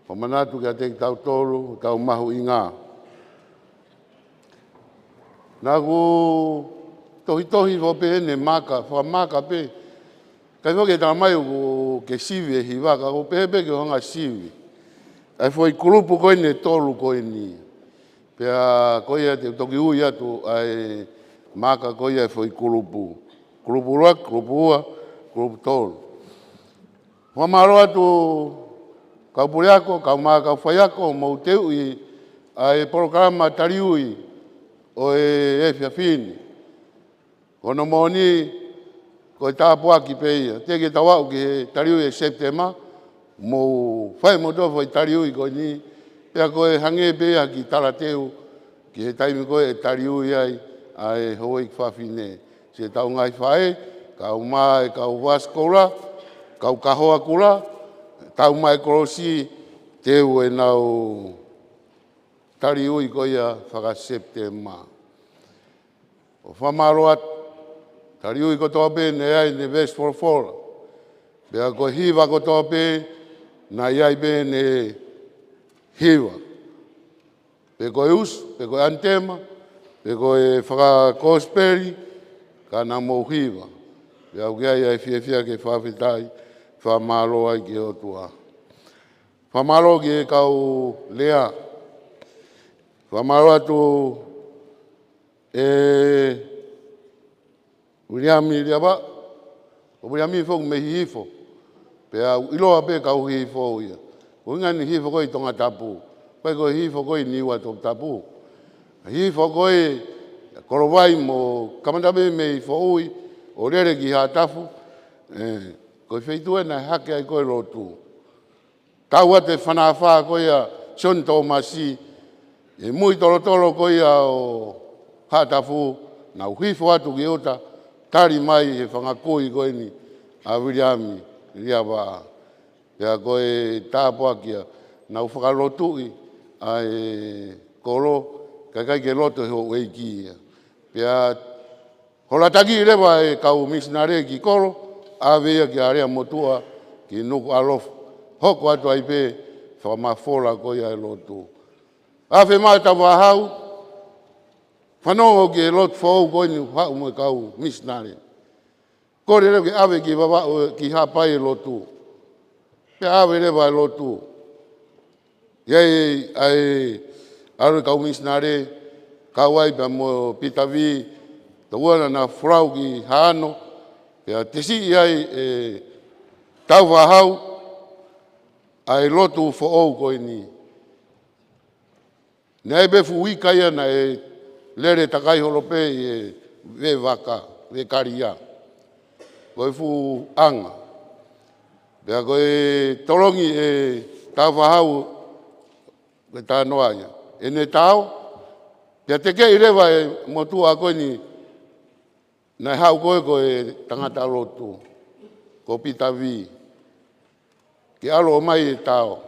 fakamanatu kiate kitautolu, tau mahuʻinga. Naʻa ku tohitohi foʻi pē ʻene maka, fakamaka pē. Kae foki e tamai ʻoku ke sivi e hiva, ka ʻoku pehē pē ke u hanga sivi ʻa e foʻi kulupu ko eni ʻe tolu ko eni. Pea ko ia te u toki ui atu ʻa e maka ko ia e foʻi kulupu. Kulupu ua, kulupu ua, kulupu tolu. Fakamālō atu kau puleako, kau mā, kau faiako, mou teuʻi ʻa e polokalama taliui ʻo e efiafi ni. Ko hono moʻoni, ko e tāpuaki pē ia. Teʻeki ke tau aʻu ki he taliui ʻe Sepitema, mou fai moutolu foʻi taliui ko eni, pea ko e hangē pē ia ki talateu, ki he taimi ko ē ʻe taliui ai ʻa e houʻeiki fafine. Siʻetau ngaahi faʻē, kau mā, kau vasi koula, kau kahoa koula, tau mai kolosi, teu ʻenau taliui ko ia faka-Sepitema. ʻOku fakamālō atu, taliui kotoa pē naʻe ʻi ai ʻene veesi folofola. Pea ko e hiva kotoa pē naʻe ʻi ai pē ʻene hiva. Pe ko e usu, pe ko e ʻanitema, pe ko e fakakosipeli, ka naʻa mou hiva. Pea ʻoku ʻi ai ʻa e fiefia ke fakafetaʻi, fakamālō ai ki he ʻOtua. Fakamālō ki he kau lea. Fakamālō atu ʻe Viliami Liava, ko Viliami foki mei Hihifo. Pea ʻoku ʻiloa pē kau Hihifo ia. Ko e ʻuhinga ʻene hihifo ko ē ʻi Tongatapu. ʻIkai ko e hihifo ko ē ʻi Niua Toputapu. Hihifo ko ē Kolovai mo kamata pē mei Foʻui ʻo lele ki Haʻatafu. ʻE, ko e feituʻu ē naʻe hake ai ko ē lotu. Tau atu e fānau fā ko ia Sione Tōmasi, ʻi he mui tolotolo ko ia ʻo Haʻatafu, nau hifo atu ki ʻuta, tali mai he fanga kui ko eni ʻa Viliami Liava. Pea ko e tāpuaki ia, nau fakalotuʻi ʻa e kolo, kae ʻikai ke loto he houʻeiki ia. Pea holataki leva e kau misinale ki kolo, ʻave ia ki Aleamotuʻa, ki Nukuʻalofa. Hoko atu ai pē fakamafola ko ia e lotu. Afe mai Tāufaʻāhau, fanongo ki he lotu foʻou ko eni haʻu mo e kau misinale. Kole leva ke ʻave ki Vavaʻu, ki Haʻapai e lotu. Pea ʻave leva e lotu. ʻI ai ʻa e ʻalu e kau misinale, kau ai pea mo Pita Vī, toʻua naʻa na folau ki Haʻano, pea tesiʻi ai ʻe Tāufaʻāhau ʻa e lotu foʻou ko eni. Naʻe ʻi ai pē fuʻu ika ia naʻe lele takai holo pē ʻi he veʻe vaka, veʻe kalia. Ko e fuʻu anga. Pea ko e tolongi ʻe Tāufaʻāhau, ko e talanoa ia. ʻEne tao, pea tekeʻi leva e motuʻa ko eni, naʻe haʻu ko ē ko e tangata lotu, ko Pita Vī, ke ʻalu ʻo ʻomai e tao.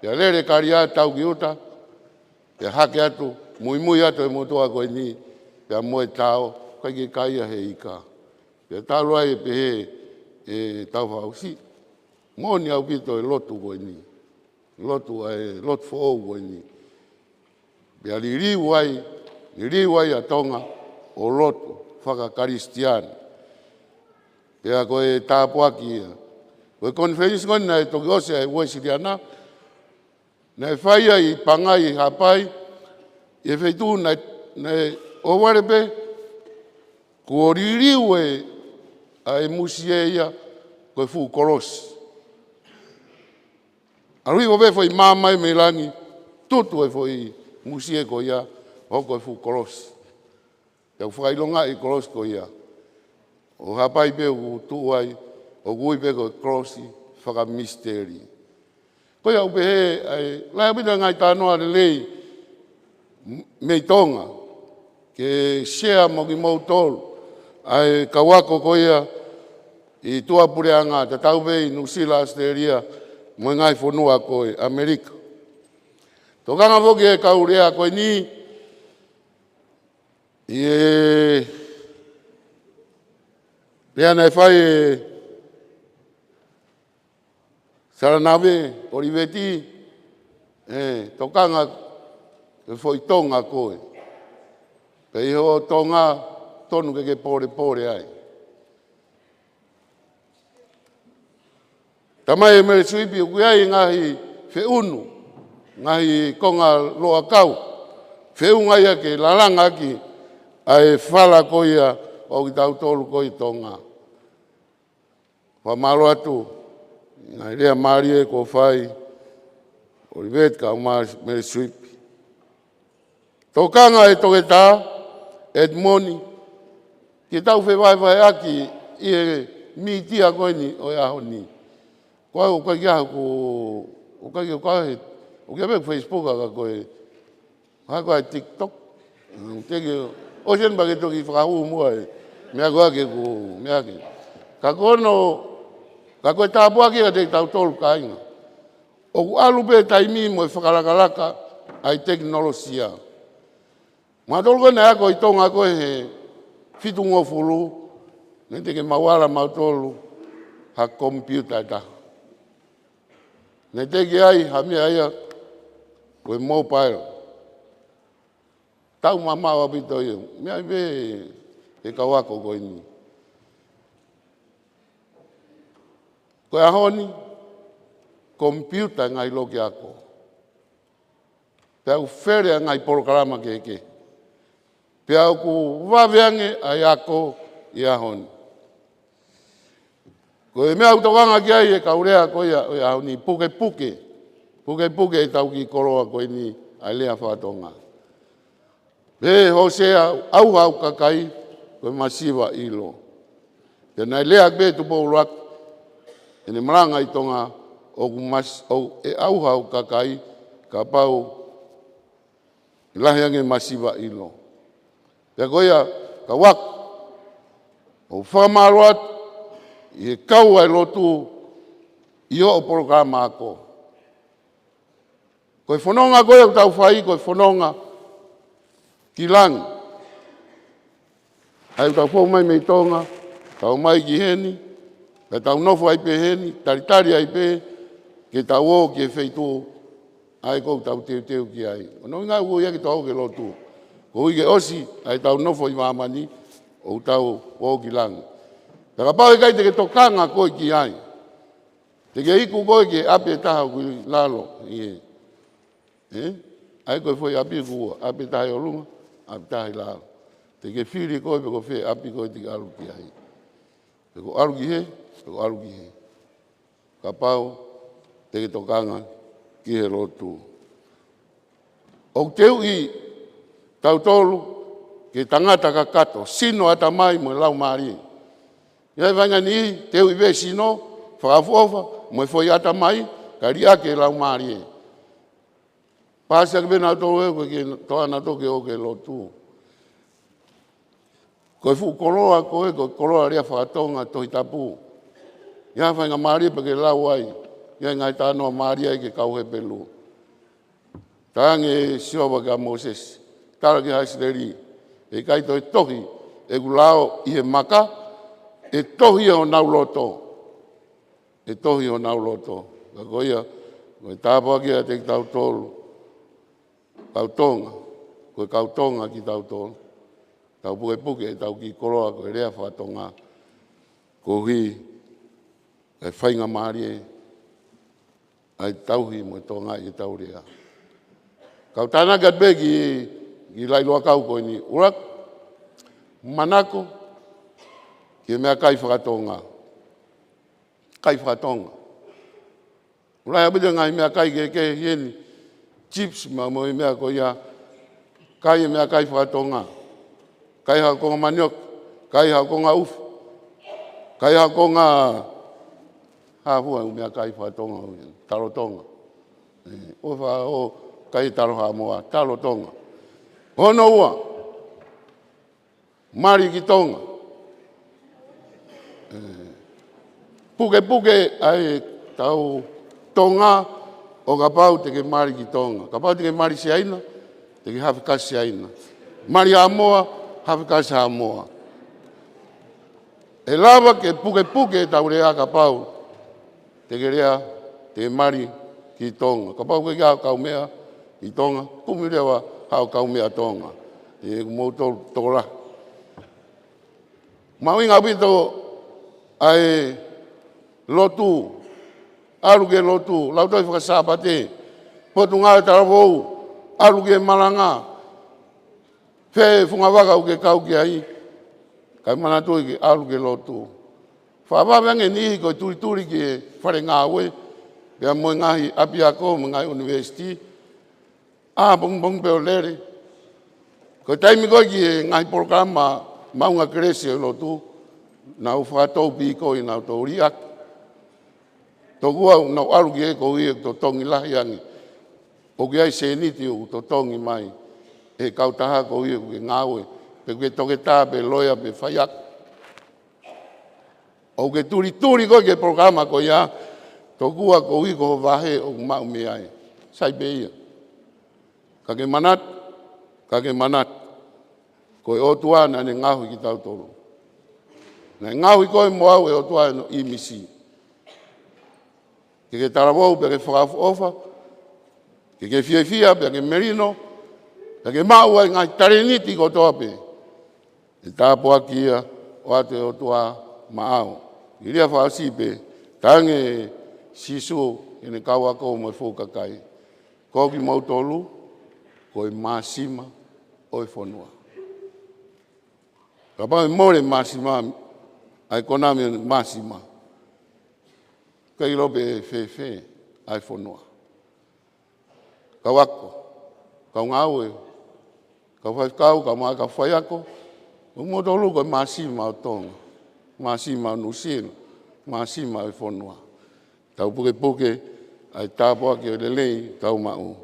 Pea lele kalia tau ki ʻuta, pea hake atu, muimui atu e motuʻa ko eni, pea mo e tao, ʻikai ke kai ia he ika. Pea talu ai e pehē ʻe Tāufaʻāhau, moʻoni ʻaupito e lotu ko eni. Lotu ʻa e, lotu foʻou ko eni. Pea liliu ai, liliu ai ʻa Tonga ʻo lotu fakakalisitiane. Pea ko e tāpuaki ia. Ko e konifelenisi ko eni naʻe toki ʻosi ʻa e Uēsiliana, naʻe fai ai ʻi Pangai, Haʻapai, ʻi he feituʻu naʻe, naʻe ʻohovale pē, kuo liliu e, ʻa e musie ia, ko e fuʻu kolosi. ʻAlu hifo pē foʻi maama ia mei langi, tutu e foʻi musie ko ia, hoko e fuʻu kolosi. Pea ʻoku fakaʻilongaʻi e kolosi ko ia. ʻO Haʻapai pē ʻoku tuʻu ai, ʻoku ui pē ko e kolosi fakamisiteli. Ko ia ʻoku pehē, ʻa e, lahi ʻaupito e ngaahi talanoa lelei, mei Tonga, ke share mo kimoutolu, ʻa e kau ako ko ia ʻi tuʻapuleʻanga, tatau pē ʻi Nuʻusila, ʻAositelēlia, mo e ngaahi fonua ko ē ʻAmelika. Tokanga foki e kau lea ko eni, ʻi he lea naʻe fai ʻe Talanave, ʻOliveti, ē, tokanga ki he foʻi Tonga ko ē. Pea ʻi hoʻo Tonga, tonu ke ke polepole ai. Talamai ʻe Mele Suipi ʻoku ʻi ai e ngaahi feʻunu, ngaahi konga loʻakau, feʻunga ia ke lalanga ʻaki ʻa e fala ko ia ʻo kitautolu ko ē ʻi Tonga. Fakamālō atu, ngaahi lea mālie kuo fai, ʻOliveti kae ʻumaʻā Mele Suipi. Tokanga ʻe Toketā Edmoni, ke tau fevahevaheʻaki ʻi he mītia ko eni ʻo e ʻaho ni. Ko au ʻoku ʻikai ke u, ʻoku ʻikai ke u, ʻoku ʻikai ke u Facebook ka ko e, ha ko e TikTok. Mm, te ke, ʻosi eni pea ke toki fakahū muʻa e meʻa ko ē ke u, meʻa ke. Ka ko hono, ka ko e tāpuaki ia kiate kitautolu kāinga. ʻOku ʻalu pē taimi mo e fakalakalaka ʻa e tekinolosia. Mautolu ko ē naʻe ako ʻi Tonga ko ē he fitungofulu, naʻe teʻeki ke mau ala mautolu ha komipiuta ʻe taha. Naʻe teʻeki ai ha meʻa ia ko e mobile. Tau mamaʻo ʻaupito ia. Meʻa pē he kau ako ko eni. Ko e ʻaho ni, komipiuta e ngaahi loki ako. Pea ʻoku fele ʻa e ngaahi polokalama kehekehe. Pea ʻoku vave ange ʻa e ako ʻi he ʻaho ni. Ko e meʻa ʻoku tokanga ki ai e kau lea ko ia ʻo e ʻaho ni, pukepuke. Pukepuke ʻetau kiʻi koloa ko eni ʻa e lea faka-Tonga. Pehē ʻe Hōsea, ʻauha hoku kakai, ko e masiva ʻilo. Pea naʻe lea pē Tupou ʻUluaki, ʻene malanga ʻi Tonga, ʻoku mas-, ʻoku ʻe ʻauha hoku kakai, kapau ʻe lahi ange masiva ʻilo. Pea ko ia, kau ako, ʻoku fakamālō atu, ʻi he kau ʻa e lotu, ʻi hoʻo polokalama ako. Ko e fononga ko ē ʻoku tau fai, ko e fononga ki langi. ʻA ia ʻoku tau fou mai mei Tonga, tau mai ki heni, pea tau nofo ai pē heni, talitali ai pē, ke tau ō ki he feituʻu, ʻa ia ʻoku tau teuteu ki ai. ʻO no ngā ua ia ke tau ō ke lotu. Koeʻuhi ke ʻosi, ʻa ʻetau nofo ʻi māmani, ʻoku tau ō ki langi. Pea kapau ʻe ʻikai te ke tokanga koe ki ai. Te ke iku koe ki he ʻapi ʻe taha ʻoku ʻi lalo, ʻi hē. Ē? ʻA ia ko e foʻi ʻapi ʻoku ua, ʻapi ʻe taha ʻi ʻolunga, ʻapi ʻe taha ʻi lalo. Te ke fili koe pe ko fē ʻapi koe te ke ʻalu ki ai. Pe ko ʻalu ki hē, pe ko ʻalu ki hē. Kapau, te ke tokanga ki he lotu. ʻOku teuʻi tautolu, ke tangata kakato, sino, ʻatamai mo e laumālie. ʻI he faʻahinga ni, teuʻi pē sino, fakaʻofoʻofa, mo e foʻi ʻatamai, kae liʻaki e laumālie. Pāsi ake pē nautolu ē, ko e ke toa nautolu ke ō ke lotu. Ko e fuʻu koloa ko ē, ko e koloa lea faka-Tonga Tohi Tapu. ʻI he faʻahinga mālie pē ke lau ai, ʻi he ngaahi talanoa mālie ai ki he kau Hepelū. Talaange ʻe Sihova kia Mōsese, tala ki ʻIsileli, ʻe ʻikai toe tohi ʻeku lao ʻi he maka, ʻe tohi ʻi honau loto. ʻE tohi ʻi honau loto. Ka ko ia, ko e tāpuaki ʻiate kitautolu, kau Tonga, ko e kau Tonga kitautolu. Tau pukepuke ʻetau kiʻi koloa ko e lea faka-Tonga. Koeʻuhi, ʻe faingamālie ʻa e tauhi mo e tokangaʻi ʻetau lea. Kau tānaki atu pē ki, ki he laʻiloa kau ko eni. ʻUluaki, manako ki he meʻakai faka-Tonga. Kai faka-Tonga. ʻOku lahi ʻaupito e ngaahi meʻakai kehekehe ʻi heni. Chips mo e meʻa ko ia. Kai e meʻakai faka-Tonga. Kai ha konga manioke. Kai ha konga ʻufi. Kai ha konga, hā fua e meʻakai faka-Tonga, talo Tonga. ʻE, ʻoua ʻe fakaʻau kai talo Haʻamoa, talo Tonga. Hono ua, mali ki Tonga. ʻE, pukepuke ʻa e tau Tonga ʻo kapau te ke mali ki Tonga. Kapau te ke mali Siaina, te ke hafe kasi Siaina. Mali Haʻamoa, hafe kasi Haʻamoa. ʻE lava ke pukepuke ʻetau lea kapau te ke lea te mali ki Tonga. Kapau ʻoku ʻikai ke ʻi ai haʻo kaumeʻa ʻi Tonga, kumi leva haʻo kaumeʻa Tonga. ʻE, ʻoku mou tolu tokolahi. Mahuʻinga ʻaupito ʻa e lotu, ʻalu ki he lotu, lautohi faka-Sāpate, Potungāue Talavou, ʻalu ki he malanga, fē fungavaka ʻoku ke kau ki ai, kae manatuʻi ke ʻalu ki he lotu. Fakavave ange e niʻihi ko e tulituli ki he fale ngāue, pea mo e ngaahi ʻapiako, mo e ngaahi ʻunivēsiti, ʻapongipongi pē ʻo lele. Ko e taimi ko ē ki he ngaahi polokalama maʻunga kelesi ʻo e lotu, nau fakatau pē ko ē ʻenau tō liʻaki. Tokua ʻoku nau ʻalu ki he ko ia ʻoku totongi lahi ange. ʻOku ʻi ai e sēniti ʻoku totongi mai ʻe he kautaha ko ia ʻoku ke ngāue, pe ko e toketā, pe loea, pe faiako. ʻOku ke tulituli koe ki he polokalama ko ia, tokua koeʻuhi ko ho vahe ʻoku maʻu mei ai. Sai pē ia. Ka ke manatu, ka ke manatu. Ko e ʻOtua naʻa ne ngaohi kitautolu. Naʻe ngaohi koe mo au ʻe he ʻOtua ʻi hono ʻīmisi. Ke ke talavou pea ke fakaʻofoʻofa, ke ke fiefia pea ke melino, pea ke maʻu ai e ngaahi talēniti kotoa pē. ʻE tāpuakiʻi ia ʻoatu ʻe he ʻOtua maʻau. ʻI he lea fakaʻosi pē, talaange ʻe Sīsū ki heʻene kau ako mo e fuʻu kakai, ko kimoutolu ko e māsima ʻo e fonua. Kapau ʻe mole e māsima, ʻa e konami ʻo e māsima, ʻikai ke ʻilo pe ʻe fēfē ʻa e fonua. Kau ako, kau ngāue, kau faifekau, kau mai, kau faiako, ko kimoutolu ko e māsima ʻo Tonga, māsima ʻo Nuʻusila, māsima ʻo e fonua. Tau pukepuke ʻa e tāpuaki ʻo e lelei ʻoku tau maʻu.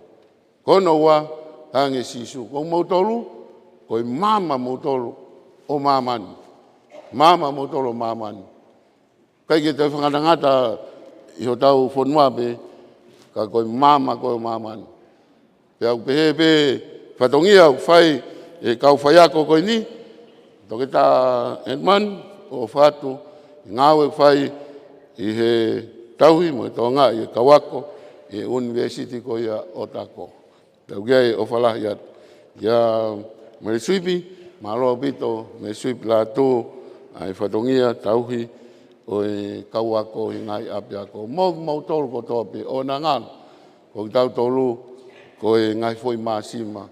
Ko hono ua, talaange ʻe Sīsū, ko kimoutolu ko e maama moutolu ʻo māmani. Maama moutolu ʻo māmani. ʻIkai ke toe fakangatangata ʻi hotau fonua pē, ka ko e maama ko ē ʻo māmani. Pea ʻoku pehē pē fatongia ʻoku fai ʻe he kau faiako ko eni, Toketā Edmund, ʻo ʻoatu e ngāue ʻoku fai ʻi he tauhi mo e tokangaʻi ʻa e kau ako ʻi he ʻunivēsiti ko ia ʻo Otago. Tau ʻoatu e ʻofa lahi atu kia Mele Suipi, mālō ʻaupito Mele Suipi Lātū, ʻa e fatongia tauhi ʻo e kau ako ʻi he ngaahi ʻapiako. Mo kimoutolu kotoa pē ʻoku ngalo, ko kitautolu ko e ngaahi foʻi māsima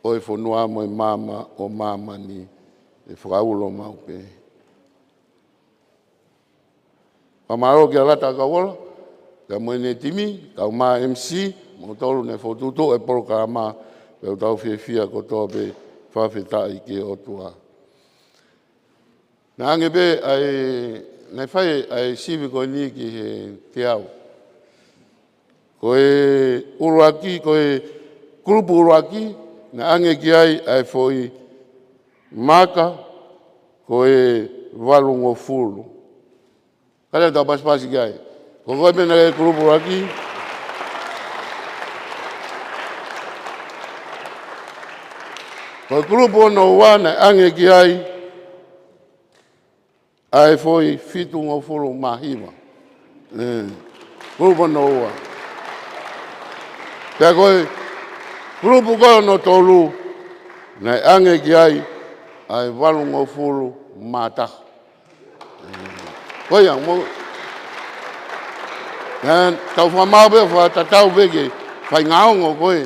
ʻo e fonua mo e maama ʻo māmani, ʻe fakaulo maʻu pē. Fakamālō kia Lata Kauola, pea mo ʻene timi, kau mai M C, moutolu naʻe fokotuʻutuʻu e polokalama, pea ʻoku tau fiefia kotoa pē, fakafetaʻi ki he ʻOtua. Naʻe ʻange pē ʻa e, naʻe fai ʻa e sivi ko eni ki he teau. Ko e ʻuluaki, ko e kulupu ʻuluaki, naʻe ʻange ki ai ʻa e foʻi maaka, ko e valungofulu. Kātaki tau pasipasi ki ai. Ko koe pē naʻe ʻi kulupu ʻuluaki. Ko e kulupu hono ua naʻe ʻange ki ai ʻa e foʻi fitungofulu mā hiva. ʻE, kulupu hono ua. Pea ko e kulupu ko hono tolu, naʻe ʻange ki ai ʻa e valungofulu mā taha. Ko ia, mo, ʻe, tau fakamaau pē, fakatatau pē ki he faʻahinga ongo ko ē.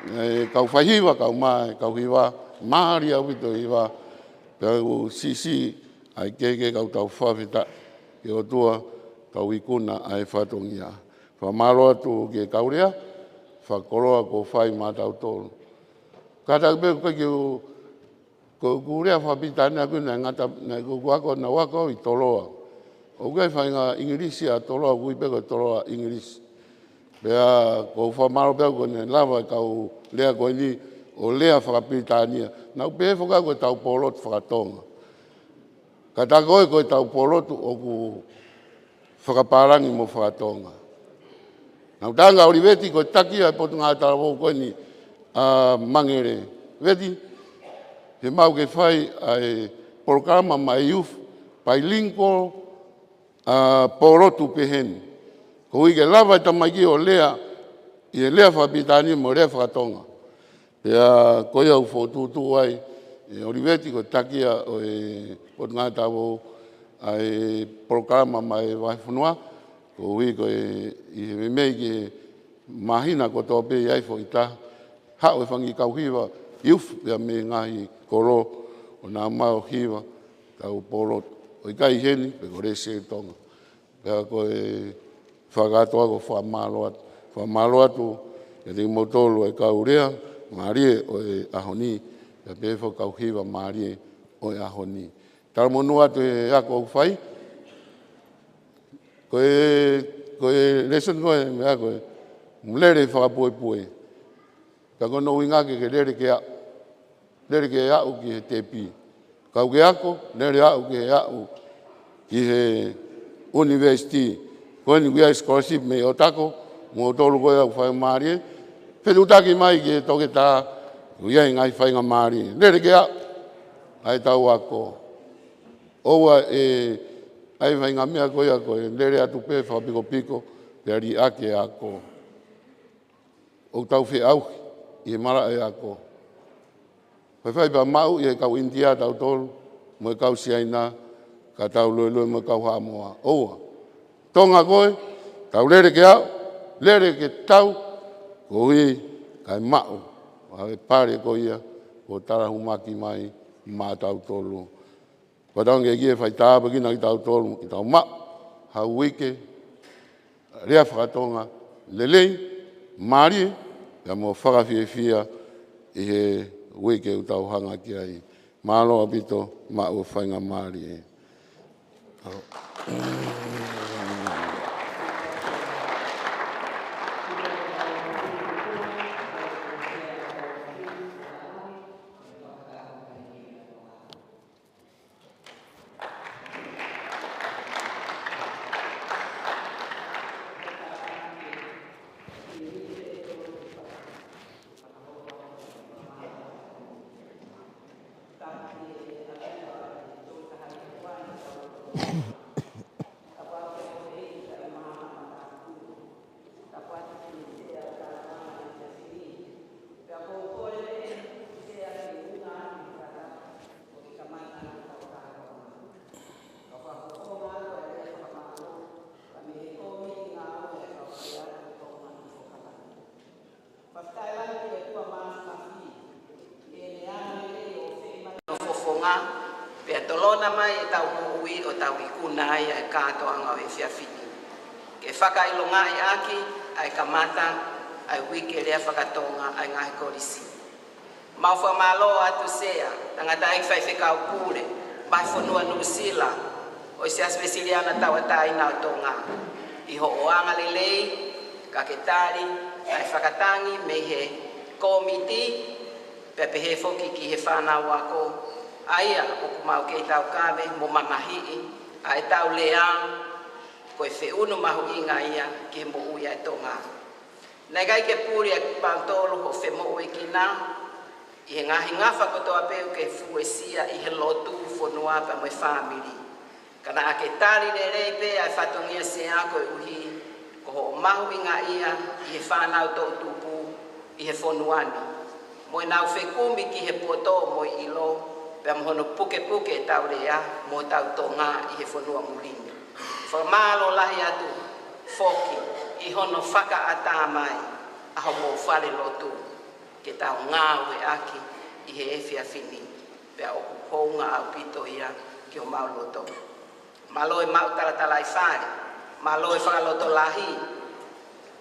ʻE, kau faihiva, kau mai, kau hiva, mālie ʻaupito hiva. Pea ʻoku siʻisiʻi ʻa e kehekehe, ka ʻoku tau fakafetaʻi ki he ʻOtua, tau ikuna ʻa e fatongia. Fakamālō atu ki he kau lea fakakoloa kuo fai maʻatautolu. Kātaki pē ʻoku ʻikai ke u, ko ʻeku lea fakapilitānia ʻaʻaku naʻe ngata, naʻe ko ʻeku ako, naʻá ku ako ʻi Toloa. ʻOku ʻikai faʻahinga ʻIngilisi ʻa Toloa, ʻoku ui pē ko e Toloa English. Pea ʻoku ou fakamālō pē ʻaʻaku ko ʻene lava e kau lea ko eni ʻo lea fakapilitānia. Naʻá ku pehē foki ʻaʻaku ko ʻetau pōlotu fakatonga. Ka tā ko ē ko ʻetau pōlotu ʻoku fakapālangi mo fakatonga. Naʻá ku tala ange kia ʻOliveti ko e taki ʻa e Potungāue Talavou ko eni ʻa Mangele. Veti, he ʻoku mau ke fai ʻa e polokalama maʻa e youth, bilingual, ʻa e pōlotu pehē ni. Koeʻuhi ke lava e tamaiki ʻo lea ʻi he lea fakapilitānia mo e lea fakatonga. Pea ko ia ʻoku fokotuʻutuʻu ai ʻe ʻOliveti ko e taki ia ʻo e Potungāue Talavou ʻa e polokalama maʻa e vahefonua, koeʻuhi ko e ʻi he meimei ki he māhina kotoa pē ʻi ai foʻi taha, haʻu e fanga kiʻi kau hiva, youth pea mei he ngaahi kolo ʻo nau ō mai ʻo hiva, tau polo, ʻo ʻikai heni, pe ko Lesieli Tonga. Pea ko e fakakātoa ko e fakamālō atu, fakamālō atu kiate kimoutolu e kau lea mālie ʻo e ʻaho ni, pea pehē foki kau hiva mālie ʻo e ʻaho ni. Talamonū atu he ako ʻoku fai, ko e, ko e lesson ko e meʻa ko e, mou lele fakapuepue. Ka ko hono ʻuhinga ke ke lele ke aʻu. Lele ke aʻu ki he tepi. Kau ke ako, lele aʻu ke aʻu ki he university. Ko eni ʻoku ʻi ai e scholarship mei ʻOtako, mo tolu ko e ʻoku fai mālie. Fetuʻutaki mai ki he toketā, ʻoku ʻi ai e ngaahi faingamālie. Lele ke aʻu, ʻai tau ako. ʻOua ʻe, ʻai faingamālie ko ia ko e lele atu pē fakapikopiko, pea liʻaki e ako. ʻOku tau feʻauhi ʻi he malaʻe ako. Faifai pea maʻu ʻi he kau ʻInitia tautolu, mo e kau Siaina, ka tau loiloi mo e kau Haʻamoa. ʻOua. Tonga koe, tau lele ke aʻu, lele ke tau, koeʻuhi kae maʻu ʻa e pale ko ia, kuo talahumaki mai maʻatautolu. Pea tau ngāue ki he faitāpuekina kitautolu, ke tau maʻu ha uike lea fakatonga lelei, mālie, pea mo fakafiefia ʻi he uike ʻoku tau hanga ki ai. Mālō ʻaupito, maʻu e faingamālie. Fakafetaʻi lahi ki he ʻOtua Māfimafi, ʻi heʻene anga lelei ʻo fai mai hono fofonga, pea tolona mai ʻetau moʻui ʻo tau ikuna ai ʻa e kātoanga ʻo e efiafi ni. Ke fakaʻilongaʻi ʻaki ʻa e kamata ʻa e uike lea fakatonga ʻa e ngaahi kolisi. Mau fakamālō atu Sea, tangataʻeiki faifekau pule, mei he fonua Nuʻusila, ʻo e Siasi Uēsiliana Tauʻatāina ʻo Tonga, ʻi hoʻo anga lelei, ka ke tali ʻa e fakatangi mei he kōmiti, pea pehē foki ki he fānau ako, ʻa ia ʻoku mau kei taukave mo mamahiʻi ʻa ʻetau lea, ko e feʻunu mahuʻinga ia ki he moʻui ʻa e Tonga. Naʻe ʻikai ke puli ʻa kimautolu hoʻo femoʻuekina ʻi he ngaahi ngafa kotoa pē ʻoku ke fuesia ʻi he lotu, fonua pea mo e fāmili. Ka naʻa ke tali lelei pē ʻa e fatongia Sea koeʻuhi ko hoʻo mahuʻingaʻia ʻi he fānau toʻutupu ʻi he fonua ni. Mo ʻenau fekumi ki he poto mo e ʻilo, pea mo hono pukepuke ʻetau lea mo hotau Tonga ʻi he fonua muli ni. Fakamālō lahi atu foki ʻi hono fakaʻatā mai ʻa homou fale lotu ke tau ngāueʻaki ʻi he efiafi ni, pea ʻoku hounga ʻaupito ia ki homau loto. Mālō e maʻu talatalaifale, mālō e fakalotolahi,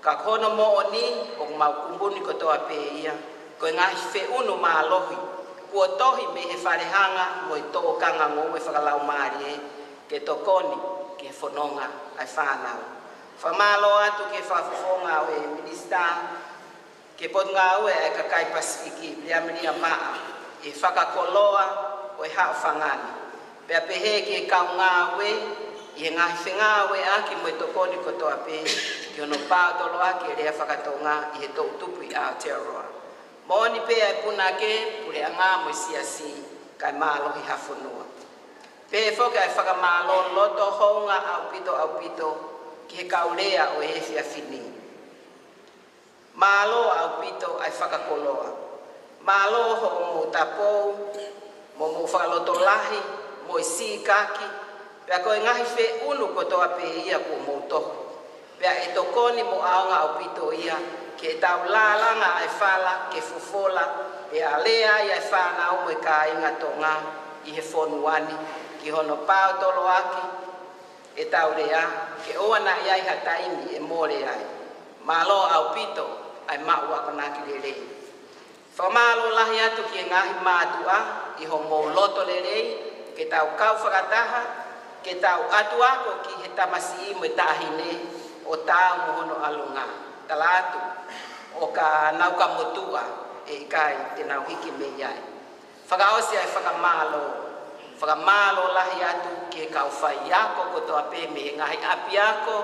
ka ko hono moʻoni ʻoku mau kumuni kotoa pē ia, ko e ngaahi feʻunu mālohi kuo tohi mei he fale hanga mo e tōkanga ngoue fakalaumālie ke tokoni ki he fononga ʻa e fānau. Fakamālō atu ki he fakafofonga ʻo e Minisitā ki he Potungāue ʻa e Kakai Pasifiki, Liamelia Maʻa, ʻi he fakakoloa ʻo e haʻofanga ni. Pea pehē ki he kau ngāue ʻi he ngaahi fengāueʻaki mo e tokoni kotoa pē ki hono paotoloaki e lea fakatonga ʻi he toʻutupu ʻi Aotearoa. Moʻoni pē ʻa e punake, puleʻanga mo e siasi, kae mālohi ha fonua. Pehē foki ʻa e fakamālō loto hounga ʻaupito ʻaupito ki he kau lea ʻo e efiafi ni. Mālō ʻaupito ʻa e fakakoloa. Mālō hoʻomou tapou, mo hoʻomou fakalotolahi, mo e sīkaki, pea ko e ngaahi feʻunu kotoa pē ia kuo mou toho. Pea ʻe tokoni mo ʻaonga ʻaupito ia, ke tau lālanga ʻa e fala, ke fofola, pea lea ai ʻa e fānau mo e kāinga Tonga ʻi he fonua ni, ki hono paotoloaki, ʻetau lea, ke ʻoua naʻa ʻi ai ha taimi ʻe mole ai. Mālō ʻaupito ʻa e maʻu akonaki lelei. Fakamālō lahi atu ki he ngaahi mātuʻa ʻi hoʻomou loto lelei, ke tau kau fakataha, ke tau ʻatu ako ki he tamasiʻi mo e taʻahine ʻo taau mo hono ʻalunga. Tala atu, ʻo ka nau ka motuʻa, ʻe ʻikai te nau hiki mei ai. Fakaʻosi ʻa e fakamālō. Fakamālō lahi atu ki he kau faiako kotoa pē mei he ngaahi ʻapiako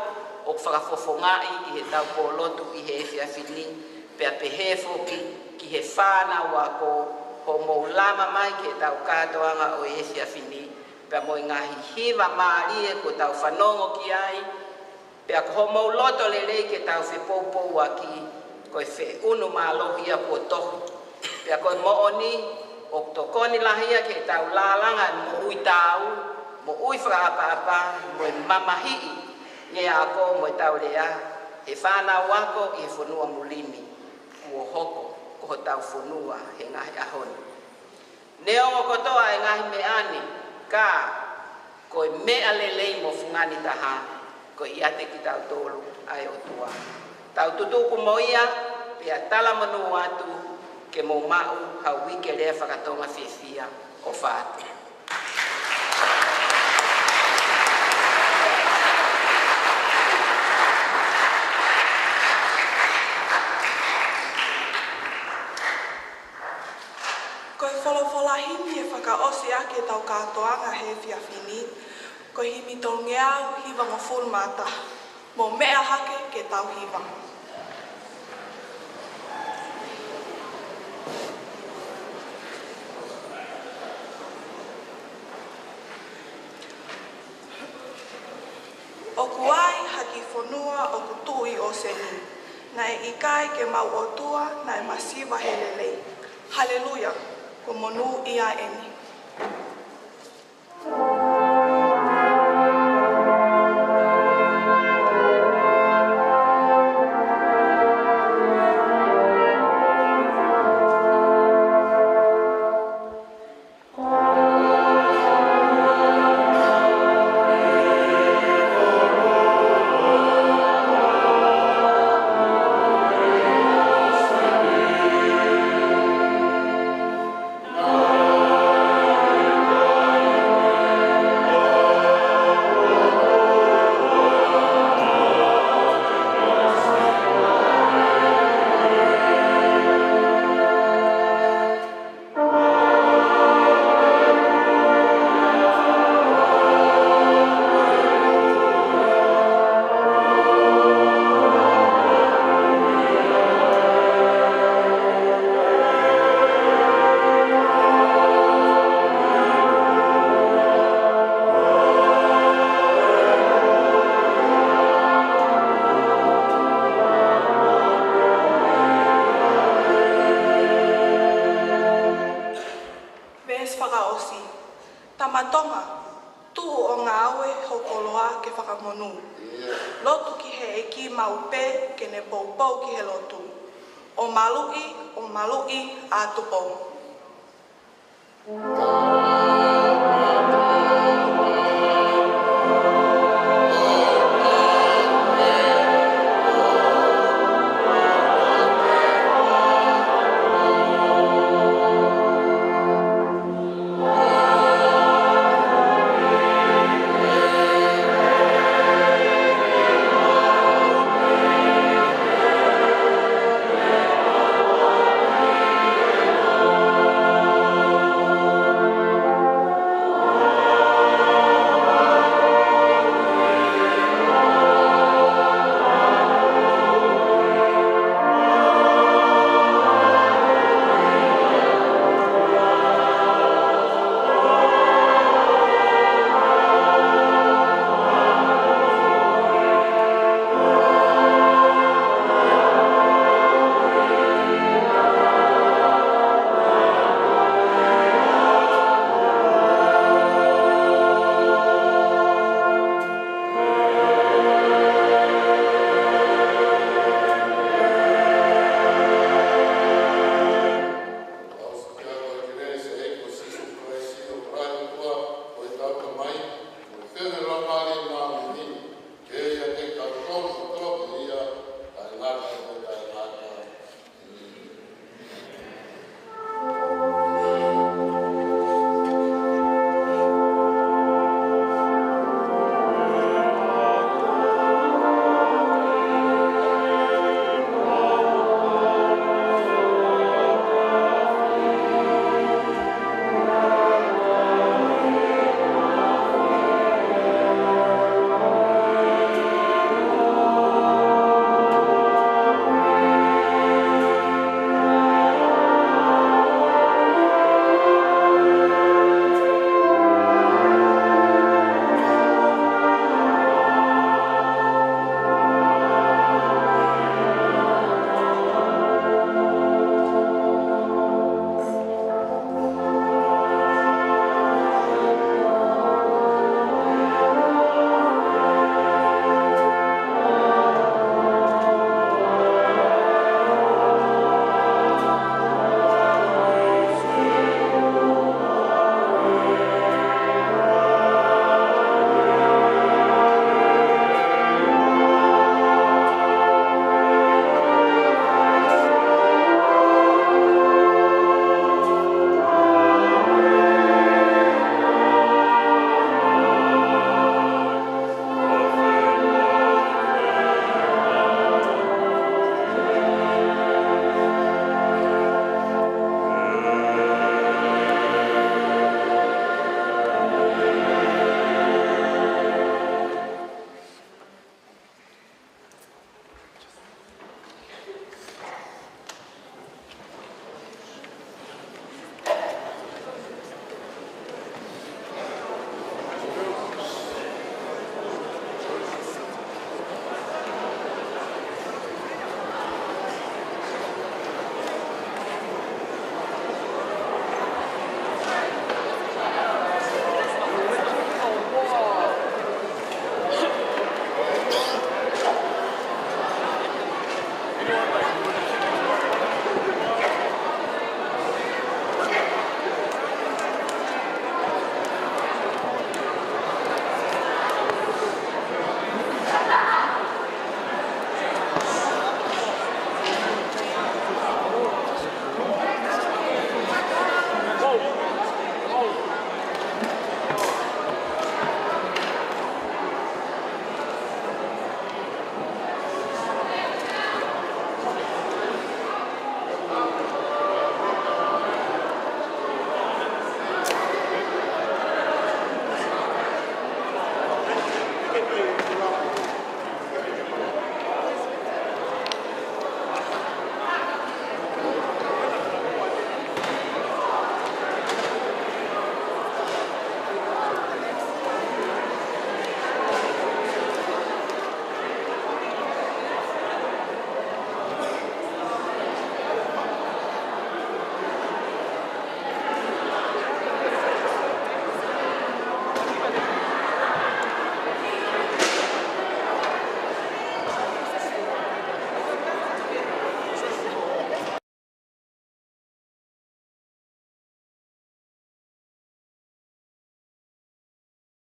ʻoku fakafofongaʻi ʻi heʻetau pōlotu ʻi he efiafi ni, pea pehē foki ki he fānau ako hoʻomou lama mai ki heʻetau kātoanga ʻo e efiafi ni, pea mo e ngaahi hiva mālie kuo tau fanongo ki ai, pea ko hoʻomou loto lelei ke tau fepoupouaki, ko e feʻunu mālohi ia kuo toho. Pea ko e moʻoni, ʻoku tokoni lahi ia ke tau lālanga e moʻui taau, moʻui fakaʻapaʻapa, mo e mamahiʻi ngeʻa ako mo ʻetau lea, he fānau ako ʻi he fonua muli ni, kuo hoko ko hotau fonua he ngaahi ʻaho ni. Neongo kotoa e ngaahi meʻa ni, ka ko e meʻa lelei mo fungani taha, ko e ʻiate kitautolu ʻa e ʻOtua. Tau tutuku mo ia, pea talamonū atu, ke mou maʻu ha uike lea faka-Tonga fiefia. ʻOfa atu. Ko e folofola himi ʻe fakaʻosi ʻaki ʻetau kātoanga he efiafi ni, ko e himi tolungeau hivangofulu mā taha, Mou meʻa hake ke tau hiva. ʻOku ai ha kiʻi fonua ʻoku tuʻu ʻi ʻōseni. Naʻe ʻikai ke mau ʻOtua, naʻe masiva he lelei. Haleluia, ko e monūʻia eni. Veesi fakaʻosi. Tama Tonga, tuʻu ʻo ngāue ho koloa ke fakamonū. Lotu ki he ʻEiki maʻu pē ke ne poupou ki he lotu. ʻO maluʻi, ʻo maluʻi ʻa Tupou.